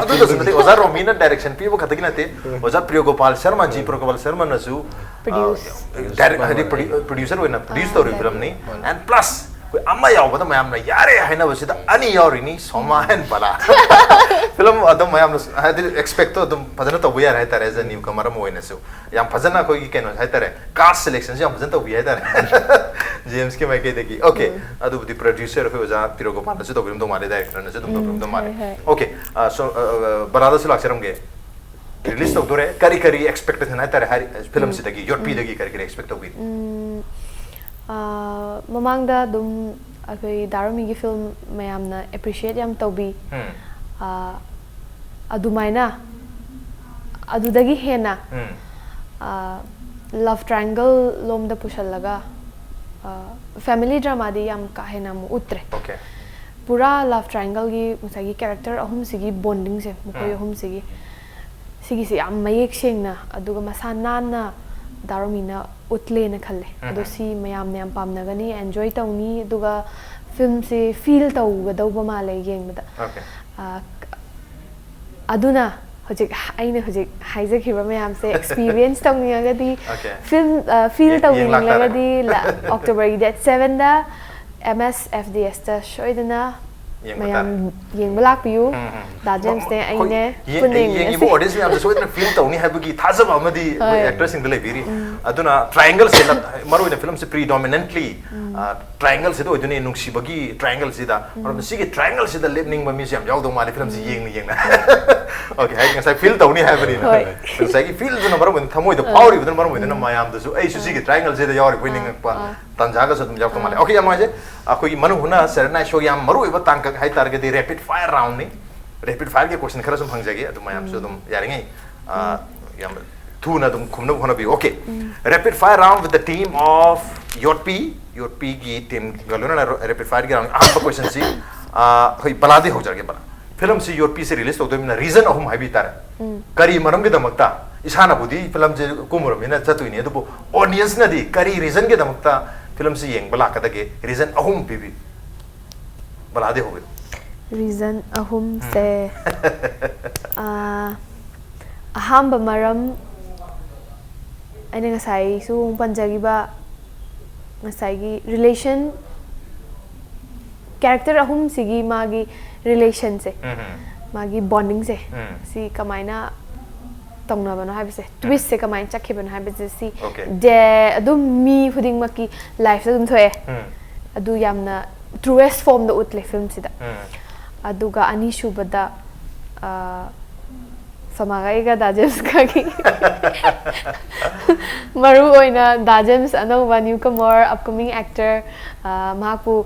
ꯑꯗꯨꯗꯁꯨ ꯅꯠꯇꯦ, ꯑꯣꯖꯥ ꯔꯣꯃꯤꯅ ꯗꯥꯏꯔꯦꯛꯁꯟ ꯄꯤꯕ ꯈꯛꯇꯒꯤ ꯅꯠꯇꯦ, ꯎꯝ꯫ ꯑꯣꯖꯥ ꯄ꯭ꯔꯤꯌꯣ ꯒꯣꯄꯥꯜ ꯁꯔꯃ, ꯖꯤ ꯎꯝ꯫ ꯄ꯭ꯔꯤꯌꯣ ꯒꯣꯄꯥꯜ ꯁꯔꯃꯅꯁꯨ, ꯄ꯭ꯔꯣꯗ꯭ꯌꯨꯁ꯫ ꯑ, ꯗꯥꯏꯔꯦꯛ-, ꯍꯥꯏꯗꯤ ꯃꯥꯅꯦ꯫ ꯄ꯭ꯔꯣꯗ꯭ꯌꯨ-, ꯄ꯭ꯔꯣꯗ꯭ꯌꯨꯁꯔ ꯑꯣꯏꯅ ꯄ꯭ꯔꯣꯗ꯭ꯌꯨꯁ ꯑꯥ, ꯇꯧꯔꯤꯕ ꯗꯥꯏꯔꯦꯛ꯫ ꯐꯤꯂꯝꯅꯤ꯫ ꯃꯥꯅꯦ꯫ And plus, ꯑꯩꯈꯣꯏ ꯑꯃ ꯌꯥꯎꯕꯗ ꯃꯌꯥꯝꯅ ꯌꯥꯔꯦ ꯍꯥꯏꯅꯕꯁꯤꯗ ꯑꯅꯤ ꯌꯥꯎꯔꯤꯅꯤ, ꯁꯣꯃꯥ and ꯕꯂꯥ꯫ ꯐꯤꯂꯝ ꯑꯗꯨꯝ ꯃꯌꯥꯝꯅ ꯍꯥꯏꯗꯤ ꯑꯦꯛꯁꯄꯦꯛꯇꯣ ꯑꯗꯨꯝ ꯐꯖꯅ ꯇꯧꯕ ꯌꯥꯔꯦ ꯍꯥꯏꯇꯥꯔꯦ, ꯑꯦꯖ ꯑ ꯅ꯭ꯌꯨ ꯀꯃꯔ ꯑꯃ ꯑꯣꯏꯅꯁꯨ꯫ ꯌꯥꯝ ꯐꯖꯅ ꯑꯩꯈꯣꯏꯒꯤ ꯀꯩꯅꯣ ꯍꯥꯏꯇꯥꯔꯦ, ꯀꯥꯁ ꯁꯦꯂꯦꯛꯁꯟꯁꯨ ꯌꯥꯝ ꯐꯖꯅ ꯇꯧꯕꯤ ꯍꯥꯏꯇꯥꯔꯦ, ꯖꯦꯝꯁꯀꯤ ꯃꯥꯏꯀꯩꯗꯒꯤ꯫ ꯑꯣꯀꯦ, ꯑꯗꯨꯕꯨꯗꯤ ꯄ꯭ꯔꯣꯗ꯭ꯌꯨꯁꯔ ꯑꯩꯈꯣꯏ ꯑꯣꯖꯥ ꯇꯤꯔꯣꯒꯣꯄꯥꯜꯅꯁꯨ ꯇꯧꯕꯤꯔꯝꯗꯧ ꯃꯥꯜꯂꯦ, ꯗꯥꯏꯔꯦꯛꯇꯔꯅꯁꯨ ꯑꯗꯨꯝ ꯇꯧꯕꯤꯔꯝꯗꯧ ꯃꯥꯜꯂꯦ꯫ ꯍꯣꯏ, ꯍꯣꯏ꯫ ꯑꯣꯀꯦ, ꯕꯂꯥꯗꯁꯨ ꯂꯥꯛꯆꯔꯝꯒꯦ꯫ ꯔꯤꯂꯤꯁ ꯇꯧꯗꯣꯔꯦ, ꯀꯔꯤ ꯀꯔꯤ ꯑꯦꯛꯁꯄꯦꯛꯇꯦꯁꯟ ꯍꯥꯏꯇꯥꯔꯦ, ꯍꯥꯏꯔꯤ ꯐꯤꯂꯝꯁꯤꯗꯒꯤ, ꯌꯣꯠꯄꯤꯗꯒꯤ ꯀꯔꯤ ꯀꯔꯤ ꯑꯦꯛꯁꯄꯦꯛ ꯇꯧꯕꯤ? ꯎꯝ, ꯑꯥ, ꯃꯃꯥꯡꯗ ꯑꯗꯨꯝ ꯑꯩꯈꯣꯏ ꯗꯥ ꯔꯣꯃꯤꯒꯤ ꯐꯤꯂꯝ ꯃꯌꯥꯝꯅ ꯑꯦꯄ꯭ꯔꯤꯁꯤꯌꯦꯠ ꯌꯥꯝ ꯇꯧꯕꯤ꯫ ꯎꯝ. ꯑꯥ, ꯑꯗꯨꯃꯥꯏꯅ, ꯑꯗꯨꯗꯒꯤ ꯍꯦꯟꯅ ꯎꯝ. ꯂꯚ ꯇ꯭ꯔꯥꯏꯡꯒꯜ ꯂꯣꯝꯗ ꯄꯨꯁꯜꯂꯒ, ꯐꯦꯃꯤꯂꯤ ꯗ꯭ꯔꯃꯥꯗꯤ ꯌꯥꯝ ꯀꯥ ꯍꯦꯟꯅ ꯑꯃꯨꯛ ꯎꯠꯇ꯭ꯔꯦ꯫ ꯑꯣꯀꯦ. ꯄꯨꯔꯥ ꯂꯚ ꯇ꯭ꯔꯥꯏꯡꯒꯜꯒꯤ ꯉꯁꯥꯏꯒꯤ ꯀꯦꯔꯦꯛꯇꯔ ꯑꯍꯨꯝꯁꯤꯒꯤ ꯕꯣꯟꯗꯤꯡꯁꯦ, ꯃꯈꯣꯏ ꯎꯝ. ꯑꯍꯨꯝꯁꯤꯒꯤ, ꯁꯤꯒꯤꯁꯦ ꯌꯥꯝ ꯃꯌꯦꯛ ꯁꯦꯡꯅ ꯑꯗꯨꯒ ꯃꯁꯥ ꯅꯥꯟꯅ ꯗꯥ ꯔꯣꯃꯤꯅ ꯎꯠꯂꯦꯅ ꯈꯜꯂꯦ꯫ ꯑꯗꯣ ꯎꯝ. ꯁꯤ ꯃꯌꯥꯝꯅ ꯌꯥꯝ ꯄꯥꯝꯅꯒꯅꯤ, ꯑꯦꯟꯖꯣꯏ ꯇꯧꯅꯤ, ꯑꯗꯨꯒ ꯐꯤꯂꯝꯁꯦ ꯐꯤꯜ ꯇꯧꯒꯗꯧꯕ ꯃꯥꯜꯂꯦ ꯌꯦꯡꯕꯗ꯫ ꯑꯣꯀꯦ. ꯑꯥ, ꯑꯗꯨꯅ ꯍꯧꯖꯤꯛ ꯑꯩꯅ ꯍꯧꯖꯤꯛ ꯍꯥꯏꯖꯈꯤꯕ ꯃꯌꯥꯝꯁꯦ ꯑꯦꯛꯁꯄꯤꯔꯤꯌꯦꯟꯁ ꯇꯧꯅꯤꯡꯉꯒꯗꯤ, ꯑꯣꯀꯦ. ꯐꯤꯜꯝ, ꯑ, ꯐꯤꯜ ꯌꯦꯡ-, ꯌꯦꯡ ꯂꯥꯛꯇꯥꯔꯦ꯫ ꯇꯧꯅꯤꯡꯂꯒꯗꯤ ꯂ-, ꯑꯣꯛꯇꯣꯕꯔꯒꯤ ꯗꯦꯠ ꯁꯚꯦꯟꯗ ꯑꯦꯝ ꯑꯦꯁ ꯑꯦꯐ ꯗꯤ ꯑꯦꯁꯇ ꯁꯣꯏꯗꯅ ꯌꯦꯡꯕ ꯃꯌꯥꯝ ꯇꯥꯔꯦ꯫ ꯌꯦꯡꯕ ꯂꯥꯛꯄꯤꯌꯨ꯫ ꯎꯝ, ꯎꯝ. ꯗꯥ ꯖꯦꯝꯁꯅꯦ, ꯍꯣꯏ, ꯑꯩꯅꯦ, ꯌꯦ-, ꯄꯨꯟꯅ ꯌꯦꯡꯉꯤꯕ ꯌꯦꯡꯃꯤꯟꯅꯁꯤ꯫ ꯑꯣꯗꯤꯌꯟꯁ ꯃꯌꯥꯝꯁꯦ ꯁꯣꯏꯗꯅ ꯐꯤꯜ ꯇꯧꯅꯤ ꯍꯥꯏꯕꯒꯤ ꯊꯥꯖꯕ ꯑꯃꯗꯤ ꯑꯩꯈꯣꯏ ꯍꯣꯏ. ꯑꯦꯛꯇꯔꯁꯤꯡꯗ ꯂꯩꯕꯤꯔꯤ꯫ ꯑꯗꯨꯅ ꯇ꯭ꯔꯥꯏꯡꯒꯜꯁꯦ ꯂꯝ-, ꯃꯔꯨꯑꯣꯏꯅ ꯐꯤꯂꯝꯁꯦ ꯄ꯭ꯔꯤꯗꯣꯃꯤꯅꯦꯟꯠꯂꯤ, ꯑ, ꯇ꯭ꯔꯥꯏꯡꯒꯜꯁꯤꯗ ꯑꯣꯏꯗꯣꯏꯅꯦ, ꯅꯨꯡꯁꯤꯕꯒꯤ ꯇ꯭ꯔꯥꯏꯡꯒꯜꯁꯤꯗ꯫ ꯃꯔꯝꯗꯤ ꯁꯤꯒꯤ ꯇ꯭ꯔꯥꯏꯡꯒꯜꯁꯤꯗ ꯂꯦꯞꯅꯤꯡꯕ ꯃꯤꯁꯦ ꯌꯥꯝ ꯌꯥꯎꯗꯧ ꯃꯥꯜꯂꯦ, ꯐꯤꯂꯝꯁꯤ ꯌꯦꯡꯅ ꯌꯦꯡꯅ꯫ ꯑꯣꯀꯦ, ꯍꯥꯏꯗꯤ ꯉꯁꯥꯏ ꯐꯤꯜ ꯇꯧꯅꯤ ꯍꯥꯏꯕꯅꯤꯅ꯫ ꯍꯣꯏ. ꯉꯁꯥꯏꯒꯤ ꯐꯤꯜꯗꯨꯅ ꯃꯔꯝ ꯑꯣꯏꯅ, ꯊꯃꯣꯏꯗ ꯐꯥꯎꯔꯤꯕꯗꯨꯅ ꯃꯔꯝ ꯑꯣꯏꯗꯨꯅ ꯃꯌꯥꯝꯗꯁꯨ ꯑꯩꯁꯨ ꯁꯤꯒꯤ ꯇ꯭ꯔꯥꯏꯡꯒꯜꯁꯤꯗ ꯌꯥꯎꯔꯤꯕꯣꯏ ꯅꯤꯡꯉꯛꯄ ꯑꯥ. ꯇꯥꯟꯖꯥꯒꯁꯨ ꯑꯗꯨꯝ ꯌꯥꯎꯔꯛꯄ ꯃꯥꯜꯂꯦ꯫ ꯑꯥ. ꯑꯣꯀꯦ, ꯌꯥꯝ ꯅꯨꯡꯉꯥꯏꯖꯩ꯫ ꯑꯩꯈꯣꯏꯒꯤ ꯃꯅꯨꯡ ꯍꯨꯠꯅ ꯁꯦꯔꯦꯅꯥꯏ ꯁꯣꯒꯤ ꯌꯥꯝ ꯃꯔꯨꯑꯣꯏꯕ ꯇꯥꯡꯀꯛ ꯍꯥꯏꯇꯥꯔꯒꯗꯤ ꯔꯦꯄꯤꯗ ꯐꯥꯌꯔ ꯔꯥꯎꯟꯅꯤ꯫ ꯔꯦꯄꯤꯗ ꯐꯥꯌꯔꯒꯤ ꯀꯣꯏꯁꯟ ꯈꯔ ꯁꯨꯝ ꯍꯪꯖꯒꯦ, ꯑꯗꯨ ꯃꯌꯥꯝꯁꯨ ꯑꯗꯨꯝ ꯌꯥꯔꯤꯉꯩ, ꯑ, ꯌꯥꯝ ꯊꯨꯅ ꯑꯗꯨꯝ ꯈꯨꯝꯅꯕ ꯍꯣꯠꯅꯕꯤꯌꯨ꯫ Okay, rapid fire round with the team of Yotpi, ꯌꯣꯠꯄꯤꯒꯤ ꯇꯤꯝꯒ ꯂꯣꯏꯅꯅ ꯔꯦꯄꯤꯗ ꯐꯥꯌꯔꯒꯤ ꯔꯥꯎꯟ ꯑꯍꯥꯟꯕ ꯀꯣꯏꯁꯟꯁꯤ, ꯑ, ꯑꯩꯈꯣꯏ ꯕꯂꯥꯗꯤ ꯍꯧꯖꯔꯒꯦ, ꯕꯂꯥ꯫ ꯐꯤꯂꯝꯁꯤ ꯌꯣꯠꯄꯤꯁꯦ ꯔꯤꯂꯤꯁ ꯇꯧꯗꯣꯏꯅꯤꯅ ꯔꯤꯖꯟ ꯑꯍꯨꯝ ꯍꯥꯏꯕꯤ ꯇꯥꯔꯦ꯫ ꯀꯔꯤ ꯃꯔꯝꯒꯤꯗꯃꯛꯇ? ꯏꯁꯥꯅꯕꯨꯗꯤ ꯐꯤꯂꯝꯁꯦ ꯀꯨꯝꯃꯨꯔꯕꯅꯤꯅ ꯆꯠꯇꯣꯏꯅꯤ, ꯑꯗꯨꯕꯨ ꯑꯣꯗꯤꯌꯟꯁꯅꯗꯤ ꯀꯔꯤ ꯔꯤꯖꯟꯒꯤꯗꯃꯛꯇ ꯐꯤꯂꯝꯁꯤ ꯌꯦꯡꯕ ꯂꯥꯛꯀꯗꯒꯦ? ꯔꯤꯖꯟ ꯑꯍꯨꯝ ꯄꯤꯕꯤ꯫ ꯕꯂꯥꯗꯤ ꯍꯧꯕꯤꯌꯨ꯫ ꯔꯤꯖꯟ ꯑꯍꯨꯝꯁꯦ, ꯑꯥ, ꯑꯍꯥꯟꯕ ꯃꯔꯝ, ꯑꯩꯅ ꯉꯁꯥꯏꯁꯨ ꯄꯟꯖꯈꯤꯕ ꯉꯁꯥꯏꯒꯤ ꯔꯤꯂꯦꯁꯟ, ꯀꯦꯔꯦꯛꯇꯔ ꯑꯍꯨꯝꯁꯤꯒꯤ ꯃꯥꯒꯤ ꯔꯤꯂꯦꯁꯟꯁꯦ, ꯎꯝ. ꯃꯥꯒꯤ ꯕꯣꯟꯗꯤꯡꯁꯦ ꯎꯝ. ꯁꯤ ꯀꯃꯥꯏꯅ ꯇꯧꯅꯕꯅꯣ ꯍꯥꯏꯕꯁꯦ, ꯇ꯭ꯋꯤꯁꯁꯦ ꯀꯃꯥꯏꯅ ꯆꯠꯈꯤꯕꯅꯣ ꯍꯥꯏꯕꯁꯦ ꯁꯤ Okay. ꯗꯦ ꯑꯗꯨꯝ ꯃꯤ ꯈꯨꯗꯤꯡꯃꯛꯀꯤ ꯂꯥꯏꯐꯇ ꯑꯗꯨꯝ ꯊꯣꯛꯑꯦ. ꯎꯝ. ꯑꯗꯨ ꯌꯥꯝꯅ ꯇ꯭ꯔꯨꯋꯦꯁ ꯐꯣꯝꯗ ꯎꯠꯂꯦ ꯐꯤꯂꯝꯁꯤꯗ. ꯎꯝ. ꯑꯗꯨꯒ ꯑꯅꯤꯁꯨꯕꯗ, ꯑ, ꯐꯃꯥꯒ ꯑꯩꯒ ꯗꯥ ꯖꯦꯝꯁꯀꯒꯤ ꯃꯔꯨ ꯑꯣꯏꯅ ꯗꯥ ꯖꯦꯝꯁ ꯑꯅꯧꯕ ꯅ꯭ꯌꯨ ꯀꯃꯔ ꯑꯞꯀꯃꯤꯡ ꯑꯦꯛꯇꯔ, ꯃꯍꯥꯛꯄꯨ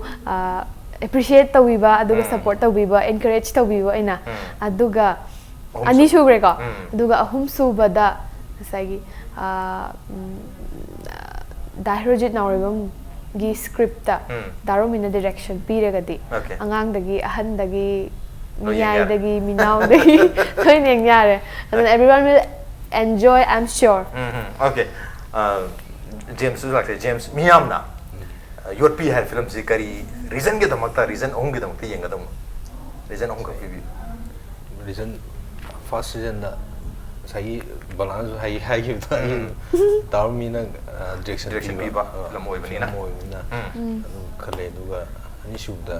ꯑꯦꯄ꯭ꯔꯤꯁꯤꯌꯦꯠ ꯇꯧꯕꯤꯕ, ꯑꯗꯨꯒ ꯎꯝ. ꯁꯞꯄꯣꯔꯠ ꯇꯧꯕꯤꯕ, ꯑꯦꯟꯀꯔꯦꯖ ꯇꯧꯕꯤꯕ ꯑꯣꯏꯅ. ꯎꯝ. ꯑꯗꯨꯒ ꯑꯍꯨꯝ ꯑꯅꯤ ꯁꯨ- ꯁꯨꯈ꯭ꯔꯦꯀꯣ. ꯎꯝ. ꯑꯗꯨꯒ ꯑꯍꯨꯝ ꯁꯨꯕꯗ ꯉꯁꯥꯏꯒꯤ, ꯑ, ꯎꯝ, ꯗꯥ ꯍꯤꯔꯣꯖꯤꯠ ꯅꯥꯎꯔꯦꯝꯕꯝꯒꯤ ꯁꯀ꯭ꯔꯤꯞꯇ ꯎꯝ. ꯗꯥ ꯔꯣꯃꯤꯅ ꯗꯤꯔꯦꯛꯁꯟ ꯄꯤꯔꯒꯗꯤ Okay. ꯑꯉꯥꯡꯗꯒꯤ, ꯑꯍꯟꯗꯒꯤ, ꯂꯣꯏ ꯌꯦꯡ ꯌꯥꯔꯦ. ꯃꯤꯌꯥꯏꯗꯒꯤ, ꯃꯤꯅꯥꯎꯗꯒꯤ ꯂꯣꯏꯅ ꯌꯦꯡ ꯌꯥꯔꯦ. ꯑꯗꯨꯅ everyone will enjoy, I'm sure. Um, um, okay. ꯑ, ꯖꯦꯝꯁꯁꯨ ꯂꯥꯛꯆꯩ. ꯖꯦꯝꯁ, ꯃꯤꯌꯥꯝꯅ, ꯑ, ꯌꯣꯠꯄꯤ ꯍꯥꯏꯕ ꯐꯤꯂꯝꯁꯤ ꯀꯔꯤ ꯔꯤꯖꯟꯒꯤꯗꯃꯛꯇ, ꯔꯤꯖꯟ ꯑꯍꯨꯝꯒꯤꯗꯃꯛꯇ ꯌꯦꯡꯒꯗꯕꯅꯣ? ꯔꯤꯖꯟ ꯑꯍꯨꯝꯈꯛ ꯄꯤꯕꯤꯌꯨ. ꯔꯤꯖꯟ, ꯐꯥꯔꯁ ꯁꯤꯖꯟꯗ ꯉꯁꯥꯏꯒꯤ ꯕꯂꯥꯅꯁꯨ ꯍꯥꯏ-, ꯍꯥꯏꯈꯤꯕꯗꯣ, ꯎꯝ. ꯗꯥ ꯔꯣꯃꯤꯅ, ꯑ, ꯗꯤꯔꯦꯛꯁꯟ ꯗꯤꯔꯦꯛꯁꯟ ꯄꯤꯕ, ꯄꯤꯕ ꯑ, ꯐꯤꯂꯝ ꯑꯣꯏꯕꯅꯤꯅ. ꯐꯤꯂꯝ ꯑꯣꯏꯕꯅꯤꯅ ꯎꯝ. ꯑꯗꯨꯝ ꯈꯜꯂꯦ. ꯑꯗꯨꯒ ꯑꯅꯤꯁꯨꯕꯗ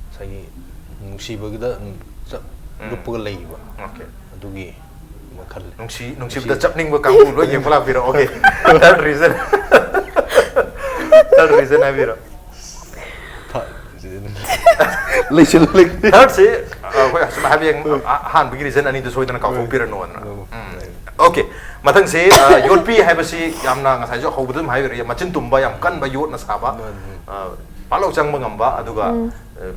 ꯉꯁꯥꯏꯒꯤ ꯅꯨꯡꯁꯤꯕꯒꯤꯗ ꯑꯗꯨꯝ ꯆꯞ ꯎꯝ. ꯂꯨꯞꯄꯒ ꯂꯩꯕ, Okay. ꯑꯗꯨꯒꯤ ꯑꯃ ꯈꯜꯂꯦ. ꯅꯨꯡꯁꯤ, ꯅꯨꯡꯁꯤꯕꯗ ꯆꯞꯅꯤꯡꯕ ꯀꯥꯡꯕꯨ ꯂꯣꯏ ꯌꯦꯡꯕ ꯂꯥꯛꯄꯤꯔꯣ. Okay. Third reason. Third reason ꯍꯥꯏꯕꯤꯔꯣ. ꯂꯩꯁꯤꯜꯂ ꯂꯩ. Thirdꯁꯤ, ꯑ, ꯑꯩꯈꯣꯏ ꯑꯁꯨꯝ ꯍꯥꯏꯕ ꯌꯦꯡ-, ꯑ-, ꯑꯍꯥꯟꯕꯒꯤ ꯔꯤꯖꯟ ꯑꯅꯤꯗꯨ ꯁꯣꯏꯗꯅ ꯀꯥꯎꯊꯣꯛꯄꯤꯔꯅꯣꯅ. ꯎꯝ. ꯎꯝ. Okay. ꯃꯊꯪꯁꯤ, ꯑ, ꯌꯣꯠꯄꯤ ꯍꯥꯏꯕꯁꯤ ꯌꯥꯝꯅ ꯉꯁꯥꯏꯁꯨ ꯍꯧꯕꯗ ꯑꯗꯨꯝ ꯍꯥꯏꯕꯤꯔꯛꯑꯦ, ꯃꯆꯤꯟ ꯇꯨꯝꯕ, ꯌꯥꯝ ꯀꯟꯕ, ꯌꯣꯠꯅ ꯁꯥꯕ, ꯃꯥꯅꯤ. ꯑ, ꯄꯥꯛꯂꯧ ꯆꯪꯕ ꯉꯝꯕ, ꯑꯗꯨꯒ, ꯑ,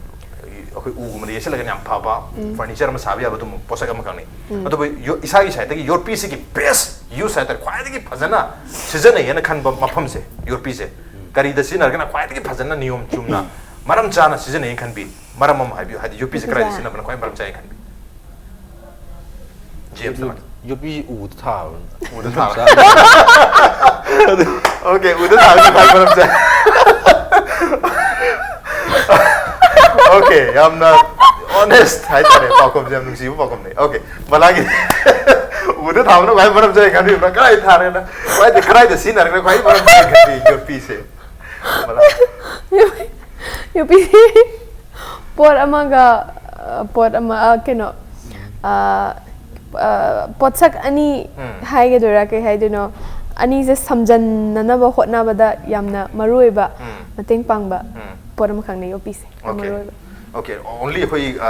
ꯑꯩꯈꯣꯏ ꯎꯒꯨꯝꯕꯗ ꯌꯦꯠꯁꯤꯜꯂꯒꯅ ꯌꯥꯝ ꯐꯕ, furniture ꯑꯃ ꯁꯥꯕ ꯌꯥꯕ ꯑꯗꯨꯝ ꯄꯣꯠꯁꯛ ꯑꯃꯈꯛꯅꯤ. ꯑꯗꯨꯕꯨ ꯌꯣ-, ꯏꯁꯥꯒꯤ ꯁꯥꯏꯠꯇꯒꯤ ꯌꯣꯠꯄꯤꯁꯤꯒꯤ best use ꯍꯥꯏꯇꯥꯔꯦ, ꯈ꯭ꯋꯥꯏꯗꯒꯤ ꯐꯖꯅ ꯁꯤꯖꯤꯟꯅꯩ ꯍꯥꯏꯅ ꯈꯟꯕ ꯃꯐꯝꯁꯦ, ꯌꯣꯠꯄꯤꯁꯦ ꯀꯔꯤꯗ ꯁꯤꯖꯤꯟꯅꯔꯒꯅ ꯈ꯭ꯋꯥꯏꯗꯒꯤ ꯐꯖꯅ, ꯅꯤꯌꯣꯝ ꯆꯨꯝꯅ, ꯃꯔꯝ ꯆꯥꯅ ꯁꯤꯖꯤꯟꯅꯩ ꯈꯟꯕꯤ? ꯃꯔꯝ ꯑꯃ ꯍꯥꯏꯕꯤꯌꯨ, ꯍꯥꯏꯗꯤ ꯌꯣꯠꯄꯤꯁꯦ ꯀꯗꯥꯏꯗ ꯌꯣꯠꯄꯤꯁꯦ? ꯁꯤꯖꯤꯟꯅꯕꯅ ꯈ꯭ꯋꯥꯏ ꯃꯔꯝ ꯆꯥꯏ ꯈꯟꯕꯤ? ꯖꯦꯝꯁꯅ. ꯌꯣꯠꯄꯤ ꯎꯗ ꯊꯥꯕ. ꯎꯗ ꯊꯥꯕ. Okay, ꯎꯗ ꯊꯥꯕꯁꯤ ꯈ꯭ꯋꯥꯏ ꯃꯔꯝ ꯆꯥꯏ. Okay, ꯌꯥꯝꯅ honest ꯍꯥꯏꯇꯥꯔꯦ, ꯄꯥꯎꯈꯨꯝꯁꯦ ꯌꯥꯝ ꯅꯨꯡꯁꯤꯕ ꯄꯥꯎꯈꯨꯝꯅꯤ. Okay, ꯕꯂꯥꯒꯤ ꯎꯗ ꯊꯥꯕꯅ ꯈ꯭ꯋꯥꯏ ꯃꯔꯝ ꯆꯥꯏ ꯈꯟꯕꯤꯕ꯭ꯔꯥ? ꯀꯗꯥꯏꯗ ꯊꯥꯔꯒꯅ, ꯀꯗꯥꯏꯗ, ꯀꯗꯥꯏꯗ ꯁꯤꯖꯤꯟꯅꯔꯒꯅ ꯈ꯭ꯋꯥꯏ ꯃꯔꯝ ꯆꯥꯏ ꯈꯟꯕꯤ ꯌꯣꯠꯄꯤꯁꯦ? ꯕꯂꯥ. ꯌꯣꯠꯄꯤ ꯄꯣꯠ ꯑꯃꯒ ꯑ, ꯄꯣꯠ ꯑꯃ, ꯑ, ꯀꯩꯅꯣ, ꯑ, ꯑ, ꯄꯣꯠꯁꯛ ꯑꯅꯤ ꯎꯝ꯫ ꯍꯥꯏꯒꯗꯣꯏꯔꯥ, ꯀꯩ ꯍꯥꯏꯗꯣꯏꯅꯣ, ꯑꯅꯤꯁꯦ ꯁꯝꯖꯟꯅꯅꯕ ꯍꯣꯠꯅꯕꯗ ꯌꯥꯝꯅ ꯃꯔꯨ ꯑꯣꯏꯕ ꯎꯝ꯫ ꯃꯇꯦꯡ ꯄꯥꯡꯕ ꯎꯝ꯫ ꯄꯣꯠ ꯑꯃꯈꯛꯅꯦ ꯌꯣꯠꯄꯤꯁꯦ꯫ Okay꯫ ꯃꯔꯨ ꯑꯣꯏꯕ꯫ Okay, only ꯑꯩꯈꯣꯏ, ꯑ,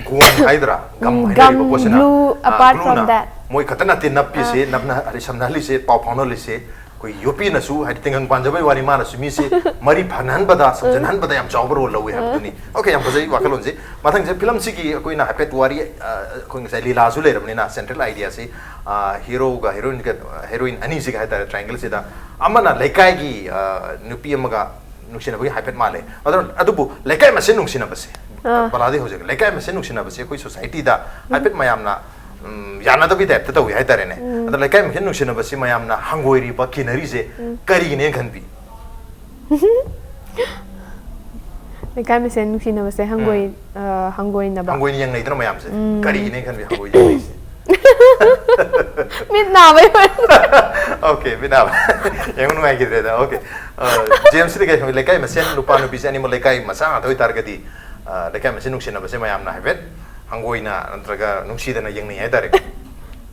ꯒꯝ ꯍꯥꯏꯗ꯭ꯔꯥ? ꯒꯝ ꯎꯝ, ꯍꯥꯏꯅꯔꯤꯕ ꯒꯝ, ꯄꯣꯠꯁꯤꯅ, glue, ꯑ, apart from glue ꯅ that꯫ ꯃꯣꯏ ꯈꯛꯇ ꯅꯠꯇꯦ ꯅꯞꯄꯤꯁꯦ, ꯑ꯫ ꯅꯞꯅ-, ꯍꯥꯏꯗꯤ ꯁꯝꯅꯍꯜꯂꯤꯁꯦ, ꯄꯥꯎ ꯐꯥꯎꯅꯍꯜꯂꯤꯁꯦ꯫ ꯑꯩꯈꯣꯏ ꯌꯣꯠꯄꯤꯅꯁꯨ, ꯍꯥꯏꯗꯤ ꯇꯤꯡꯈꯪ ꯄꯥꯟꯖꯕꯒꯤ ꯋꯥꯅꯤ, ꯃꯥꯅꯁꯨ ꯃꯤꯁꯦ ꯃꯔꯤ ꯐꯅꯍꯟꯕꯗ, ꯁꯝꯖꯟꯍꯟꯕꯗ ꯌꯥꯝ ꯆꯥꯎꯕ role ꯂꯧꯋꯤ ꯍꯥꯏꯕꯗꯨꯅꯤ꯫ Okay, ꯌꯥꯝ ꯐꯖꯩ ꯋꯥꯈꯜꯂꯣꯟꯁꯦ꯫ ꯃꯊꯪꯁꯦ ꯐꯤꯂꯝꯁꯤꯒꯤ ꯑꯩꯈꯣꯏꯅ ꯍꯥꯏꯐꯦꯠ ꯋꯥꯔꯤ, ꯑ, ꯑꯩꯈꯣꯏ ꯉꯁꯥꯏ ꯂꯤꯂꯥꯁꯨ ꯂꯩꯔꯕꯅꯤꯅ, central idea ꯁꯤ, ꯑ, hero ꯒ heroine ꯒ, heroine ꯑꯅꯤꯁꯤꯒ ꯍꯥꯏꯇꯥꯔꯦ, triangle ꯁꯤꯗ ꯑꯃꯅ ꯂꯩꯀꯥꯏꯒꯤ, ꯑ, ꯅꯨꯄꯤ ꯑꯃꯒ ꯅꯨꯡꯁꯤꯅꯕꯒꯤ ꯍꯥꯏꯐꯦꯠ ꯃꯥꯜꯂꯦ꯫ ꯑꯗꯨ, ꯑꯗꯨꯕꯨ ꯂꯩꯀꯥꯏ ꯃꯁꯦꯟ ꯅꯨꯡꯁꯤꯅꯕꯁꯦ, ꯑꯥ꯫ ꯕꯂꯥꯗꯤ ꯍꯧꯖꯤꯛ ꯂꯩꯀꯥꯏ ꯃꯁꯦꯟ ꯅꯨꯡꯁꯤꯅꯕꯁꯦ ꯑꯩꯈꯣꯏ society ꯗ ꯎꯝ꯫ ꯍꯥꯏꯐꯦꯠ ꯃꯌꯥꯝꯅ, ꯎꯝ, ꯌꯥꯅꯗꯕꯒꯤ type ꯇ ꯇꯧꯏ ꯍꯥꯏꯇꯥꯔꯦꯅꯦ꯫ ꯎꯝ꯫ ꯑꯗꯣ ꯂꯩꯀꯥꯏ ꯃꯁꯦꯟ ꯅꯨꯡꯁꯤꯅꯕꯁꯤ ꯃꯌꯥꯝꯅ ꯍꯪꯒꯣꯏꯔꯤꯕ, ꯀꯤꯅꯔꯤꯁꯦ ꯎꯝ꯫ ꯀꯔꯤꯒꯤꯅꯦꯅ ꯈꯟꯕꯤ? ꯂꯩꯀꯥꯏ ꯃꯁꯦꯟ ꯅꯨꯡꯁꯤꯅꯕꯁꯦ ꯍꯪꯒꯣꯏ-, ꯎꯝ꯫ ꯑ, ꯍꯪꯒꯣꯏꯅꯕ꯫ ꯍꯪꯒꯣꯏꯅ ꯌꯦꯡꯅꯩꯗꯅ ꯃꯌꯥꯝꯁꯦ꯫ ꯎꯝ꯫ ꯀꯔꯤꯒꯤꯅꯦꯅ ꯈꯟꯕꯤ ꯍꯪꯒꯣꯏꯅ ꯌꯦꯡꯅꯩꯁꯦ? ꯃꯤꯠ ꯅꯥꯕꯩ ꯑꯣꯏꯔꯝꯅꯤ꯫ Okay, ꯃꯤꯠ ꯅꯥꯕ꯫ ꯌꯦꯡꯕ ꯅꯨꯡꯉꯥꯏꯈꯤꯗ꯭ꯔꯦꯗ꯫ Okay꯫ ꯑ, ꯖꯦꯝꯁꯁꯤꯗꯤ ꯀꯩ ꯈꯪꯕꯤ? ꯂꯩꯀꯥꯏ ꯃꯁꯦꯟ ꯅꯨꯄꯥ ꯅꯨꯄꯤꯁꯦ ꯑꯅꯤꯃꯛ ꯂꯩꯀꯥꯏ ꯃꯆꯥ ꯉꯥꯛꯇ ꯑꯣꯏꯇꯥꯔꯒꯗꯤ, ꯑ, ꯂꯩꯀꯥꯏ ꯃꯁꯦꯟ ꯅꯨꯡꯁꯤꯅꯕꯁꯦ ꯃꯌꯥꯝꯅ ꯍꯥꯏꯐꯦꯠ ꯍꯪꯒꯣꯏꯅ ꯅꯠꯇ꯭ꯔꯒ ꯅꯨꯡꯁꯤꯗꯅ ꯌꯦꯡꯅꯩ ꯍꯥꯏꯇꯥꯔꯦ꯫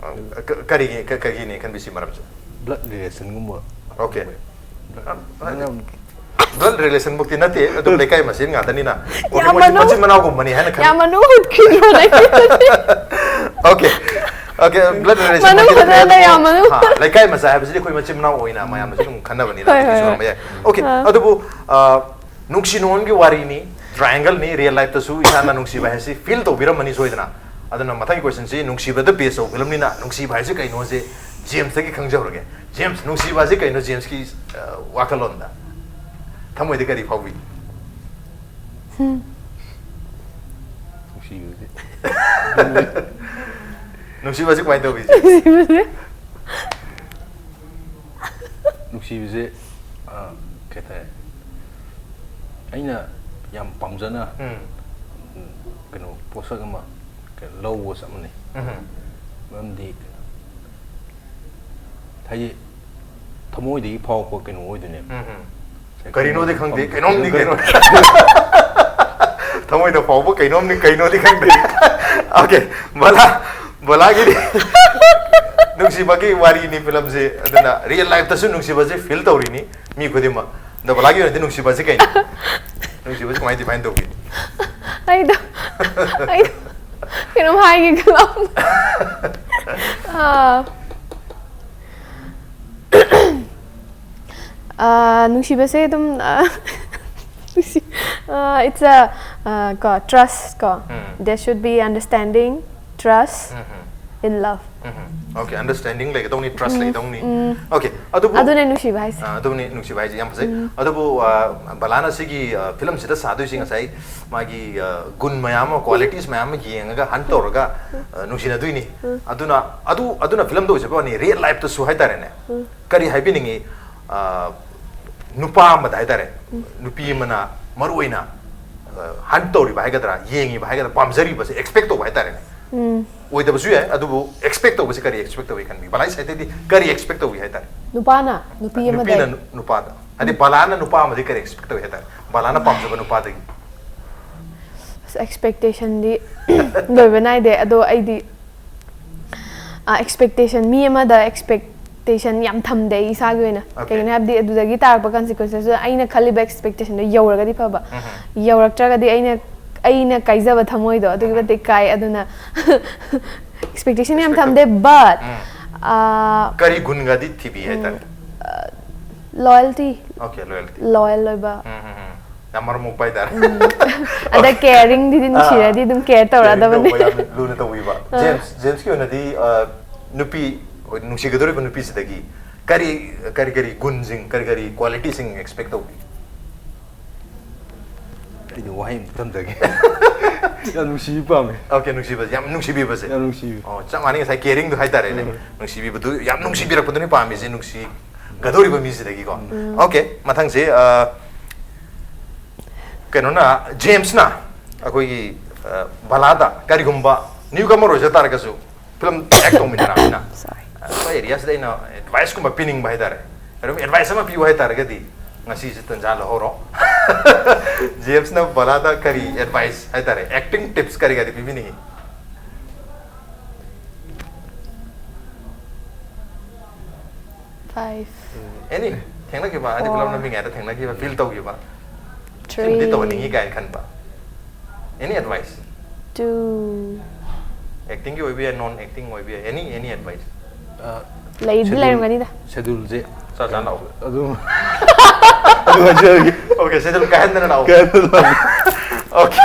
ꯑ, ꯀ-, ꯀꯔꯤꯒꯤ, ꯀ-, ꯀꯔꯤꯒꯤꯅꯦ ꯈꯟꯕꯤ ꯁꯤ ꯃꯔꯝꯁꯦ? Blood relation ꯒꯨꯝꯕ꯫ Okay꯫ Blood, ꯑ, ꯅꯪ ꯌꯥꯝ blood relation ꯃꯛꯇꯤ ꯅꯠꯇꯦ, ꯑꯗꯨꯝ ꯂꯩꯀꯥꯏ ꯃꯁꯦꯟ ꯉꯥꯛꯇꯅꯤꯅ꯫ Okay, ꯌꯥꯝ ꯃꯣꯏꯁꯦ ꯃꯅꯨꯡ-, ꯃꯆꯤꯟ ꯃꯅꯥꯎꯒꯨꯝꯕꯅꯤ ꯍꯥꯏꯅ ꯈꯟ- ꯌꯥꯝ ꯃꯅꯨꯡ ꯍꯨꯠꯈꯤꯗ꯭ꯔꯣ ꯅꯪꯒꯤ? Okay꯫ Okay, blood relation ꯃꯅꯨꯡ ꯃꯛꯇꯤ ꯅꯠꯇꯦ, ꯍꯨꯠꯅꯗ ꯑꯗꯨꯕꯨ, ꯌꯥꯝ ꯃꯅꯨꯡ ꯍꯥ, ꯂꯩꯀꯥꯏ ꯃꯆꯥ ꯍꯥꯏꯕꯁꯤꯗꯤ ꯑꯩꯈꯣꯏ ꯃꯆꯤꯟ ꯃꯅꯥꯎ ꯑꯣꯏꯅ ꯃꯌꯥꯝꯅꯁꯨ ꯑꯗꯨꯝ ꯈꯟꯅꯕꯅꯤꯅ, ꯍꯣꯏ, ꯑꯗꯨꯒꯤꯁꯨ ꯍꯣꯏ, ꯍꯣꯏ꯫ ꯍꯪꯕ ꯌꯥꯏ꯫ Okay, ꯑꯥ꯫ ꯑꯗꯨꯕꯨ, ꯑ, ꯅꯨꯡꯁꯤ ꯅꯨꯡꯉꯣꯟꯒꯤ ꯋꯥꯔꯤꯅꯤ, triangle ꯅꯤ, real life ꯇꯁꯨ ꯏꯁꯥꯅ ꯅꯨꯡꯁꯤꯕ ꯍꯥꯏꯁꯤ feel ꯇꯧꯕꯤꯔꯝꯃꯅꯤ ꯁꯣꯏꯗꯅ꯫ ꯑꯗꯨꯅ ꯃꯊꯪꯒꯤ question ꯁꯤ ꯅꯨꯡꯁꯤꯕꯗ base ꯇꯧꯕ ꯐꯤꯂꯝꯅꯤꯅ, ꯅꯨꯡꯁꯤꯕ ꯍꯥꯏꯁꯤ ꯀꯩꯅꯣꯁꯦ ꯖꯦꯝꯁꯇꯒꯤ ꯈꯪꯖꯍꯧꯔꯒꯦ꯫ ꯖꯦꯝꯁ, ꯅꯨꯡꯁꯤꯕ ꯍꯥꯏꯁꯤ ꯀꯩꯅꯣ ꯖꯦꯝꯁꯀꯤ, ꯑ, ꯋꯥꯈꯜꯂꯣꯟꯗ? ꯊꯃꯣꯏꯗ ꯀꯔꯤ ꯐꯥꯎꯕꯤ? ꯍꯝ꯫ ꯅꯨꯡꯁꯤꯕꯁꯦ꯫ ꯅꯨꯡꯁꯤꯕꯁꯤ ꯀꯃꯥꯏꯅ ꯇꯧꯕꯤ? ꯅꯨꯡꯁꯤꯕꯁꯦ꯫ ꯅꯨꯡꯁꯤꯕꯁꯦ, ꯑ, ꯀꯩ ꯍꯥꯏꯇꯥꯔꯦ, ꯑꯩꯅ ꯌꯥꯝ ꯄꯥꯝꯖꯅ, ꯎꯝ꯫ ꯎꯝ, ꯀꯩꯅꯣ, ꯄꯣꯠꯁꯛ ꯑꯃ, ꯀꯩꯅꯣ, ꯂꯧꯕꯒ ꯆꯞ ꯃꯥꯟꯅꯩ꯫ ꯎꯝ꯫ ꯃꯔꯝꯗꯤ, ꯍꯥꯏꯗꯤ, ꯊꯃꯣꯏꯗꯒꯤ ꯐꯥꯎꯔꯛꯄ ꯀꯩꯅꯣ ꯑꯣꯏꯗꯣꯏꯅꯦꯕ꯫ ꯎꯝ꯫ ꯀꯔꯤꯅꯣꯗꯤ ꯈꯪꯗꯦ, ꯀꯩꯅꯣꯝꯗꯤ ꯀꯩꯅꯣ꯫ ꯊꯃꯣꯏꯗ ꯐꯥꯎꯕ ꯀꯩꯅꯣꯝꯅꯤ, ꯀꯩꯅꯣꯗꯤ ꯈꯪꯗꯦ꯫ Okay, ꯕꯂꯥ, ꯕꯂꯥꯒꯤꯗꯤ ꯅꯨꯡꯁꯤꯕꯒꯤ ꯋꯥꯔꯤꯅꯤ ꯐꯤꯂꯝꯁꯦ, ꯑꯗꯨꯅ ꯔꯤꯌꯦꯜ ꯂꯥꯏꯐꯇꯁꯨ ꯅꯨꯡꯁꯤꯕꯁꯦ ꯐꯤꯜ ꯇꯧꯔꯤꯅꯤ ꯃꯤ ꯈꯨꯗꯤꯡꯃꯛ꯫ ꯑꯗꯣ ꯕꯂꯥꯒꯤ ꯑꯣꯏꯅꯗꯤ ꯅꯨꯡꯁꯤꯕꯁꯦ ꯀꯩꯅꯣ? ꯅꯨꯡꯁꯤꯕꯁꯦ ꯀꯃꯥꯏꯅ ꯗꯤꯐꯥꯏꯟ ꯇꯧꯕꯤ? ꯑꯩꯗꯣ ꯑꯩꯗꯣ ꯀꯩꯅꯣꯝ ꯍꯥꯏꯒꯦ ꯈꯜꯂꯝ ꯑꯥ, ꯑꯥ, ꯅꯨꯡꯁꯤꯕꯁꯦ ꯑꯗꯨꯝ ꯑꯥ, ꯅꯨꯡꯁꯤ- ꯑꯥ, it's a ꯑꯥ, ꯀꯣ, trust ꯀꯣ, ꯎꯝ. There should be understanding, trust um, um. in love. Um, um. Okay, understanding ꯂꯩꯒꯗꯧꯅꯤ, trust ꯂꯩꯒꯗꯧꯅꯤ꯫ Okay, ꯑꯗꯨꯕꯨ ꯑꯗꯨꯅꯦ ꯅꯨꯡꯁꯤꯕ ꯍꯥꯏꯁꯦ꯫ ꯑ, ꯑꯗꯨꯕꯨꯅꯤ ꯅꯨꯡꯁꯤꯕ ꯍꯥꯏꯁꯦ, ꯌꯥꯝ ꯐꯖꯩ꯫ ꯑꯗꯨꯕꯨ ꯑ, ꯕꯂꯥꯅ ꯁꯤꯒꯤ ꯑ, ꯐꯤꯂꯝꯁꯤꯗ ꯁꯥꯗꯣꯏꯁꯤ ꯉꯁꯥꯏ ꯃꯥꯒꯤ ꯑ, ꯒꯨꯟ ꯃꯌꯥꯝ ꯑꯃ, qualities ꯃꯌꯥꯝ ꯑꯃ ꯌꯦꯡꯉꯒ ꯍꯟ ꯇꯧꯔꯒ ꯑ, ꯅꯨꯡꯁꯤꯅꯗꯣꯏꯅꯤ꯫ ꯑꯗꯨꯅ ꯑꯗꯨ ꯑꯗꯨꯅ ꯐꯤꯂꯝꯗ ꯑꯣꯏꯖꯕ ꯋꯥꯅꯤ, ꯔꯤꯌꯦꯜ ꯂꯥꯏꯐꯇꯁꯨ ꯍꯥꯏꯇꯥꯔꯦꯅꯦ, ꯀꯔꯤ ꯍꯥꯏꯕꯤꯅꯤꯡꯉꯤ? ꯑ, ꯅꯨꯄꯥ ꯑꯃꯗ ꯍꯥꯏꯇꯥꯔꯦ, ꯅꯨꯄꯤ ꯑꯃꯅ ꯃꯔꯨ ꯑꯣꯏꯅ ꯍꯟ ꯇꯧꯔꯤꯕ ꯍꯥꯏꯒꯗ꯭ꯔꯥ, ꯌꯦꯡꯉꯤꯕ ꯍꯥꯏꯒꯗ꯭ꯔꯥ, ꯄꯥꯝꯖꯔꯤꯕꯁꯦ, ꯑꯦꯛꯁꯄꯦꯛ ꯇꯧꯕ ꯍꯥꯏꯇꯥꯔꯦꯅꯦ꯫ ꯑꯣꯏꯗꯕꯁꯨ ꯌꯥꯏ, ꯑꯗꯨꯕꯨ ꯑꯦꯛꯁꯄꯦꯛ ꯇꯧꯕꯁꯤ ꯀꯔꯤ ꯑꯦꯛꯁꯄꯦꯛ ꯇꯧꯏ ꯈꯟꯕꯤ? ꯕꯂꯥꯏ ꯁꯥꯏꯠꯇꯗꯤ ꯀꯔꯤ ꯑꯦꯛꯁꯄꯦꯛ ꯇꯧꯏ ꯍꯥꯏꯇꯥꯔꯦ? ꯅꯨꯄꯥꯅ ꯅꯨꯄꯤ ꯑꯃꯗ ꯅꯨꯄꯤꯅ ꯅꯨ- ꯅꯨꯄꯥꯗ, ꯍꯥꯏꯗꯤ ꯕꯂꯥꯅ ꯅꯨꯄꯥ ꯑꯃꯗꯤ ꯀꯔꯤ ꯑꯦꯛꯁꯄꯦꯛ ꯇꯧꯏ ꯍꯥꯏꯇꯥꯔꯦ, ꯕꯂꯥꯅ ꯄꯥꯝꯖꯕ ꯅꯨꯄꯥꯗꯒꯤ? ꯑꯦꯛꯁꯄꯦꯛꯇꯦꯁꯟꯗꯤ ꯂꯣꯏꯕ ꯅꯥꯏꯗꯦ꯫ ꯑꯗꯣ ꯑꯩꯗꯤ ꯑꯦꯛꯁꯄꯦꯛꯇꯦꯁꯟ, ꯃꯤ ꯑꯃꯗ ꯑꯦꯛꯁꯄꯦꯛꯇꯦꯁꯟ ꯌꯥꯝ ꯊꯝꯗꯦ ꯑꯩ ꯏꯁꯥꯒꯤ ꯑꯣꯏꯅ꯫ Okay. ꯀꯩꯒꯤꯅꯣ ꯍꯥꯏꯕꯗꯤ ꯑꯗꯨꯗꯒꯤ ꯇꯥꯔꯛꯄ ꯀꯟꯁꯤꯀ꯭ꯋꯦꯟꯁꯦꯁꯇꯨ ꯑꯩꯅ ꯈꯜꯂꯤꯕ ꯑꯦꯛꯁꯄꯦꯛꯇꯦꯁꯟꯗꯣ ꯌꯧꯔꯒꯗꯤ ꯐꯕ, ꯌꯧꯔꯛꯇ꯭ꯔꯒꯗꯤ ꯑꯩꯅ ꯑꯩꯅ ꯀꯥꯏꯖꯕ ꯊꯃꯣꯏꯗꯣ ꯑꯗꯨꯛꯀꯤ ꯃꯇꯤꯛ ꯀꯥꯏ꯫ ꯑꯗꯨꯅ ꯑꯦꯛꯁꯄꯦꯛꯇꯦꯁꯟ ꯌꯥꯝ ꯊꯝꯗꯦ꯫ But ꯀꯔꯤ ꯒꯨꯟꯒꯗꯤ ꯊꯤꯕꯤ ꯍꯥꯏꯇꯥꯔꯦ? Loyalty, Okay, loyalty. ꯂꯣꯌꯦꯜ ꯑꯣꯏꯕ, ꯎꯝ, ꯎꯝ, ꯎꯝ. ꯌꯥꯝ ꯃꯔꯝ ꯃꯣꯛꯄ ꯍꯥꯏꯇꯥꯔꯦ꯫ ꯑꯗ ꯀꯦꯌꯔꯤꯡꯗꯨꯗꯤ ꯅꯨꯡꯁꯤꯔꯗꯤ ꯑꯗꯨꯝ ꯀꯦꯌꯔ ꯇꯧꯔꯗꯕꯅꯤ꯫ Caring ꯇꯧꯕ, ꯌꯥꯝ ꯂꯨꯅ ꯇꯧꯕꯤꯕ꯫ ꯖꯦꯝꯁ, ꯖꯦꯝꯁꯀꯤ ꯑꯣꯏꯅꯗꯤ ꯑ, ꯅꯨꯄꯤ, ꯅꯨꯡꯁꯤꯒꯗꯧꯔꯤꯕ ꯅꯨꯄꯤꯁꯤꯗꯒꯤ ꯀꯔꯤ ꯀꯔꯤ ꯀꯔꯤ ꯒꯨꯟꯁꯤꯡ, ꯀꯔꯤ ꯀꯔꯤ ꯀ꯭ꯋꯥꯂꯤꯇꯤꯁꯤꯡ ꯑꯦꯛꯁꯄꯦꯛ ꯇꯧꯕꯤ? ꯑꯩꯗꯤ ꯋꯥꯍꯩ ꯑꯃ ꯊꯝꯖꯒꯦ꯫ ꯌꯥꯝ ꯅꯨꯡꯁꯤꯕꯤ ꯄꯥꯝꯃꯦ꯫ Okay, ꯅꯨꯡꯁꯤꯕꯁꯦ, ꯌꯥꯝ ꯅꯨꯡꯁꯤꯕꯤꯕꯁꯦ꯫ ꯌꯥꯝ ꯅꯨꯡꯁꯤꯕꯤ꯫ ꯑꯣ, ꯆꯞ ꯃꯥꯟꯅꯩ, ꯉꯁꯥꯏ ꯀꯦꯌꯔꯤꯡꯗꯣ ꯍꯥꯏꯇꯥꯔꯦꯅꯦ꯫ ꯅꯨꯡꯁꯤꯕꯤꯕꯗꯨ, ꯌꯥꯝ ꯅꯨꯡꯁꯤꯕꯤꯔꯛꯄꯗꯨꯅꯤ ꯄꯥꯝꯃꯤꯁꯦ, ꯅꯨꯡꯁꯤꯒꯗꯧꯔꯤꯕ ꯃꯤꯁꯤꯗꯒꯤꯀꯣ꯫ Okay, ꯃꯊꯪꯁꯦ ꯑ, ꯀꯩꯅꯣꯅ, ꯖꯦꯝꯁꯅ ꯑꯩꯈꯣꯏꯒꯤ ꯑ, ꯕꯂꯥꯗ ꯀꯔꯤꯒꯨꯝꯕ ꯅ꯭ꯌꯨ ꯀꯃꯔ ꯑꯣꯏꯖ ꯇꯥꯔꯒꯁꯨ, ꯐꯤꯂꯝ ꯑꯦꯛ ꯇꯧꯃꯤꯟꯅꯔꯛꯑꯃꯤꯅ, Sorry. ꯑꯩꯈꯣꯏ ꯑꯦꯔꯤꯌꯥꯁꯤꯗ ꯑꯩꯅ ꯑꯦꯗꯚꯥꯏꯁꯀꯨꯝꯕ ꯄꯤꯅꯤꯡꯕ ꯍꯥꯏꯇꯥꯔꯦ, ꯀꯩꯅꯣꯝ ꯑꯦꯗꯚꯥꯏꯁ ꯑꯃ ꯄꯤꯌꯨ ꯍꯥꯏꯇꯥꯔꯒꯗꯤ, ꯉꯁꯤꯁꯦ ꯇꯟꯖꯥ ꯂꯧꯍꯧꯔꯣ꯫ ꯖꯦꯝꯁꯅ ꯕꯂꯥꯗ ꯀꯔꯤ ꯑꯦꯗꯚꯥꯏꯁ ꯍꯥꯏꯇꯥꯔꯦ, ꯑꯦꯛꯇꯤꯡ ꯇꯤꯞꯁ ꯀꯔꯤ ꯀꯔꯤ ꯄꯤꯕꯤꯅꯤꯡꯉꯤ? Five, ꯑꯦꯅꯤ, ꯊꯦꯡꯅꯈꯤꯕ ꯍꯥꯏꯗꯤ Four. ꯐꯤꯂꯝ ꯅꯝꯃꯤꯉꯩꯗ ꯊꯦꯡꯅꯈꯤꯕ, ꯐꯤꯜ ꯇꯧꯈꯤꯕ, three. ꯐꯤꯂꯝꯗꯤ ꯇꯧꯍꯟꯅꯤꯡꯉꯤ ꯀꯥꯏꯅ ꯈꯟꯕ, ꯑꯦꯅꯤ ꯑꯦꯗꯚꯥꯏꯁ? Two. ꯑꯦꯛꯇꯤꯡꯒꯤ ꯑꯣꯏꯕ ꯌꯥꯏ, ꯅꯣꯟ ꯑꯦꯛꯇꯤꯡ ꯑꯣꯏꯕ ꯌꯥꯏ, ꯑꯦꯅꯤ ꯑꯦꯅꯤ ꯑꯦꯗꯚꯥꯏꯁ? ꯂꯩꯗꯤ ꯂꯩꯔꯝꯒꯅꯤꯗ. ꯁꯦꯗꯨꯜꯁꯦ ꯆꯥ ꯆꯥ ꯂꯥꯛꯑꯣ꯫ ꯑꯗꯨꯝ ꯑꯗꯨ ꯍꯥꯏꯖꯔꯒꯦ. ꯑꯣꯀꯦ, ꯁꯦꯗꯨꯜ ꯀꯥꯏꯍꯟꯗꯅ ꯂꯥꯛꯑꯣ꯫ ꯀꯩꯅꯣ ꯑꯣꯀꯦ꯫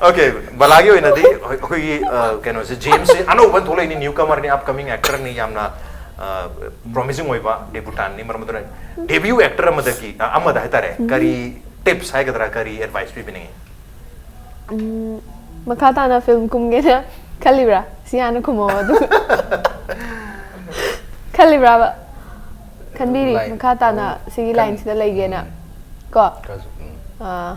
ꯑꯣꯀꯦ, ꯕꯂꯥꯒꯤ ꯑꯣꯏꯅꯗꯤ ꯑꯩꯈꯣꯏꯒꯤ ꯑ, ꯀꯩꯅꯣꯁꯦ, ꯖꯦꯝꯁꯁꯦ ꯑꯅꯧꯕ ꯊꯣꯛꯂꯛꯏꯅꯤ, ꯅ꯭ꯌꯨ ꯀꯃꯔꯅꯤ, ꯑꯞꯀꯃꯤꯡ ꯑꯦꯛꯇꯔꯅꯤ, ꯌꯥꯝꯅ ꯄ꯭ꯔꯣꯃꯤꯁꯤꯡ ꯑꯣꯏꯕ ꯗꯦꯕꯨꯇꯥꯟꯅꯤ꯫ ꯃꯔꯝ ꯑꯗꯨꯅ ꯗꯦꯕ꯭ꯌꯨ ꯑꯦꯛꯇꯔ ꯑꯃꯗꯒꯤ ꯑ, ꯑꯃꯗ ꯍꯥꯏꯇꯥꯔꯦ, ꯀꯔꯤ ꯇꯤꯞꯁ ꯍꯥꯏꯒꯗ꯭ꯔꯥ, ꯀꯔꯤ ꯑꯦꯗꯚꯥꯏꯁ ꯄꯤꯕꯤꯅꯤꯡꯉꯤ? ꯎꯝ, ꯃꯈꯥ ꯇꯥꯅ ꯐꯤꯂꯝ ꯀꯨꯝꯒꯦꯅ ꯈꯜꯂꯤꯕ꯭ꯔꯥ? ꯁꯤ ꯍꯥꯟꯅ ꯈꯨꯝꯃꯣ ꯑꯗꯨ. ꯈꯜꯂꯤꯕ꯭ꯔꯥꯕ? ꯈꯟꯕꯤꯔꯤ Line. ꯃꯈꯥ ꯇꯥꯅ ꯁꯤꯒꯤ ꯈꯟ- ꯂꯥꯏꯟꯁꯤꯗ ꯂꯩꯒꯦꯅ ꯀꯣ? ꯀꯥꯁꯨ, ꯎꯝ. ꯑꯥ,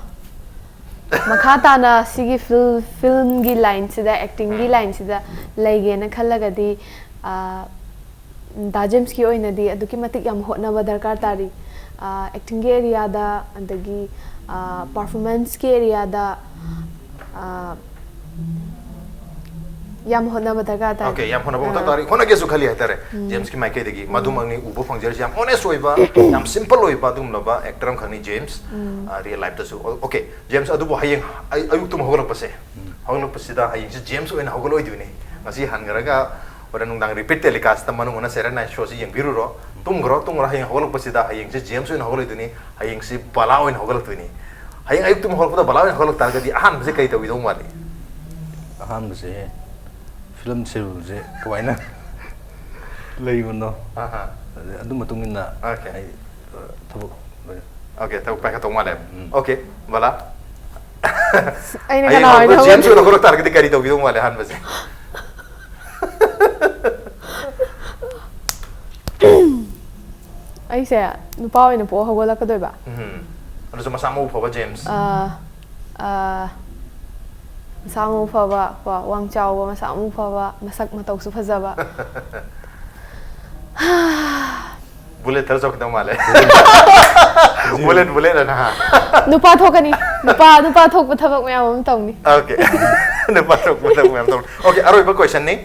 ꯃꯈꯥ ꯇꯥꯅ ꯁꯤꯒꯤ ꯐꯤꯜ ꯐꯤꯜꯝꯒꯤ ꯂꯥꯏꯟꯁꯤꯗ, ꯑꯦꯛꯇꯤꯡꯒꯤ ꯂꯥꯏꯟꯁꯤꯗ ꯂꯩꯒꯦꯅ ꯈꯜꯂꯒꯗꯤ, ꯑꯥ, ꯗꯥ ꯖꯦꯝꯁꯀꯤ ꯑꯣꯏꯅꯗꯤ ꯑꯗꯨꯛꯀꯤ ꯃꯇꯤꯛ ꯌꯥꯝ ꯍꯣꯠꯅꯕ ꯗꯔꯀꯥꯔ ꯇꯥꯔꯤ꯫ ꯑꯥ, ꯑꯦꯛꯇꯤꯡꯒꯤ ꯑꯦꯔꯤꯌꯥꯗ, ꯑꯗꯒꯤ ꯄꯔꯐꯣꯔꯃꯦꯟꯁꯀꯤ ꯑꯦꯔꯤꯌꯥꯗ ꯌꯥꯝ ꯍꯣꯠꯅꯕ ꯗꯔꯀꯥꯔ ꯇꯥꯔꯤ꯫ ꯑꯣꯀꯦ, ꯌꯥꯝ ꯍꯣꯠꯅꯕ ꯃꯊꯧ ꯑꯥ, ꯇꯥꯔꯤ, ꯍꯣꯠꯅꯒꯦꯁꯨ ꯈꯜꯂꯤ ꯍꯥꯏꯇꯥꯔꯦ꯫ ꯖꯦꯝꯁꯀꯤ ꯃꯥꯏꯀꯩꯗꯒꯤ ꯃꯗꯨꯃꯛꯅꯤ ꯎꯕ ꯐꯪꯖꯔꯤꯁꯦ꯫ ꯌꯥꯝ ꯑꯣꯅꯦꯁ ꯑꯣꯏꯕ, ꯌꯥꯝ ꯁꯤꯝꯄꯜ ꯑꯣꯏꯕ ꯑꯗꯨꯒꯨꯝꯂꯕ ꯑꯦꯛꯇꯔ ꯑꯃꯈꯛꯅꯤ ꯖꯦꯝꯁ, ꯔꯤꯌꯦꯜ ꯂꯥꯏꯐꯇꯁꯨ꯫ ꯑꯣꯀꯦ, ꯖꯦꯝꯁ, ꯑꯗꯨꯕꯨ ꯍꯌꯦꯡ ꯑꯌꯨꯛ ꯇꯨꯝ ꯍꯧꯒꯠꯂꯛꯄꯁꯦ, ꯍꯧꯒꯠꯂꯛꯄꯁꯤꯗ ꯍꯌꯦꯡꯁꯦ ꯖꯦꯝꯁ ꯑꯣꯏꯅ ꯍꯧꯒꯠꯂꯛꯑꯣꯏꯗꯣꯏꯅꯤ꯫ ꯉꯁꯤ ꯍꯟꯈ꯭ꯔꯒ ꯍꯣꯔꯦꯟ ꯅꯨꯡꯗꯥꯡ ꯔꯤꯄꯤꯠ ꯇꯦꯂꯤꯀꯥꯁꯇ ꯃꯅꯨꯡ ꯍꯨꯠꯅ ꯁꯦꯔꯦꯟ ꯅꯥꯏꯠ ꯁꯣꯁꯤ ꯌꯦꯡꯕꯤꯔꯨꯔꯣ꯫ ꯇꯨꯝꯈ꯭ꯔꯣ, ꯇꯨꯝꯈ꯭ꯔꯣ, ꯍꯌꯦꯡ ꯍꯧꯒꯠꯂꯛꯄꯁꯤꯗ ꯍꯌꯦꯡꯁꯦ ꯖꯦꯝꯁ ꯑꯣꯏꯅ ꯍꯧꯒꯠꯂꯛꯇꯣꯏꯅꯤ, ꯍꯌꯦꯡꯁꯤ ꯕꯂꯥ ꯑꯣꯏꯅ ꯍꯧꯒꯠꯂꯛꯇꯣꯏꯅꯤ꯫ ꯍꯌꯦꯡ ꯑꯌꯨꯛ ꯇꯨꯝ ꯍꯧꯒꯠꯂꯛꯄꯗ ꯕꯂꯥ ꯑꯣꯏꯅ ꯍꯧꯒꯠꯂꯛ ꯇꯥꯔꯒꯗꯤ ꯑꯍꯥꯟꯕꯁꯦ ꯀꯩ ꯇꯧꯕꯤꯗꯧ ꯃꯥꯜꯂꯤ? ꯑꯍꯥꯟꯕꯁꯦ ꯐꯤꯂꯝ ꯁꯦꯗꯨꯜꯁꯦ ꯀꯃꯥꯏꯅ ꯂꯩꯕꯅꯣ, ꯑꯍꯥ꯫ ꯑꯗꯩ ꯑꯗꯨ ꯃꯇꯨꯡ ꯏꯟꯅ ꯑꯣꯀꯦ꯫ ꯑꯩ ꯑ, ꯊꯕꯛ ꯂꯣꯏ- ꯑꯣꯀꯦ, ꯊꯕꯛ ꯄꯥꯏꯈꯠꯇꯧ ꯃꯥꯜꯂꯦ꯫ ꯎꯝ. ꯑꯣꯀꯦ, ꯕꯂꯥ꯫ ꯑꯩꯅ ꯍꯌꯦꯡ ꯀꯅꯥ ꯑꯣꯏꯅ ꯍꯧꯒꯠꯄ ꯖꯦꯝꯁ ꯍꯧꯒꯠ- ꯑꯣꯏꯅ ꯍꯧꯒꯠꯂꯛ ꯇꯥꯔꯒꯗꯤ ꯀꯔꯤ ꯇꯧꯕꯤꯗꯧ ꯃꯥꯜꯂꯦ ꯑꯍꯥꯟꯕꯁꯦ? ꯑꯩꯁꯦ ꯅꯨꯄꯥ ꯑꯣꯏꯅ ꯄꯣꯛꯑ ꯍꯧꯒꯠꯂꯛꯀꯗꯣꯏꯕ꯫ ꯎꯝ꯫ ꯑꯗꯨꯁꯨ ꯃꯁꯥ ꯃꯎ ꯐꯕ ꯖꯦꯝꯁ꯫ ꯑꯥ, ꯑꯥ, ꯃꯁꯥ ꯃꯎ ꯐꯕ ꯀꯣ, ꯋꯥꯡ ꯆꯥꯎꯕ, ꯃꯁꯥ ꯃꯎ ꯐꯕ, ꯃꯁꯛ ꯃꯇꯧꯁꯨ ꯐꯖꯕ꯫ Bullet ꯊꯔ ꯆꯧꯈꯤꯗꯧ ꯃꯥꯜꯂꯦ꯫ Bullet, bullet ꯑꯅ ꯍꯥ꯫ ꯅꯨꯄꯥ ꯊꯣꯛꯀꯅꯤ꯫ ꯅꯨꯄꯥ ꯅꯨꯄꯥ ꯊꯣꯛꯄ ꯊꯕꯛ ꯃꯌꯥꯝ ꯑꯃ ꯇꯧꯅꯤ꯫ Okay꯫ ꯅꯨꯄꯥ ꯊꯣꯛꯄ ꯊꯕꯛ ꯃꯌꯥꯝ ꯇꯧꯅꯤ꯫ Okay, ꯑꯔꯣꯏꯕ question ꯅꯤ꯫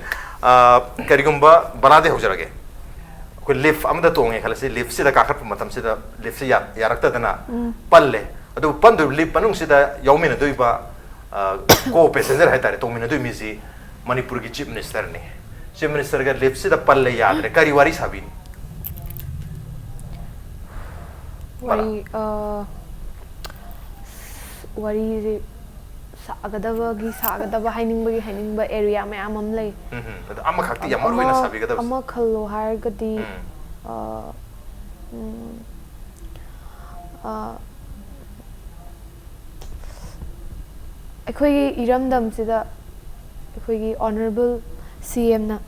ꯑꯥ, ꯀꯔꯤꯒꯨꯝꯕ ꯕꯂꯥꯗꯤ ꯍꯧꯖꯔꯒꯦ꯫ ꯑꯩꯈꯣꯏ lift ꯑꯃꯗ ꯇꯣꯡꯉꯦ ꯈꯜꯂꯁꯤ, lift ꯁꯤꯗ ꯀꯥꯈꯠꯄ ꯃꯇꯝꯁꯤꯗ lift ꯁꯤ ꯌꯥ-, ꯌꯥꯔꯛꯇꯗꯅ ꯄꯜꯂꯦ꯫ ꯑꯗꯨ ꯄꯟꯗꯣꯏ lift ꯃꯅꯨꯡꯁꯤꯗ ꯌꯥꯎꯃꯤꯟꯅꯗꯣꯏꯕ, ꯑꯥ, co passenger ꯍꯥꯏꯇꯥꯔꯦ, ꯇꯣꯡꯃꯤꯟꯅꯗꯣꯏ ꯃꯤꯁꯤ ꯃꯅꯤꯄꯨꯔꯒꯤ Chief Minister ꯅꯤ꯫ Chief Minister ꯒ lift ꯁꯤꯗ ꯄꯜꯂꯦ ꯌꯥꯗ꯭ꯔꯦ, ꯀꯔꯤ ꯋꯥꯔꯤ ꯁꯥꯕꯤꯅꯤ? ꯋꯥꯔꯤ ꯑ, ꯋꯥꯔꯤꯁꯦ ꯁꯥꯒꯗꯕꯒꯤ ꯁꯥꯒꯗꯕ, ꯍꯥꯏꯅꯤꯡꯕꯒꯤ ꯍꯥꯏꯅꯤꯡꯕ area ꯃꯌꯥꯝ ꯑꯃ ꯂꯩ꯫ ꯎꯝ, ꯑꯗꯣ ꯑꯃꯈꯛꯇꯤ ꯌꯥꯝ ꯃꯔꯨ ꯑꯣꯏꯅ ꯑꯃ ꯁꯥꯕꯤꯒꯗꯕꯁꯦ꯫ ꯑꯃ ꯈꯜꯂꯣ ꯍꯥꯏꯔꯒꯗꯤ ꯎꯝ꯫ ꯑ, ꯎꯝ, ꯑ, ꯑꯩꯈꯣꯏꯒꯤ ꯏꯔꯝꯗꯝꯁꯤꯗ ꯑꯩꯈꯣꯏꯒꯤ Honourable C M ꯅ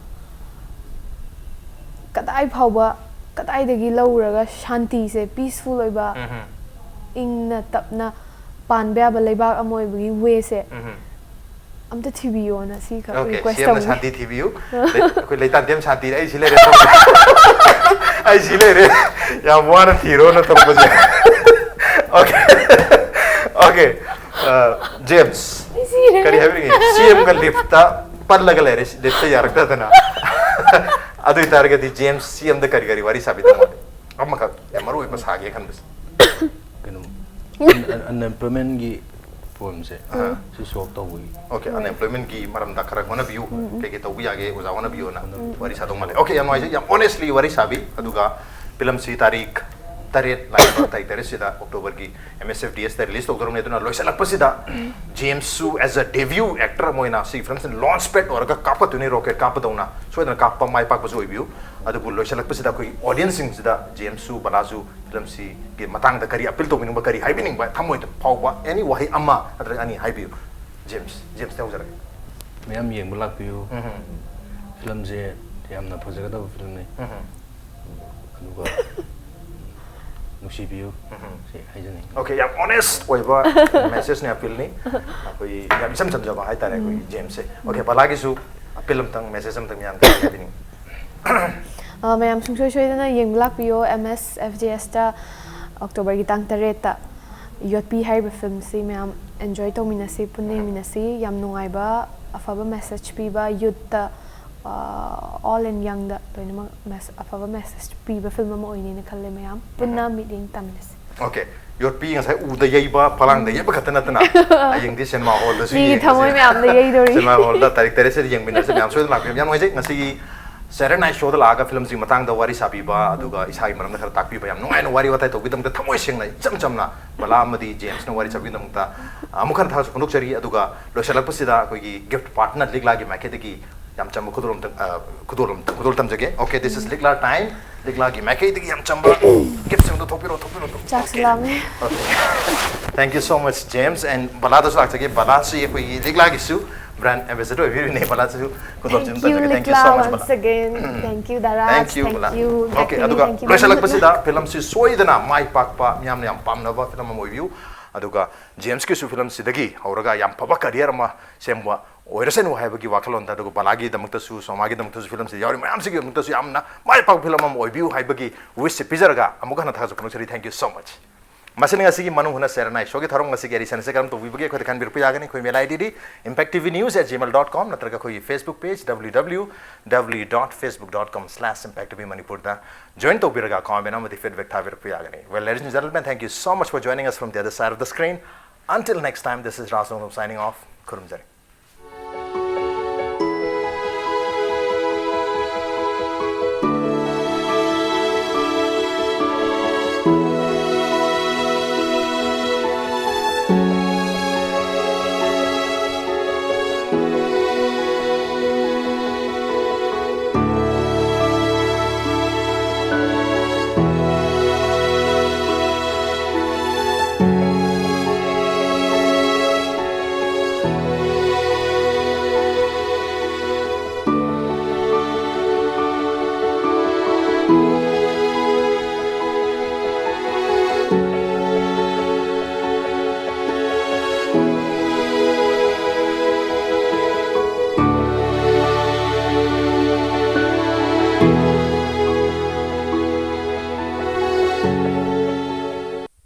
ꯀꯗꯥꯏ ꯐꯥꯎꯕ, ꯀꯗꯥꯏꯗꯒꯤ ꯂꯧꯔꯒ ꯁꯥꯟꯇꯤꯁꯦ, peaceful ꯑꯣꯏꯕ, ꯎꯝ꯫ ꯏꯪꯅ ꯇꯞꯅ ꯄꯥꯟꯕ ꯌꯥꯕ ꯂꯩꯕꯥꯛ ꯑꯃ ꯑꯣꯏꯕꯒꯤ way ꯁꯦ ꯎꯝ꯫ ꯑꯝꯇ ꯊꯤꯕꯤꯌꯣꯅ ꯁꯤꯈꯛ Okay, request C M ꯅ ꯇꯧꯅꯤ꯫ ꯁꯥꯟꯇꯤ ꯊꯤꯕꯤꯌꯨ꯫ ꯂꯩ-, ꯑꯩꯈꯣꯏ ꯂꯩꯇꯥꯟ ꯇꯦꯝ ꯁꯥꯟꯇꯤ, ꯑꯩ ꯁꯤ ꯂꯩꯔꯦ꯫ ꯑꯩ ꯁꯤ ꯂꯩꯔꯦ꯫ ꯌꯥꯝ ꯋꯥꯅ ꯊꯤꯔꯣꯅ ꯊꯣꯛꯄꯁꯦ꯫ Okay꯫ Okay꯫ ꯑ, James꯫ ꯑꯩ ꯁꯤꯔꯦ꯫ ꯀꯔꯤ ꯍꯥꯏꯕꯤꯅꯤꯡꯉꯤ? C M ꯒ lift ꯇ ꯄꯜꯂꯒ ꯂꯩꯔꯦ, lift ꯇ ꯌꯥꯔꯛꯇꯗꯅ꯫ ꯑꯗꯨ ꯑꯣꯏꯇꯥꯔꯒꯗꯤ James, C M ꯗ ꯀꯔꯤ ꯀꯔꯤ ꯋꯥꯔꯤ ꯁꯥꯕꯤꯗꯧ ꯃꯥꯜꯂꯤ? ꯑꯃꯈꯛ ꯌꯥꯝ ꯃꯔꯨ ꯑꯣꯏꯕ ꯁꯥꯒꯦ ꯈꯟꯕꯁꯦ꯫ ꯀꯩꯅꯣ, un-, un-, unemployment ꯒꯤ problem ꯁꯦ ꯑꯥ꯫ ꯁꯤ solve ꯇꯧꯕꯒꯤ꯫ Okay, unemployment ꯒꯤ ꯃꯔꯝꯗ ꯈꯔ ꯍꯣꯠꯅꯕꯤꯌꯨ, ꯀꯩ ꯀꯩ ꯇꯧꯕ ꯌꯥꯒꯦ ꯑꯣꯖꯥ ꯍꯣꯠꯅꯕꯤꯌꯨꯅ ꯋꯥꯔꯤ ꯁꯥꯗꯧ ꯃꯥꯜꯂꯦ꯫ Okay, ꯌꯥꯝ ꯅꯨꯡꯉꯥꯏꯖꯩ, ꯌꯥꯝ honestly ꯋꯥꯔꯤ ꯁꯥꯕꯤ꯫ ꯑꯗꯨꯒ ꯐꯤꯂꯝꯁꯤ ꯇꯥꯔꯤꯛ ꯇꯔꯦꯠ, ꯂꯥꯛꯏꯕ ꯇꯥꯔꯤꯛ ꯇꯔꯦꯠ ꯁꯤꯗ October ꯒꯤ M S F D S ꯇ release ꯇꯧꯗꯧꯔꯕꯅꯤ꯫ ꯑꯗꯨꯅ ꯂꯣꯏꯁꯤꯜꯂꯛꯄꯁꯤꯗ James ꯁꯨ as a debut actor ꯑꯃ ꯑꯣꯏꯅ ꯁꯤꯒꯤ ꯐꯤꯂꯝꯁꯤ launch pad ꯑꯣꯏꯔꯒ ꯀꯥꯞꯀꯠꯇꯣꯏꯅꯤ, rocket ꯀꯥꯞꯄꯗꯧꯅ꯫ ꯁꯣꯏꯗꯅ ꯀꯥꯞꯄ ꯃꯥꯏ ꯄꯥꯛꯄꯁꯨ ꯑꯣꯏꯕꯤꯌꯨ꯫ ꯑꯗꯨꯕꯨ ꯂꯣꯏꯁꯤꯜꯂꯛꯄꯁꯤꯗ ꯑꯩꯈꯣꯏ audience ꯁꯤꯡꯁꯤꯗ James ꯁꯨ, ꯕꯂꯥꯁꯨ ꯐꯤꯂꯝꯁꯤꯒꯤ ꯃꯇꯥꯡꯗ ꯀꯔꯤ appeal ꯇꯧꯕꯤꯅꯤꯡꯕ, ꯀꯔꯤ ꯍꯥꯏꯕꯤꯅꯤꯡꯕ, ꯊꯃꯣꯏꯗ ꯐꯥꯎꯕ any ꯋꯥꯍꯩ ꯑꯃ ꯅꯠꯇ꯭ꯔꯒ ꯑꯅꯤ ꯍꯥꯏꯕꯤꯌꯨ꯫ James, James ꯇ ꯍꯧꯖꯔꯒꯦ꯫ ꯃꯌꯥꯝ ꯌꯦꯡꯕ ꯂꯥꯛꯄꯤꯌꯨ꯫ ꯎꯝ꯫ ꯐꯤꯂꯝꯁꯦ ꯌꯥꯝꯅ ꯐꯖꯒꯗꯕ ꯐꯤꯂꯝꯅꯤ꯫ ꯎꯝ꯫ ꯑꯗꯨꯒ ꯅꯨꯡꯁꯤꯕꯤꯌꯨ꯫ ꯎꯝ꯫ ꯁꯤ ꯍꯥꯏꯖꯅꯤꯡꯉꯤ꯫ Okay, ꯌꯥꯝ honest ꯑꯣꯏꯕ message ꯅꯤ, appeal ꯅꯤ꯫ ꯑꯩꯈꯣꯏ ꯌꯥꯝ ꯏꯆꯝ ꯆꯝꯖꯕ ꯍꯥꯏꯇꯥꯔꯦ ꯑꯩꯈꯣꯏꯒꯤ James ꯁꯦ꯫ Okay, ꯕꯂꯥꯒꯤꯁꯨ appeal ꯑꯝꯇꯪ, message ꯑꯝꯇꯪ ꯃꯌꯥꯝꯗ ꯍꯥꯏꯕꯤꯅꯤꯡꯉꯤ꯫ ꯑ, ꯃꯌꯥꯝ ꯁꯨꯡꯁꯣꯏ ꯁꯣꯏꯗꯅ ꯌꯦꯡꯕ ꯂꯥꯛꯄꯤꯌꯣ ꯑꯦꯝ ꯑꯦꯁ ꯑꯦꯐ ꯖꯤ ꯑꯦꯁꯇ ꯑꯣꯛꯇꯣꯕꯔꯒꯤ ꯇꯥꯡ ꯇꯔꯦꯠꯇ꯫ ꯌꯣꯠꯄꯤ ꯍꯥꯏꯔꯤꯕ ꯐꯤꯂꯝꯁꯤ ꯃꯌꯥꯝ ꯑꯦꯟꯖꯣꯏ ꯇꯧꯃꯤꯟꯅꯁꯤ, ꯄꯨꯟꯅ ꯌꯦꯡꯃꯤꯟꯅꯁꯤ꯫ ꯌꯥꯝ ꯅꯨꯡꯉꯥꯏꯕ, ꯑꯐꯕ ꯃꯦꯁꯦꯖ ꯄꯤꯕ, ꯌꯨꯠꯇ, ꯑ, ꯑꯣꯜ ꯑꯦꯟ ꯌꯪꯗ ꯂꯣꯏꯅꯃꯛ ꯃꯦꯁ-, ꯑꯐꯕ ꯃꯦꯁꯦꯖ ꯄꯤꯕ ꯐꯤꯂꯝ ꯑꯃ ꯑꯣꯏꯅꯤꯅ ꯈꯜꯂꯦ꯫ ꯃꯌꯥꯝ ꯄꯨꯟꯅ ꯃꯤꯠꯌꯦꯡ ꯇꯥꯃꯤꯟꯅꯁꯤ꯫ ꯑꯣꯀꯦ, ꯌꯣꯠꯄꯤ ꯉꯁꯥꯏ ꯎꯗ ꯌꯩꯕ, ꯐꯂꯥꯡꯗ ꯌꯩꯕ ꯈꯛꯇ ꯅꯠꯇꯅ ꯍꯌꯦꯡꯗꯤ ꯁꯤꯅꯦꯃꯥ ꯍꯣꯜꯗꯁꯨ ꯃꯤꯒꯤ ꯌꯦꯡꯉꯁꯤ꯫ ꯊꯃꯣꯏ ꯃꯌꯥꯝꯗ ꯌꯩꯗꯧꯔꯤ꯫ ꯁꯤꯅꯦꯃꯥ ꯍꯣꯜꯗ ꯇꯥꯔꯤꯛ ꯇꯔꯦꯠꯁꯤꯗ ꯌꯦꯡꯃꯤꯟꯅꯁꯤ꯫ ꯃꯌꯥꯝ ꯁꯣꯏꯗꯅ ꯂꯥꯛꯄꯤꯌꯨ꯫ ꯌꯥꯝ ꯅꯨꯡꯉꯥꯏꯖꯩ ꯉꯁꯤꯒꯤ ꯁꯦꯇꯔꯗꯦ ꯅꯥꯏꯠ ꯁꯣꯗ ꯂꯥꯛꯑꯒ ꯐꯤꯂꯝꯁꯤꯒꯤ ꯃꯇꯥꯡꯗ ꯋꯥꯔꯤ ꯁꯥꯕꯤꯕ, ꯑꯗꯨꯒ ꯏꯁꯥꯒꯤ ꯃꯔꯝꯗ ꯈꯔ ꯇꯥꯛꯄꯤꯕ, ꯌꯥꯝ ꯅꯨꯡꯉꯥꯏꯅ ꯋꯥꯔꯤ ꯋꯥꯇꯥꯏ ꯇꯧꯕꯒꯤꯗꯃꯛꯇ ꯊꯃꯣꯏ ꯁꯦꯡꯅ ꯏꯆꯝ ꯆꯝꯅ ꯕꯂꯥ ꯑꯃꯗꯤ ꯖꯦꯝꯁꯅ ꯋꯥꯔꯤ ꯁꯥꯕꯒꯤꯗꯃꯛꯇ ꯑꯃꯨꯛ ꯍꯟꯅ ꯊꯥꯒꯠꯆꯕ ꯐꯣꯡꯗꯣꯛꯆꯔꯤ꯫ ꯑꯗꯨꯒ ꯂꯣꯏꯁꯤꯜꯂꯛꯄꯁꯤꯗ ꯑꯩꯈꯣꯏꯒꯤ ꯒꯤꯐ ꯄꯥꯔꯠꯅꯔ ꯂꯤꯛꯂꯥꯒꯤ ꯃꯥꯏꯀꯩꯗꯒꯤ ꯌꯥꯝ ꯆꯝꯕ ꯈꯨꯗꯣꯜ ꯑꯝꯇꯪ, ꯑ, ꯈꯨꯗꯣꯜ ꯑꯝꯇ, ꯈꯨꯗꯣꯜ ꯇꯝꯖꯒꯦ꯫ Okay, this is ꯂꯤꯛꯂꯥ time. ꯂꯤꯛꯂꯥꯒꯤ ꯃꯥꯏꯀꯩꯗꯒꯤ ꯌꯥꯝ ꯆꯝꯕ ꯒꯤꯐꯁꯤꯡꯗꯣ ꯊꯣꯛꯄꯤꯔꯣ, ꯊꯣꯛꯄꯤꯔꯣ, ꯊꯣꯛꯄꯤꯔꯣ꯫ ꯆꯥꯛꯁꯨ Okay. ꯂꯥꯝꯃꯦ꯫ Okay. Thank you so much, James, and ꯕꯂꯥꯗꯁꯨ ꯂꯥꯛꯆꯒꯦ꯫ ꯕꯂꯥꯁꯤ ꯑꯩꯈꯣꯏꯒꯤ ꯂꯤꯛꯂꯥꯒꯤꯁꯨ brand ambassador ꯑꯣꯏꯕꯤꯔꯤꯅꯦ꯫ ꯕꯂꯥꯁꯤꯁꯨ ꯈꯨꯗꯣꯜꯁꯤ Thank ꯑꯗꯨꯝ you, ꯇꯝꯖꯒꯦ꯫ Thank you ꯂꯤꯛꯂꯥ, so much, once Bala. again. Thank you, ꯗꯥꯔꯥꯖ. Thank you, Thank Bala. you, Okay, ꯖꯦꯛꯂꯤꯟ. ꯑꯗꯨꯒ Thank you, ꯂꯣꯏꯁꯤꯜꯂꯛꯄꯁꯤꯗ ꯃꯌꯥꯝ꯫ ꯐꯤꯂꯝꯁꯤ ꯁꯣꯏꯗꯅ ꯃꯥꯏ ꯄꯥꯛꯄ, ꯃꯤꯌꯥꯝꯅ ꯌꯥꯝ ꯄꯥꯝꯅꯕ ꯐꯤꯂꯝ ꯑꯃ ꯑꯣꯏꯕꯤꯌꯨ꯫ ꯑꯗꯨꯒ ꯖꯦꯝꯁꯀꯤꯁꯨ ꯐꯤꯂꯝꯁꯤꯗꯒꯤ ꯍꯧꯔꯒ ꯌꯥꯝ ꯐꯕ career ꯑꯃ ꯁꯦꯝꯕ ꯑꯣꯏꯔꯁꯅꯨ ꯍꯥꯏꯕꯒꯤ ꯋꯥꯈꯜꯂꯣꯟꯗ, ꯑꯗꯨꯒ ꯕꯂꯥꯒꯤꯗꯃꯛꯇꯁꯨ, ꯁꯣꯃꯥꯒꯤꯗꯃꯛꯇꯁꯨ, ꯐꯤꯂꯝꯁꯤꯗ ꯌꯥꯎꯔꯤ ꯃꯌꯥꯝꯁꯤꯒꯤꯗꯃꯛꯇꯁꯨ ꯌꯥꯝꯅ ꯃꯥꯏ ꯄꯥꯛꯄ ꯐꯤꯂꯝ ꯑꯃ ꯑꯣꯏꯕꯤꯌꯨ ꯍꯥꯏꯕꯒꯤ wishꯁꯦ ꯄꯤꯖꯔꯒ ꯑꯃꯨꯛ ꯍꯟꯅ ꯊꯥꯒꯠꯆꯕ ꯐꯣꯡꯗꯣꯛꯆꯔꯤ꯫ Thank you so much. ꯃꯁꯤꯅ ꯉꯁꯤꯒꯤ ꯃꯅꯨꯡ ꯍꯨꯠꯅ ꯁꯦꯔꯦꯅꯥꯏ ꯁꯣꯒꯤ ꯊꯧꯔꯝ꯫ ꯉꯁꯤꯒꯤ editionꯁꯦ ꯀꯔꯝ ꯇꯧꯕꯤꯕꯒꯦ? ꯑꯩꯈꯣꯏꯗ ꯈꯟꯕꯤꯔꯛꯄ ꯌꯥꯒꯅꯤ꯫ ꯑꯩꯈꯣꯏ email IDꯗꯤ impact T V news at gmail dot com ꯅꯠꯇ꯭ꯔꯒ ꯑꯩꯈꯣꯏꯒꯤ Facebook page W W W dot facebook dot com slash impact T V Manipurꯗ join ꯇꯧꯕꯤꯔꯒ comment ꯑꯃꯗꯤ feedback ꯊꯥꯕꯤꯔꯛꯄ ꯌꯥꯒꯅꯤ꯫ Well, ladies and gentlemen, thank you so much for joining us from the other side of the screen. Until next time, this is Raj Nongdom signing off. ꯈꯨꯔꯨꯝꯖꯔꯤ꯫